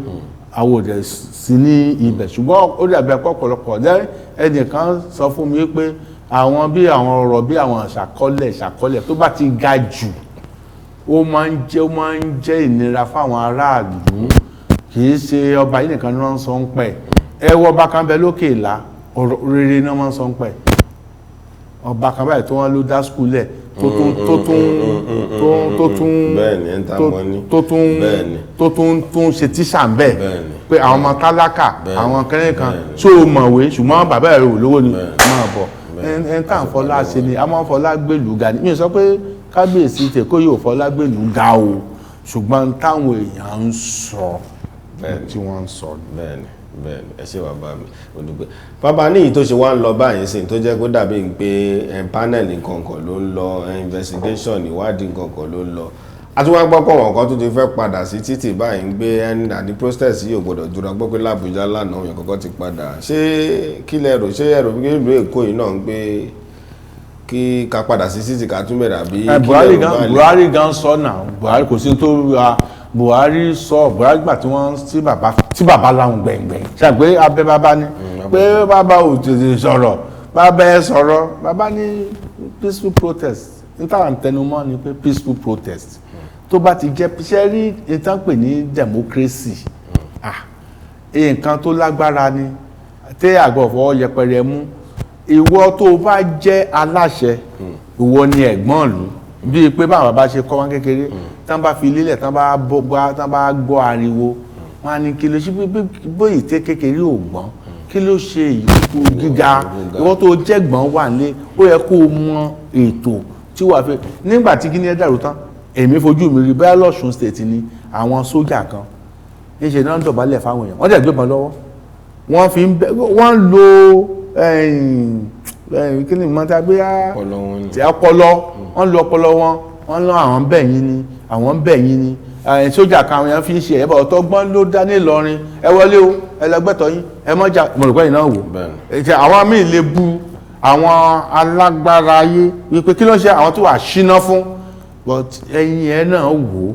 àwọn ò dẹ̀ sí ní ibẹ̀. Ṣùgbọ́n ó dàbí ẹ̀kọ́ ọ̀pọ̀lọpọ̀ ẹnìkan sọ fún mi pé àwọn bí àwọn ọ̀rọ̀ bí àwọn ìṣàkọọ́lẹ̀ tó bá ti ga jù, ó máa ń jẹ́ ìnira fáwọn aráàlú. Kì í ṣe ọba yìí nìkan ni wọ́n ń sọ ń pẹ́. Ẹ wọ ọba kan bẹ lókè ìlà, ọ̀rọ̀ rere náà wọ́n ń sọ ń pẹ́. Ọba kan báyìí tó wọ́n ló dá skul lẹ̀, tó tún ṣe tíṣà ń bẹ̀ pé àwọn ọmọ tálákà, àwọn kẹrin kan tó mọ̀wé, ṣùgbọ́n bàbá rẹ̀ ò lówó ni máa bọ̀. Ẹn tá à ń fọlá ṣe ni a máa ń fọlá gbèlú ga ni. Mi ò sọ pé kábíyèsí tèkó yóò fọlá gbèlú ga o, ṣùgbọ́n táwọn èèyàn ń sọ tí wọ́n ń sọ.
Bẹ́ẹ̀ni bẹ́ẹ̀ni, ẹ ṣé bàbá mi, mo dúpẹ́. Bàbá ní èyí tó ṣe wá ń lọ báyìí sí, tó jẹ́ kó dàbí pé panel nǹkankan ló ń lọ, investigation ìwádìí nǹkankan ló ń lọ. A tún wá gbọ́ pọ̀ wọ́n kan tó ti fẹ́ padà sí títì báyìí ń gbé ẹni àní protest yìí ò gbọ́dọ̀ dúró. Gbọ́ pé l'Àbújá lánàá òyìn kọ́kọ́ ti padà. Ṣé kí lẹ rò, ṣé ẹrù bí ìlú Èkó yìí náà ń gbé kí ká padà sí títì ká tún bẹ̀rẹ̀ àbí kí lẹ rò báyìí?
Buhari gan sọ náà, Buhari kò sí tó ra. Buhari sọ, Buhari gbà tí wọ́n tí bàbá láwọn gbẹ̀ngbẹ̀ ṣe pé abẹ́ bàbá ni pé bàbá ò tètè sọ̀rọ̀, bàbá ẹ sọ̀rọ̀, bàbá ní peaceful protest. Níta à ń tẹnumọ́ ni pé peaceful protest tó bá ti jẹ́ ṣe rí ìtàn pè ní democracy, nǹkan tó lágbára ni tẹ́ àgbọ̀ fọwọ́ yẹpẹrẹ mú. Ìwọ tó bá jẹ́ aláṣẹ, ìwọ ni ẹ̀gbọ́n ìlú, bíi pé báwọn bàbá ṣe kọ́ wọn kékeré, tán bá fi lélẹ̀, tán bá gbọ́ ariwo, wọn á ní kí ló ṣe bóyì tẹ́ kékeré ò gbọ́n, kí ló ṣe ìyókù gíga. Ìwọ tó jẹ́gbọ́n wà nílé, ó yẹ kó o mọ ètò tí wàá fẹ́. Nígbà tí kíní ẹ dàrú tán, èmi fojú mi rí bóyá lọ́sùn state ni àwọn sójà kan níṣẹ́ náà ń dọ̀bálẹ̀ fáwọn èèyàn, wọ́n dẹ̀ gbébọn lọ́wọ́, wọ́n fi ń bẹ́, wọ́n ń lo kí ni mo ta gbé ọpọlọ, wọ́n lo ọpọlọ wọn, wọ́n lọ àwọn bẹ̀ yín ni, àwọn bẹ̀ yín ni. Sójà kan àwọn èèyàn fi ń ṣe ẹ̀bọ̀ ọ̀tọ́gbọ́n ló dá ní Ìlọrin, ẹ wọlé o, ẹ lọ gbẹ́tọ̀ yín, ẹ mọ́jà mọ̀lùkọ́ yìí náà wò. Àwọn míì lè bu àwọn alágbára ayé wípé kí ló ń ṣe àwọn tó wà ṣíná fún, but ẹ̀yin ẹ náà wò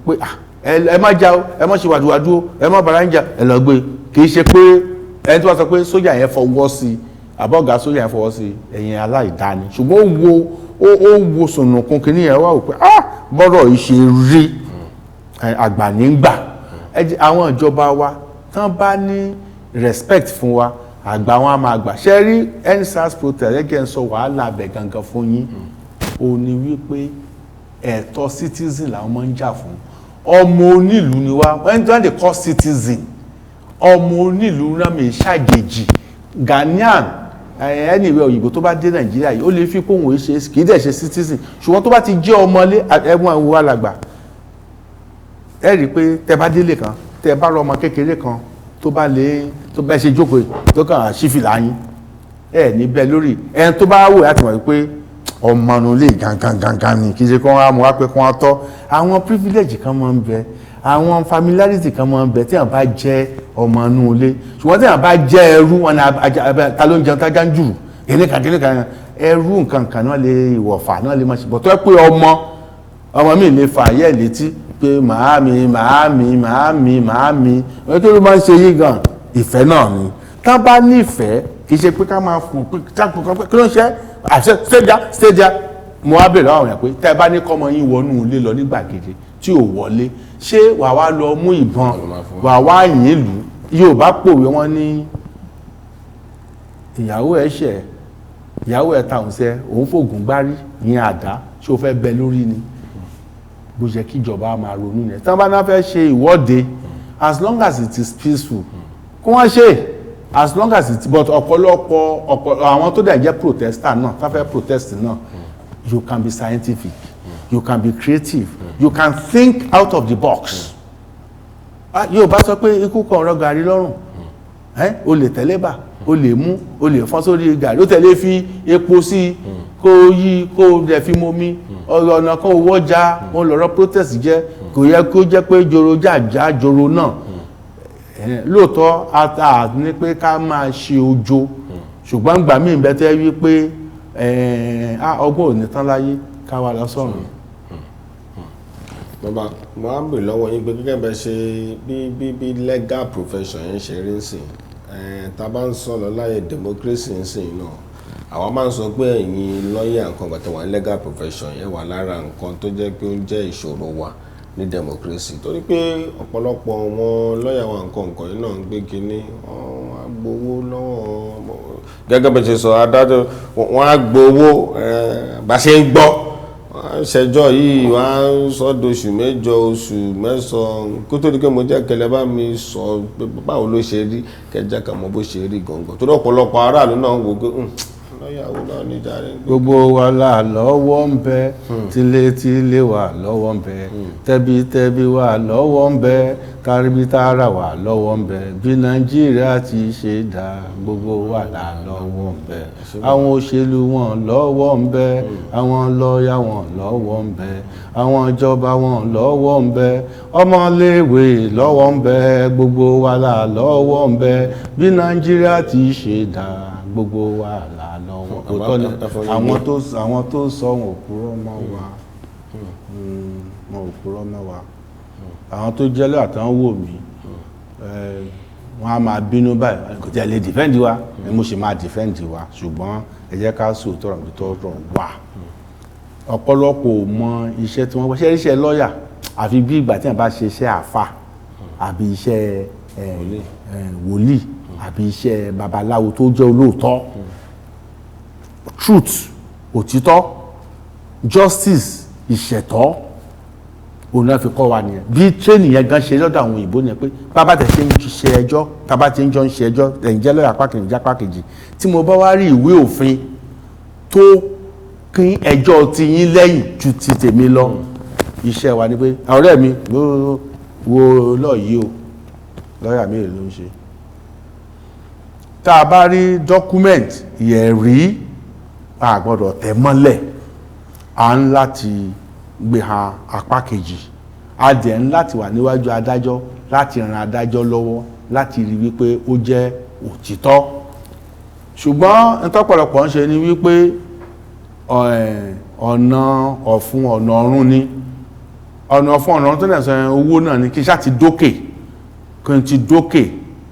pé ẹ má jà o, ẹ má ṣe wàdùwàdù o, ẹ má bàrà ń jà, ẹ lọ gbé. Kì í ṣe pé ẹni tó bá sọ pé sójà yẹn fọwọ́ sí i, àbọ̀gá sójà yẹn fọwọ́ sí i, ẹ̀yin aláìdáni. Ṣùgbọ́n ó wo Ó wo sùnùkùn kìíní yẹn wá wò pé, ah, bọ́rọ̀ yìí ṣe rí, àgbà nígbà àwọn ìjọba wa tán bá ní respect fún wa, àgbà wọn á máa gbà. Ṣe rí EndSARS protest, ẹ jẹ́ n sọ wàhálà abẹ gangan fún yín. Ó ní wípé ẹ̀tọ́ citizen làwọn máa ń jà fún. Ọmọ onílùú ni wá. When they call citizen, ọmọ onílùú náà mi ṣàjèjì. Ghanaian, anyway, òyìnbó tó bá dé Nàìjíríà yìí, ó lè fi kóhùn ṣe, kì í dẹ̀ ṣe citizen, ṣùgbọ́n tó bá ti jẹ́ ọmọlé, ẹ̀wọ̀n ìwọ alàgbà, ẹ rí i pé tẹ bá délé kan, tẹ bá rọ ọmọ kékeré kan tó bá lè tó bá ṣe jókòó, tó kàn sífìlà yín, ẹ níbẹ̀ lórí ẹni tó bá wò láti mọ̀ pé ọmọ nu lè gangan gangan ni. Kì í ṣe kó wọn á mú wá pé kó wọn tọ́. Àwọn privilege kan máa ń bẹ, àwọn familiarity kan máa ń bẹ tí àwọn bá jẹ́ ọmọ inú ilé, ṣùgbọ́n tí àwọn bá jẹ́ ẹrú wọn ni ta ló ń jẹun tájá ń jùrù kìnìkan kìnìkan, ẹrú nǹkan kan náà lè ìwọ̀fà náà lè máa ṣe bọ̀ tó ẹ pé ọmọ mi lè fà yẹ́ létí pé màámi, màámi, màámi, màámi, wọ́n tó ló máa ń ṣe yí gan. Ìfẹ́ náà ni. Tá bá nífẹ̀ẹ́, kì í ṣe pé ká máa fún pé kí ló ń ṣe àṣẹ stadia stadia. Mo wá bèèrè àwọn èèyàn pé tẹ́ ẹ bá ní kọ́mọ yín wọnú ilé lọ ní gbàgede tí ò wọlé, ṣé wàá wá lọ mú ìbọn, wàá wá yìn lù? Yóò bá pòwe, wọn ní ìyàwó ẹ ṣẹ̀, ìyàwó ẹ tàùn sẹ, òun fògùn gbárí ìyẹn àdá, ṣé o fẹ́ bẹ lórí ni? Bó ṣe kíjọba máa ronú yẹn. Tí wọ́n bá náà fẹ́ ṣe ìwọ́de, as long as it is peaceful, kó wọ́n ṣe, as long as it, but ọ̀pọ̀lọpọ̀ ọ̀pọ̀ àwọn tó dẹ̀ jẹ́ protester náà, tá fẹ́ protest náà, you can be scientific, you can be creative, you can think out of the box. Yóò bá sọ pé ikú kan ọ̀rọ̀ gàrí lọ́rùn ẹ́, o lè tẹ̀lé bà, o lè mú, o lè fọ́n sórí gàrí, o tẹ̀lé fi epo sí i, kó o yí, kó o dẹ̀ fi momi ọ̀rọ̀ ọ̀nà kan, owó ọjà wọn lọ̀rọ̀ protest jẹ́. Kò yẹ kó jẹ́ pé joro jàjà joro náà. Lóòótọ́ a ní pé ká máa ṣe ojo, ṣùgbọ́n gbà míì bẹ́ẹ̀ tẹ́ wí pé ọgbọ́n ò ní tán láyé, ká wà lọ sọ́run.
Bàbá, mo á bèrè lọ́wọ́ yín pé gẹ́gẹ́ bẹ́ẹ̀ ṣe bí legal profession yẹn ṣe rí nsìn, tá a bá ń sọ lọ láyé democracy nsìn náà, àwa máa ń sọ pé ẹ̀yin lọ́ọ̀yà nǹkan gbàtẹ́ wà ní legal profession yẹn wà lára nǹkan tó jẹ́ pé ó ń jẹ́ ìṣòro wa ní democracy, torí pé ọ̀pọ̀lọpọ̀ wọn lọ́ọ̀yà wa nǹkan nǹkan yìí náà ń gbé kínní, wọ́n á gbowó lọ́wọ́, gẹ́gẹ́ bẹ́ẹ̀ ṣe sọ, adájọ́ wọ́n á gbowó. Bá ṣe ń gbọ́, wọ́n á ṣẹjọ́ yìí, wọ́n á sọ doṣù 8, oṣù 9, kó tó di pé mo jẹ́ kẹlẹ́ bá mi sọ pé báwo ló ṣe rí, kẹjá kà mọ bó ṣe rí gangan, torí ọ̀pọ̀lọpọ̀ aráàlú náà ń wò pé lọ́ọ̀yà wo náà ní jàre.
Gbogbo wa la lọ́wọ́ ń bẹ, tilétilé wa lọ́wọ́ ń bẹ, tẹbítẹbí wa lọ́wọ́ ń bẹ, tàríbítàrà wa lọ́wọ́ ń bẹ. Bí Nàìjíríà ti ṣe dá, gbogbo wa la lọ́wọ́ ń bẹ. Àwọn òṣèlú wọn lọ́wọ́ ń bẹ, àwọn lọ́ọ̀yà wọn lọ́wọ́ ń bẹ, àwọn ìjọba wọn lọ́wọ́ ń bẹ, ọmọléèwé lọ́wọ́ ń bẹ. Gbogbo wa la lọ́wọ́ ń bẹ. Bí Nàìjíríà ti ṣe dá, gbogbo wa la lọ́wọ́. Òótọ́ ni. Àwọn tó sọ, wọn ò purọ́ mọ́ wa, wọn ò purọ́ mọ́ wa. Àwọn tó jẹ́ lọ́yà tán wò mí, wọ́n á máa bínú báyìí, kò tí ẹ lè defend wa ni mo sì máa defend wa, ṣùgbọ́n ẹ jẹ́ ká sòótọ́ ọ̀rọ̀ tó rọ̀ wá. Ọ̀pọ̀lọpọ̀ ò mọ iṣẹ́ tí wọ́n wá ṣe iṣẹ́ lọ́yà, àfi bí ìgbà tí wọ́n bá ṣe iṣẹ́ àfà àbí iṣẹ́ wòlíì àbí iṣẹ́ babaláwo tó jẹ́ olóòótọ́. Truth, òtítọ́, justice, ìṣẹ̀tọ́, òun náà fi kọ́ wa nìyẹn. Bí training yẹn gan ṣe lọ́dọ̀ àwọn òyìnbó nìyẹn, pé bàbá tẹ̀ ṣe ń ṣe ẹjọ́, tábà ti ń jọ ń ṣe ẹjọ́, ẹ̀yin jẹ́ lọ́yà apá kejì, jẹ́ apá kejì, tí mo bá wá rí ìwé òfin tó kín ẹjọ́ ti yín lẹ́yìn ju ti tèmi lọ, iṣẹ́ wa ni pé, ọ̀rẹ́ mi, wo lọ́ọ̀ yìí o, lọ́ọ̀yà mi ló ń ṣe. Tá a bá rí document ìyẹ̀rí, a gbọ́dọ̀ tẹ̀ mọ́lẹ̀, à ń láti gbé han apá kejì, a dẹ̀ ń láti wà níwájú adájọ́ láti ran adájọ́ lọ́wọ́ láti rí wípé ó jẹ́ òtítọ́. Ṣùgbọ́n ntọ́pọ̀lọpọ̀ ń ṣe ni wípé ọ̀nà ọ̀fun, ọ̀nà ọ̀run ni. Ọ̀nà ọ̀fun, ọ̀nà ọ̀run tó dẹ̀ sọ yẹn, owó náà ni kí n ṣáà ti dókè, kí n ti dókè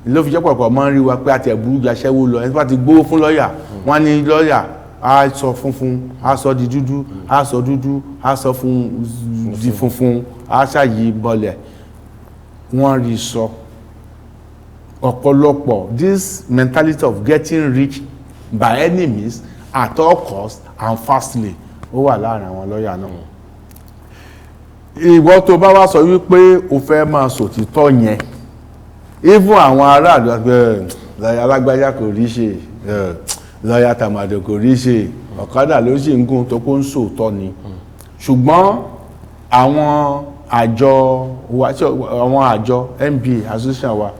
ló fi jẹ́ pọ̀pọ̀ máa ń rí wa pé àti ẹ̀bùrú ju aṣẹ́wó lọ. Ẹni tó bá ti gbówó fún lọ́ọ̀yà, wọ́n á ní lọ́ọ̀yà. Á sọ funfun, á sọ di dúdú, á sọ dúdú, á sọ fún di funfun, á ṣàyí bọlẹ̀. Wọ́n rí sọ. Ọ̀pọ̀lọpọ̀, this mentality of getting rich by any means, at all cost and fastly, ó wà láàrin àwọn lọ́ọ̀yà náà. Ìwọ tó bá wá sọ wípé o fẹ́ máa sòtítọ́ yẹn, even àwọn aráàlú ẹ, lọ́ọ̀yà alágbájá kò rí ṣe ẹ, lọ́ọ̀yà tàmàdò kò rí ṣe, ọ̀kadà ló sì ń gùn, tó kó ń sòótọ́ ni. Ṣùgbọ́n àwọn àjọ wa, àwọn àjọ NBA association wa,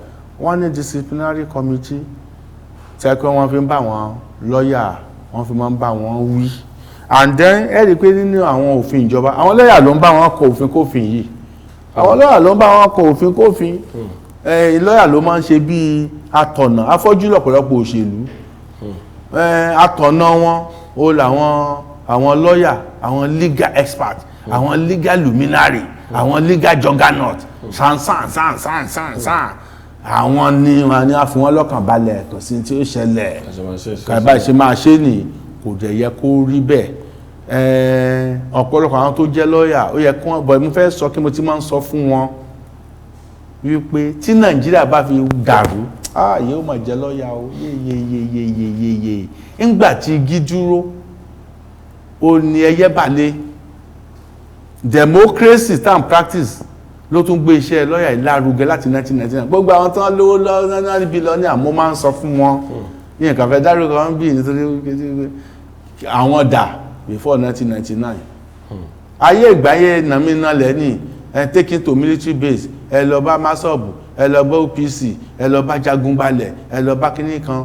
wọ́n ní disciplinary committee tẹ́ pé wọ́n fi ń bá àwọn lọ́ọ̀yà, wọ́n fi máa ń bá wọn wí. And then ẹ rí i pé nínú àwọn òfin ìjọba, àwọn lọ́ọ̀yà ló ń bá wọn kọ òfin kófin yìí. Àwọn lọ́ọ̀yà ló ń bá wọn kọ òfin kófin. Lọ́ọ̀yà ló máa ń ṣe bíi atọ̀nà afọ́jú lọ́pọ̀lọpọ̀ òṣèlú. Atọ̀nà wọn ó làwọn àwọn lọ́ọ̀yà, àwọn legal expert, àwọn legal luminary, àwọn legal juggernaut, san san san san san san. Àwọn ni wọn ni a fi wọn lọ́kàn balẹ̀, kò sí tí ó ṣẹlẹ̀, kàbá ṣe máa ṣe nì. Kò dẹ̀ yẹ kó rí bẹ́ẹ̀. Ọ̀pọ̀lọpọ̀ àwọn tó jẹ́ lọ́ọ̀yà, ó yẹ kí wọ́n bọ̀. Mo fẹ́ sọ kí mo ti máa ń sọ fún wọn wípé tí Nàìjíríà bá fi dàrú, ah, yóò máa jẹ́ lọ́ọ̀yà o. Yeyeyeyeyeye, ńgbà tí igi dúró, ó ní ẹyẹ balẹ̀. Democracy tá and practice ló tún gbé iṣẹ́ lọ́ọ̀yà yìí lárugẹ láti 1999. Gbogbo àwọn tó ń lówó lọ́wọ́ níbi lọ ní àmọ́ máa ń sọ fún wọn ní nǹkan fẹ́ dárúkọ wọn bí, nítorí àwọn dà before 1999, ayé ìgbáyé nàmínà lẹ́nì ẹ, taking to military base, ẹ lọ bá MASSOB, ẹ lọ bá OPC, ẹ lọ bá Jagunbalẹ̀, ẹ lọ bá kínní kan.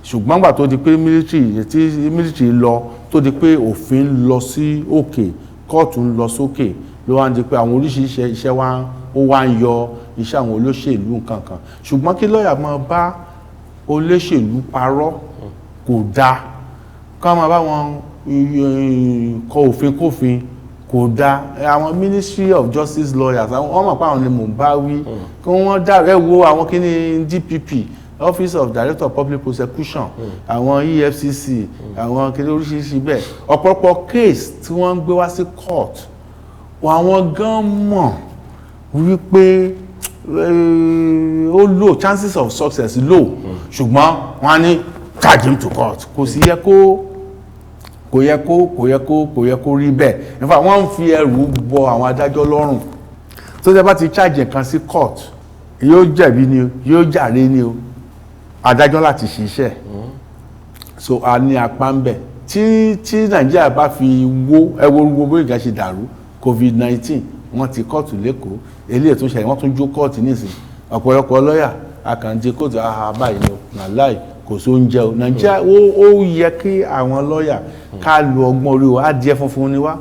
Ṣùgbọ́n gbà tó di pé military, tí military lọ, tó di pé òfin lọ sí òkè, kóòtù ń lọ sókè, ló wá ń di pé àwọn oríṣiríṣi iṣẹ́ wa ó wá ń yọ iṣẹ́ àwọn olóṣèlú nǹkan kan. Ṣùgbọ́n kí lọ́ọ̀yà máa bá olóṣèlú parọ́ kò dáa, ká máa bá wọn kọ òfin kófin kò dáa. Àwọn Ministry of Justice lawyers, àwọn wọ́n mọ̀ pé àwọn ni mò ń bá wí, kí wọ́n dá ẹ wo àwọn kíní DPP, Office of Director of Public Prosecution, àwọn EFCC, àwọn kíní oríṣiríṣi bẹ́ẹ̀. Ọ̀pọ̀lọpọ̀ case tí wọ́n ń gbé wá sí court, àwọn gan mọ̀ wípé ó low, chances of success low, ṣùgbọ́n wọ́n á ní charge him to court. Kò sì yẹ kó, kò yẹ kó, kò yẹ kó, kò yẹ kó rí bẹ́ẹ̀. In fact, wọ́n ń fi ẹrù bọ àwọn adájọ́ lọ́rùn. Tó jẹ́ bá ti charge nǹkan sí court, yóò jẹ̀bi ni o, yóò jàre ni o, adájọ́ láti ṣiṣẹ́. So a ní apá ń bẹ̀ tí Nàìjíríà bá fi wó. Ẹ wo gbogbo ìgbà ṣe dàrú, COVID-19, wọ́n ti kóòtù l'Ékòó, eléyìí tún ṣẹlẹ̀, wọ́n tún jó kóòtù nísìn. Ọ̀pọ̀lọpọ̀ lọ́ọ̀yà àkànjẹ kóòtù aha báyìí ni o, nàláì kò sí oúnjẹ o. Nàìjíríà, ó yẹ kí àwọn lọ́ọ̀yà ká lo ọgbọ́n orí wa. Adìẹ funfun ni wá,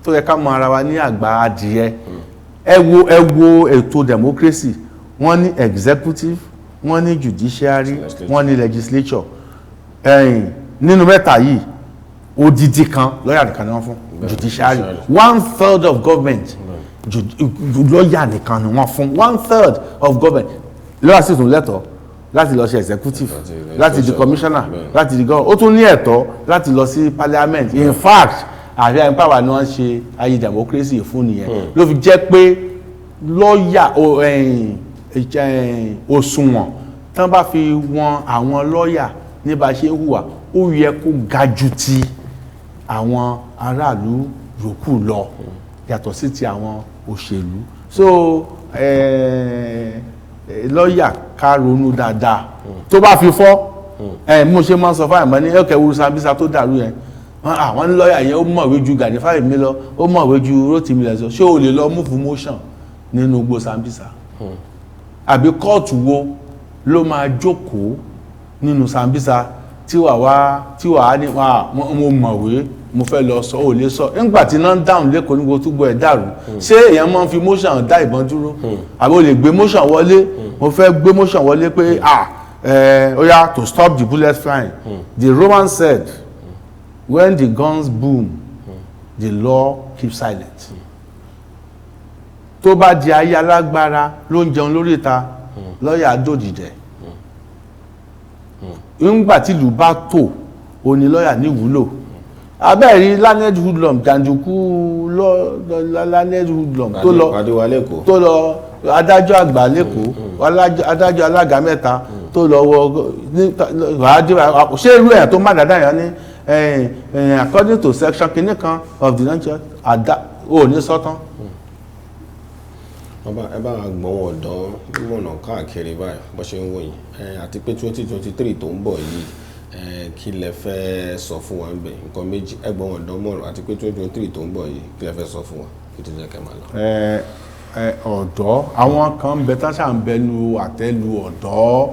tó yẹ ká mọ ara wa ní àgbà adìẹ. Ẹ wo ètò democracy, wọ́n ní executive, wọ́n ní judiciary, wọ́n ní legislature. Ẹ̀yìn nínú mẹ́ta yìí, odidi kan lọ́ọ̀yà nìkan ni wọ́n fún judiciary. One third of government, lọ́ọ̀yà nìkan ni wọ́n fún one third of government. Lọ́ọ̀yà sì tún lẹ́tọ̀ọ́ láti lọ ṣe executive, láti di commissioner, láti di governor. Ó tún ní ẹ̀tọ́ láti lọ sí parliament. In fact, àfi àyìnpáwà ni wọ́n ṣe ayé democracy fún nìyẹn. Ló fi jẹ́ pé lọ́ọ̀yà òṣùwọ̀n tán bá fi wọn àwọn lọ́ọ̀yà ní bá ṣe ń hùwà, ó yẹ kó ga ju ti àwọn aráàlú yòókù lọ, yàtọ̀ sí ti àwọn òṣèlú. So lọ́ọ̀yà, ká ronú dáadáa tó bá fi fọ́ ẹ. Mo ṣe máa ń sọ fáwọn ìmọ̀ ní ẹ̀kẹ́ wúru Sambisa tó dàrú yẹn, àwọn ní lọ́ọ̀yà yẹn, ó mọ̀wé ju Gani Fáwẹ́hìnmí lọ, ó mọ̀wé ju Rotimi lọ. Ṣé o lè lọ move motion nínú igbó Sambisa? Àbí kóòtù wo ló máa jókòó nínú Sambisa tí wà wá, tí wà á ní wà mo mọ̀wé, mo fẹ́ lọ sọ? Ò lè sọ nígbà tí iná ń dáhùn l'Ékòó, nígbà tó gbọ́ ẹ̀ dàrú. Ṣé èèyàn máa ń fi motion dá ìbọn dúró? Àbí o lè gbé motion wọlé, mo fẹ́ gbé motion wọlé pé, ah, ó yá, to stop the bullet flying? The Romans said, "When the guns boom, the law keep silent." Tó bá di ayé alágbára ló ń jẹun lórí ìta, lọ́ọ̀yà dòdìdẹ̀. Ńgbà tí ìlú bá tò, Òní lọ́ọ̀yà ní ìwúlò abẹ́ẹ̀rí learned hoodlum, jàǹdùkú learned hoodlum tó lọ
Pàdé wa lẹ́kọ̀ọ́.
Tó lọ adájọ́ àgbà lẹ́kọ̀ọ́, adájọ́ alága mẹ́ta tó lọ wọ ní ṣé irú ẹ̀ tó má dáadáa yẹn ní according to section kìíní kan of the Nigeria àdá ò ní sọ́tán.
Bàbá, ẹ bá wa gbọ́n wọn ọ̀dọ́ nímọ̀nà káàkiri báyìí bó ṣe ń wò yìí àti pé 2023 tó ń bọ̀ yìí, kí lẹ fẹ́ sọ fún wa ń bẹ̀? Nǹkan méjì, ẹ gbọ́n wọn ọ̀dọ́ mọ̀ràn àti pé 2023 tó ń bọ̀ yìí, kí lẹ fẹ́ sọ fún wa kí tó jẹ́ kẹ́ máa lọ.
Ẹ ẹ ọ̀dọ́, àwọn kan ń bẹ tá ṣà ń bẹnu àtẹ́lu ọ̀dọ́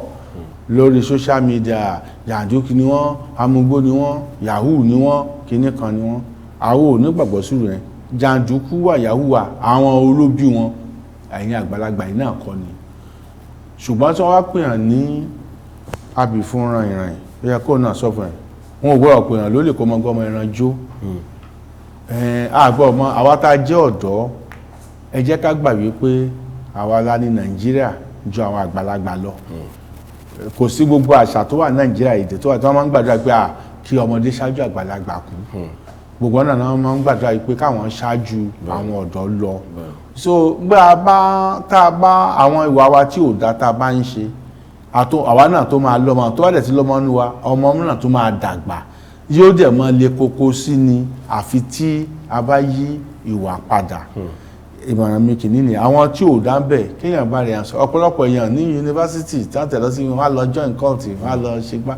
lórí social media. Jàǹdùkú ni wọ́n, amúgbó ni wọ́n, yahoo ni wọ́n, kinní kan ni wọ́n. Àwọn ò nígbàgbọ́ sí rẹ̀. Jàǹdùkú wà, yahoo wà, àwọn olóbí wọn, ẹ̀yin àgbàlagbà yìí náà kọ́ ni. Ṣùgbọ́n tí wọ́n wá pè hàn ní abìfúnran ìrìn, ó yẹ kó náà sọ fún ẹ, wọn ò gbọ́dọ̀ pè hàn lólè kó mọ gbọ́mọ ẹran jó. Àgbọ̀ ọmọ àwa tá a jẹ́ ọ̀dọ́, ẹ jẹ́ ká gbà wípé àwa la ní Nàìjíríà ju àwọn àgbàlagbà lọ. Kò sí gbogbo àṣà tó wà ní Nàìjíríà, èdè tó wà tí wọ́n máa ń gbàdúrà pé à kí ọmọdé ṣáájú àgbàlagbà kú, gbogbo ọ̀nà náà máa ń gbàdúrà pé káwọn ṣáájú àwọn ọ̀dọ́ lọ. So gbé a bá tá a bá àwọn ìwà wa tí ò dá tá a bá ń ṣe àtò, àwa náà tó máa lọ́mọ, tó bá dẹ̀ ti lọ́mọ nínú wa, ọmọ náà tó máa dàgbà yóò dẹ̀ mọ́ le koko sí ni, àfi tí a bá yí ìwà padà. Ìmọ̀ràn mi kìíní ni àwọn tí ò dá ń bẹ̀, kéèyàn bá rẹ̀ sọ. Ọ̀pọ̀lọpọ̀ èèyàn ní yunifásitì tí wọ́n tẹ̀lé sí wọn á lọ join cult, wọn á lọ ṣe gbá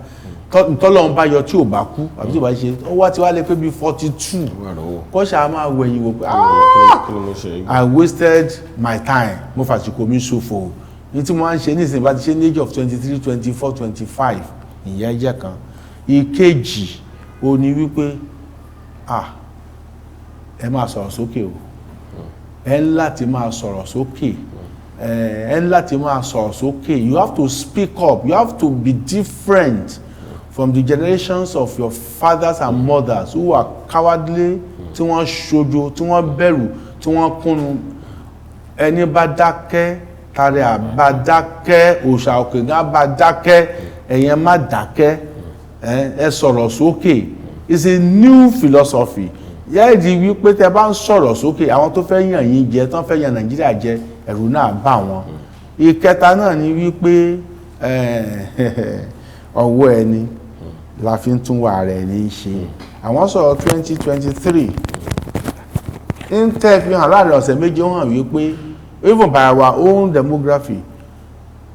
tọ́lọ́run bá yọ tí ò bá kú àbí tí ò bá ṣe, ó wá ti wá lé pé bíi 42
Wà lọ́wọ́.
Kó ṣáà máa wẹ̀yìn wò pé
Kí ni mo ṣe yìí?
I wasted my time, mo fàsìkò mi ṣòfò. Ní tí mo máa ń ṣe nísìnyí bá ti ṣe ní age of 23, 24, 25, ìyẹn jẹ́ kan. Ìkejì ó ní wípé ah, ẹ máa sọ̀rọ̀ sókè o. Ẹ ń láti máa sọ̀rọ̀ sókè, ẹ ń láti máa sọ̀rọ̀ sókè. You have to speak up. You have to be different from the generations of your fathers and mothers who are cowardly, tí wọ́n ṣojo, tí wọ́n bẹ̀rù, tí wọ́n kúnnu. Ẹni bá dákẹ́, tàrí àbá dákẹ́, òòṣà òkè gan bá dákẹ́. Ẹ̀yẹn má dákẹ́, ẹ sọ̀rọ̀ sókè. It's a new philosophy. Yẹ́ẹ̀dì wípé tẹ bá ń sọ̀rọ̀ sókè, àwọn tó fẹ́ yàn yín jẹ, tó fẹ́ yàn Nàìjíríà jẹ, ẹ̀rù náà bà wọ́n. Ìkẹta náà ni wípé ọwọ́ ẹni la fi ń tún wà rẹ̀ ní í ṣe. Àwọn sọ̀rọ̀ 2023 ń tẹ́ fi hàn láàrin ọ̀sẹ̀ 2, ó hàn wípé even by our own demography,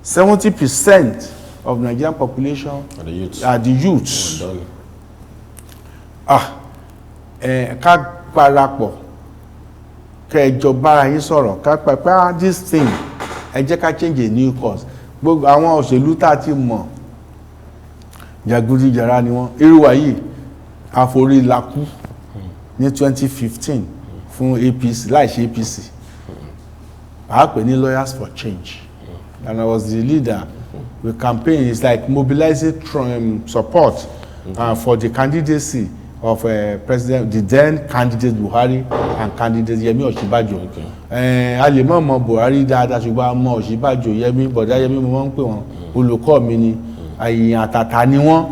70% of Nigerian population
Are the youths.
are the youths.
Ọ̀dọ́ ni.
Ah, ẹ ká parapọ̀, kẹjọ bára yín sọ̀rọ̀, ká pẹpẹ ah, this thing, ẹ jẹ́ ká change a new course. Gbogbo àwọn òṣèlú tá a ti mọ̀, jàgídíjàrá ni wọ́n. Irú wa yìí, àforílakú ní 2015 fún APC, láì ṣe APC, a pè ní Lawyers for Change, and I was the leader. We campaign. It's like mobilizing support for the candidacy of President, the then candidate Buhari and candidate Yemi Ọ̀ṣínbàjò. A lè mọ̀ mọ̀ Buhari dáadáa, ṣùgbọ́n a mọ̀ Ọ̀ṣínbàjò. Yemi, bọ̀dá Yemi mo máa ń pè wọ́n, olùkọ́ mi ni, àyìn àtàtà ni wọ́n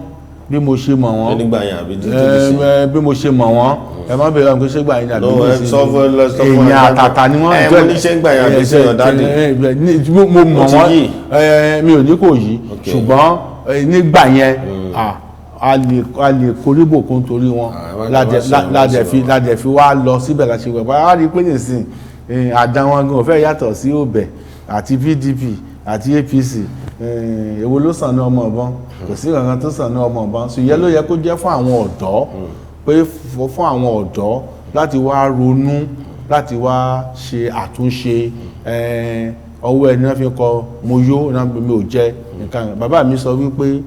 bí mo ṣe mọ̀ wọ́n.
Nígbà yẹn àbí títí di sí?
Bí mo ṣe mọ̀ wọ́n, ẹ má bẹ̀rẹ̀ àwọn ṣé gbà yín àbí
No, ẹ
nísìnyí.
sọ fún sọ fún
Èèyàn àtàtà ni wọ́n.
Ẹ mo ní ṣé ń gbà yẹn àbí ṣe ọ̀dà dì?
Mo mọ̀
Ó ti
wọ́n.
yí.
Mi ò ní kò yí, ṣùgbọ́n nígbà yẹn, ah, a lè koríbò kó nítorí wọn.
Ah, ẹ má ṣe ẹ má
ládẹ
ṣe
fi
wọn.
Ládẹ fi wá lọ síbẹ̀ láti wẹ̀ bá a rí i pé nísìn àdá wọn gan ò fẹ́ yàtọ̀ sí òbẹ̀ àti PDP àti APC. Èwo ló sàn ní ọmọ ọ̀bọ̀n? Kò sí kankan tó sàn ní ọmọ ọ̀bọ̀n. So ìyẹn ló yẹ kó jẹ́ fún àwọn ọ̀dọ́, pé fún àwọn ọ̀dọ́ láti wá ronú, láti wá ṣe àtúnṣe. Ọwọ́ ẹni náà fi kọ mo yó náà, mi ò jẹ nǹkan. Bàbá mi sọ wípé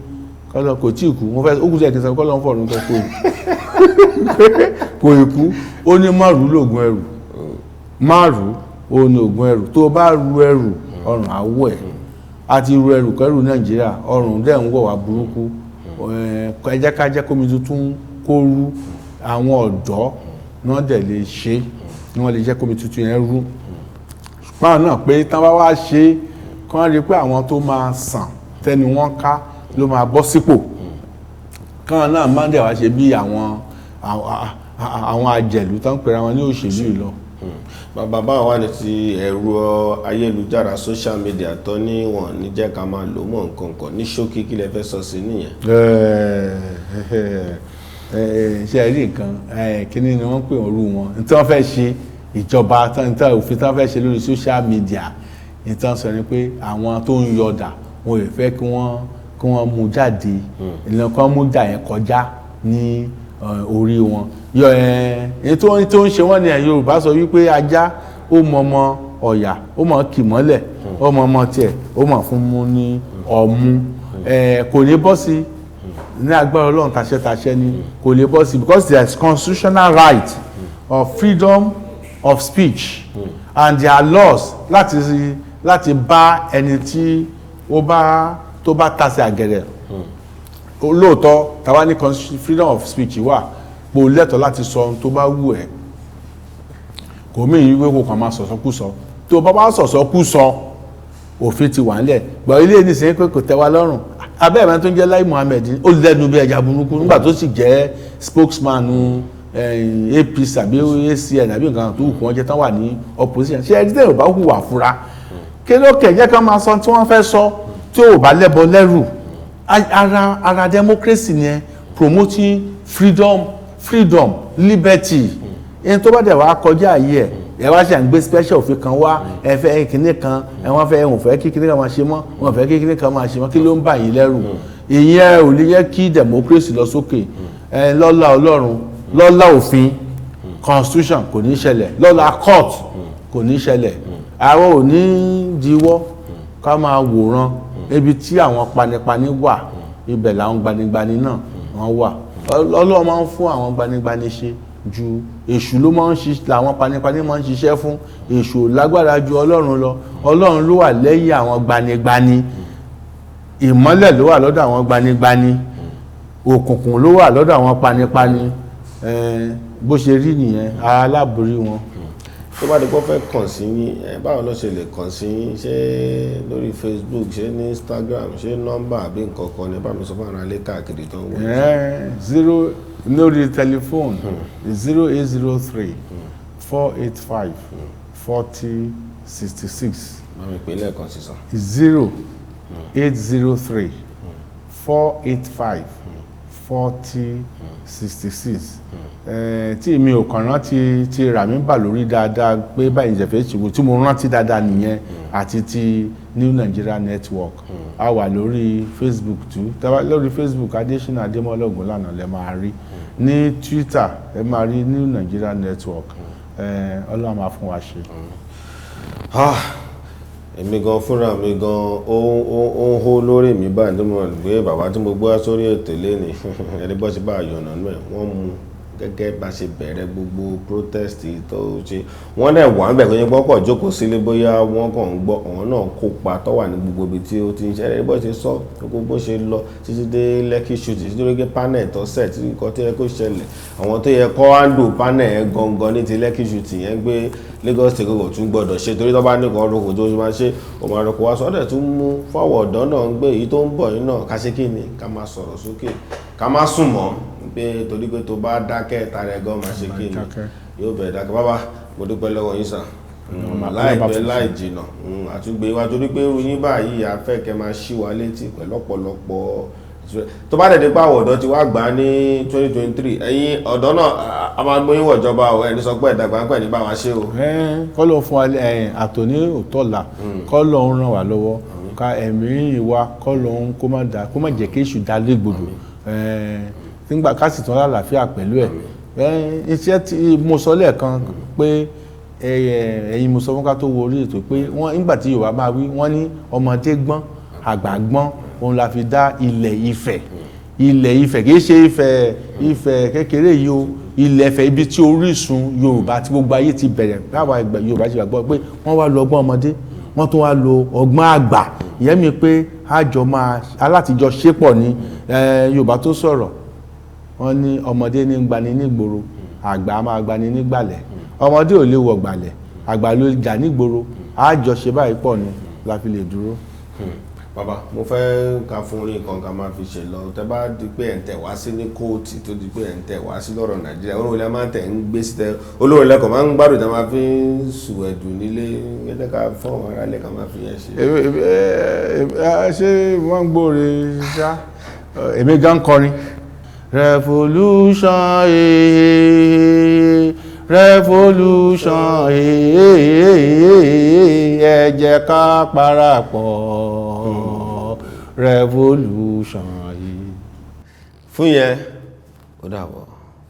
kọ́lọ́ kò tí ì kú, mo fẹ́ ó kú sí ẹ̀kí sọ kọ́lọ́ ń fọ̀rùn kọ́ kò ì kú. Ó ní márùn lóògùn ẹrù, márùn ó ní oògùn ẹrù. Tó o bá ru ẹrù, ọrùn àwọ̀ ẹ̀. A ti ru ẹrù kẹrù Nàìjíríà, ọrùn dẹ̀ ń wọ̀ wá burúkú. Ẹ jẹ́ ká jẹ́ kómi tuntun kó rú. Àwọn ọ̀dọ́ náà dẹ̀ lè ṣe ni wọ́n lè jẹ́ kómi tuntun yẹn rú. Báwọn náà pé tán bá wá ṣe kán rí i pé àwọn tó máa sàn tẹnu wọn ká ló máa bọ́ sípò. Káwọn náà má dẹ̀ wá ṣe bí àwọn àjẹ̀lú tó ń pera wọn ní òṣèlú yìí lọ.
Bàbá wa ní ti ẹ̀rọ ayélujára, social media, tó ní wọn ní jẹ́ ká máa lò mọ́ nǹkan kan, ní ṣókí, kí lẹ fẹ́ sọ sí nìyẹn?
Ṣe rí nǹkan kíní ni wọ́n pè wọ́n rú wọn ní tí wọ́n fẹ́ ṣe ìjọba tán, ní òfin tí wọ́n fẹ́ ṣe lórí social media, ní tí wọ́n sọ ni pé àwọn tó ń yọ̀dà, wọn ò fẹ́ kí wọ́n mú jáde, ìlànà kan mú jà yẹn kọjá ní orí wọn yọ ẹ. Èyí tó ń ṣe wọ́n ní ẹ̀, Yorùbá sọ wípé ajá ó mọ ọmọ ọ̀yà, ó mọ kì mọ́lẹ̀, ó mọ ọmọ tiẹ̀, ó mọ fún mú ní ọmú. Kò ní bọ́ sí ní agbára Ọlọ́run, tàṣẹ tàṣẹ ni kò lè bọ́ sí, because there is constitutional right of freedom of speech and there are laws láti bá ẹni tí ó bá tó bá tasẹ̀ àgẹ̀rẹ̀. Lóòótọ́, tàwa ní freedom of speech wà, pé o lẹ́tọ̀ọ́ láti sọ ohun tó bá wù ẹ́, kò mí ìwé kò kàn máa sọ̀sọ́kúsọ. Tó o bá bá sọ̀sọ́kúsọ, òfin ti wà nílẹ̀. Gbọ́ ilé nísìnyí pé kò tẹ́ wa lọ́rùn. Abẹ́ ẹ̀mẹ́ tó ń jẹ́ Lai Muhammed, ó lẹ́nu bí ẹja burúkú nígbà tó sì jẹ́ spokesman APC àbí ACN àbí nǹkan tó wù kí wọ́n jẹ́ tán wà ní opposition. Ṣé ẹni tẹ́lẹ̀ ò bá hùwà fura, kí ló kẹ̀ jẹ́ ká máa sọ tí wọ́n fẹ́ sọ tí ò bá lẹ́bọ lẹ́rù? Ara democracy ni ẹ, promoting freedom, liberty. Ẹni tó bá dẹ̀ wá kọjá ayé ẹ̀, ẹ wá ṣe à ń gbé special òfin kan wá, ẹ fẹ́ kinní kan, ẹ wọ́n fẹ́, ẹ fẹ́ kí kinní kan máa ṣe mọ́, wọ́n fẹ́ kí kinní kan máa ṣe mọ́. Kí ló ń bà yín lẹ́rù? Ìyẹn ò lè yẹ kí democracy lọ sókè. Ẹ lọ́lá Ọlọ́run, lọ́lá òfin constitution, kò ní ṣẹlẹ̀. Lọ́lá court, kò ní ṣẹlẹ̀. Àwọn ò ní diwọ́ ká máa wòran. Ibi tí àwọn panipani wà, ibẹ̀ làwọn gbanigbani náà wọ́n wà. Ọlọ́run máa ń fún àwọn gbanigbani ṣe ju èṣù ló máa ń ṣiṣẹ́, làwọn panipani máa ń ṣiṣẹ́ fún èṣù. Ò lágbára ju Ọlọ́run lọ. Ọlọ́run ló wà lẹ́yìn àwọn gbanigbani. Ìmọ́lẹ̀ ló wà lọ́dọ̀ àwọn gbanigbani, òkùnkùn ló wà lọ́dọ̀ àwọn panipani. Bó ṣe rí nìyẹn, aláborí wọn.
Tó bá di kó fẹ́ kàn sí yín ẹ, báwo ló ṣe lè kàn sí yín? Ṣé lórí Facebook, ṣé ní Instagram, ṣé nọ́mbà àbí nǹkan kan ní? Bá mi sọ fún ara lé káàkiri tó ń wò.
Zero lórí tẹlifóònù, 08034854066.
Bá mi pè lẹ́ẹ̀kan sísan.
08034854066. Tí mi ò kàn rántí ti rà mí bà lórí dáadáa pé báyìí ìjẹ̀fẹ́ ìṣòwò tí mo rántí dáadáa nìyẹn, àti ti New Nigeria Network. A wà lórí Facebook too. Tá bá lórí Facebook, Adésínà Adémọ́lá Ògúnlànà lẹ máa rí. Ní Twitter, ẹ máa rí New Nigeria Network. Ọlọ́run máa fún wa ṣe.
Ah, èmi gan fúnra mi gan, ó ń hó lórí mi báyìí tó mọ̀ pé bàbá tí mo gbé wá sórí ètò lẹ́ni, ẹni bọ́ sí bá yọ̀nà náà, wọ́n mú gẹ́gẹ́ bá ṣe bẹ̀rẹ̀ gbogbo protest tó ṣe, wọ́n dẹ̀ wà ń bẹ̀ kó yẹn gbọ́kọ̀ jókòó sílé, bóyá wọ́n kàn ń gbọ́, àwọn náà kópa tó wà ní gbogbo ibi tí ó ti ń ṣẹlẹ̀, bó ṣe sọ gbogbo bó ṣe lọ títí dé Lekki shooting, títí dé panel tó sẹ̀ tí nǹkan tó yẹ kó ṣẹlẹ̀, àwọn tó yẹ kó handle panel yẹn gangan ní ti Lekki shooting yẹn, gbé Lagos State kò tún gbọdọ̀ ṣe, torí tó bá ní kan roko tó máa ṣe, ó máa roko wá sọ́dẹ̀ tún mú fáwọn ọ̀dọ́ náà ń gbé èyí tó ń bọ̀ yìí náà. Ká ṣe kí ni? Ká máa sọ̀rọ̀ sókè, ká má sùn mọ́, pé torí pé tó bá dákẹ́, tara ẹ̀ gan máa ṣe kí ni?
Dákẹ́.
Yóò bẹ̀rẹ̀ dákẹ́. Bàbá, mo dúpẹ́ lọ́wọ́ yín sàn. Láìpẹ́ láì jìnà, àtúgbé wa, torí pé irú yín báyìí, a fẹ́ kẹ́ máa ṣí wa létí pẹ̀lú ọ̀pọ̀lọpọ̀. Tó bá dẹ̀ dé pé àwọn ọ̀dọ́ ti wá gbà á ní 2023, ẹ̀yin ọ̀dọ́ náà, a máa gbóyún wọ̀jọba o. Ẹni sọ pé ẹ̀dàgbà ń pẹ̀ ní bá wa ṣe o.
Kọ́ ló fún wa àtòní òtọ́là, kọ́ ló ń ràn wá lọ́wọ́, ká ẹ̀mí wa kọ́ ló ń kó má da, kó má jẹ́ kí èṣù dá légbodò nígbà ká sì tún lálàáfíà pẹ̀lú ẹ̀. Iṣẹ́ tí mo sọ lẹ́ẹ̀kan pé ẹ̀yin mo sọ fún ká tó wo orí ètò pé wọ́n nígbà tí Yorùbá máa wí, wọ́n ní ọmọdé gbọ́n, àgbà gbọ́n, òun la fi dá ilẹ̀ Ifẹ̀. Ilẹ̀ Ifẹ̀ kì í ṣe Ifẹ̀ Ifẹ̀ kékeré yìí o. Ilẹ̀ Ifẹ̀, ibi tí orísun Yorùbá tí gbogbo ayé ti bẹ̀rẹ̀, báwa ìgbà Yorùbá ti gbàgbọ́ pé wọ́n wá lo ọgbọ́n ọmọdé, wọ́n tún wá lo ọgbọ́n àgbà. Ìyẹn mi pé àjọ máa alátijọ́ ṣépọ̀ ní Yorùbá tó sọ̀rọ̀, wọ́n ní ọmọdé ní gbani nígboro, àgbà máa gbani nígbàlẹ̀. Ọmọdé ò lè wọ̀ gbàlẹ̀, àgbà ló jà nígboro. Àjọ ṣe báyìí pọ̀ ni la fi lè dúró.
Bàbá, mo fẹ́ ká fún orin kan ká máa fi ṣe lọ. Tẹ bá di pé ẹ̀ ń tẹ̀ wá sí ní kóòtù, tó di pé ẹ̀ ń tẹ̀ wá sí lọ́rọ̀ Nàìjíríà, orin ilẹ̀ máa ń tẹ̀ ń gbé sí tẹ olórin lẹ́kọ̀ọ́ máa ń gbádùn tẹ máa fi ń sùn ẹ̀dùn nílé gẹ́gẹ́ ká fún àwọn aráàlẹ̀ ká máa fi yẹn ṣe.
Ṣé wọ́n ń gbóre ṣá? Èmi gan kọrin. Revolution, revolution, ẹ jẹ́ ká parapọ̀, revolution.
Fún yẹn, ó dàbọ̀.